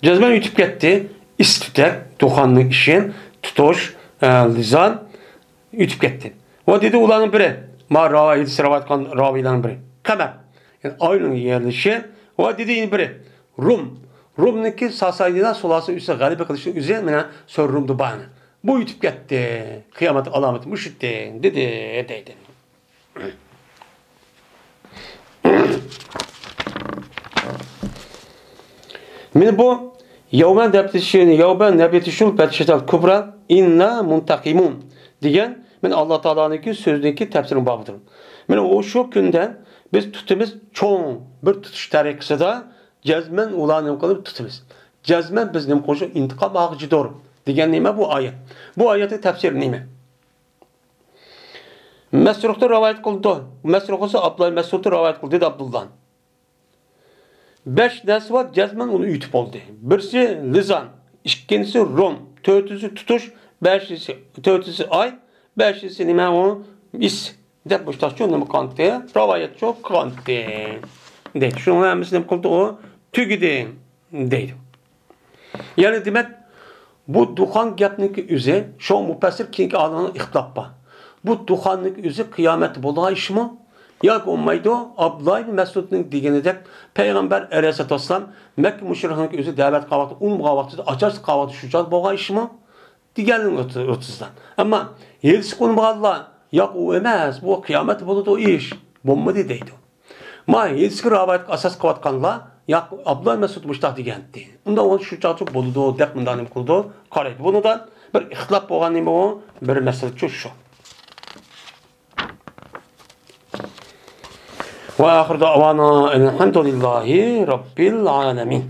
جەزمەن ئۆتۈپ كەتتى. ئىس-تۈتەك، دۇخاننىڭ ئىشى، تۇتۇش، ئە، لىزان ئۆتۈپ كەتتى. ۋە دېدى ئۇلارنىڭ بىرى، ما راۋا-، ھەدىس رىۋايەت قىلغان راۋىيلارنىڭ بىرى. قەمەر، يەنى ئاينىڭ يېرىلىشى. ۋە دېدى يەنە بىرى، رۇم. رۇمنىڭكى ساسانىيلار سۇلالىسىنىڭ ئۈستىگە غەلىبە قىلىشنىڭ ئۆزى مانا سۆز رۇمدا بار. بۇ ئۆتۈپ كەتتى. قىيامەت ئالامىتى مۇشۇ ئىدى، دېدى، دەيدۇ. مانا بۇ يەۋمە نەبتىشۇل، يەۋمە نەبتىشۇل بەتشەتەل كۇبرا ئىننا مۇنتەقىمۇن دېگەن، مانا ئاللا تائالانىڭكى سۆزىنىڭكى تەپسىرى بابىدۇر. مانا ئۇ شۇ كۈندە بىز تۇتىمىز چوڭ بىر تۇتۇش تەرىقىسىدا جەزمەن ئۇلارنى نېمە قىلىپ تۇتىمىز. جەزمەن بىز نېمە قىلىشى ئىنتىقام ئالغۇچىدۇر دېگەن نېمە بۇ ئايەت. بۇ ئايەتنىڭ تەپسىرى نېمە؟ مەسرۇقتىن رىۋايەت قىلدى. مەسرۇق بولسا ئابدۇللا مەسئۇدتىن رىۋايەت قىلدى، دېدى ئابدۇللا. بەش نەرسە بار، جەزمەن ئۇنى ئۆتۈپ بولدى. بىرسى لىزان، ئىككىنچىسى رۇم، تۆتىنچىسى تۇتۇش، بەشىنچىسى، تۆتىنچىسى ئاي، بەشىنچىسى نېمە ئۇ؟ ئىس. دەپ مۇشتاقچۇ نېمە قىلغانتى؟ رىۋايەتچۇ قىلغانتى. دەيدۇ. شۇنىڭ ھەممىسى نېمە قىلدى ئۇ؟ تۈگىدى. دەيدۇ. يەنى دېمەك، بۇ دۇخان گەپنىڭكى ئۆزى، شۇڭا مۇپەسسىر كېيىنكى ئالىملارنىڭ ئىختىلاپى بار. بۇ دۇخاننىڭكى ئۆزى قىيامەتتە بولىدىغان ئىشمۇ؟ ياكى بولمايدۇ؟ ئابدۇللا ئىبن مەسئۇدنىڭ دېگىنىدەك، پەيغەمبەر ئەلەيھىسسالاتۇ ۋەسسالام مەككە مۇشرىكلىرىنىڭكى ئۆزى دەۋەت قىلغان ۋاقتىدا، ئۇنىمىغان ۋاقتىدا، ئاچارچىلىق قىلغان ۋاقتىدا شۇ چاغدا بولغان ئىشمۇ؟ دېگەننىڭ ئوتتۇرىسىدا. ئەمما ھېدىسكە ئۇنىمىغانلار، ياق، ئۇ ئەمەس، بۇ قىيامەتتە بولىدۇ ئىش، بولمىدى دەيدۇ. ما ھېدىسكە رىۋايەتكە ئاساس قىلىۋاتقانلار، ياق، ئابدۇللا مەسئۇد مۇشتاق دېگەنتى. ئۇنداق بولسا شۇ چاغچە بولىدۇ دەپ مۇنداق نېمە قىلىدۇ، قارايدۇ. بۇنىڭدا بىر ئىختىلاپ بولغان نېمە ئۇ؟ بىر مەسىلە شۇ، شۇ. ۋە ئاخىر دەئۋانا ئەلھەمدۇلىللاھى رەببىل ئالەمىن.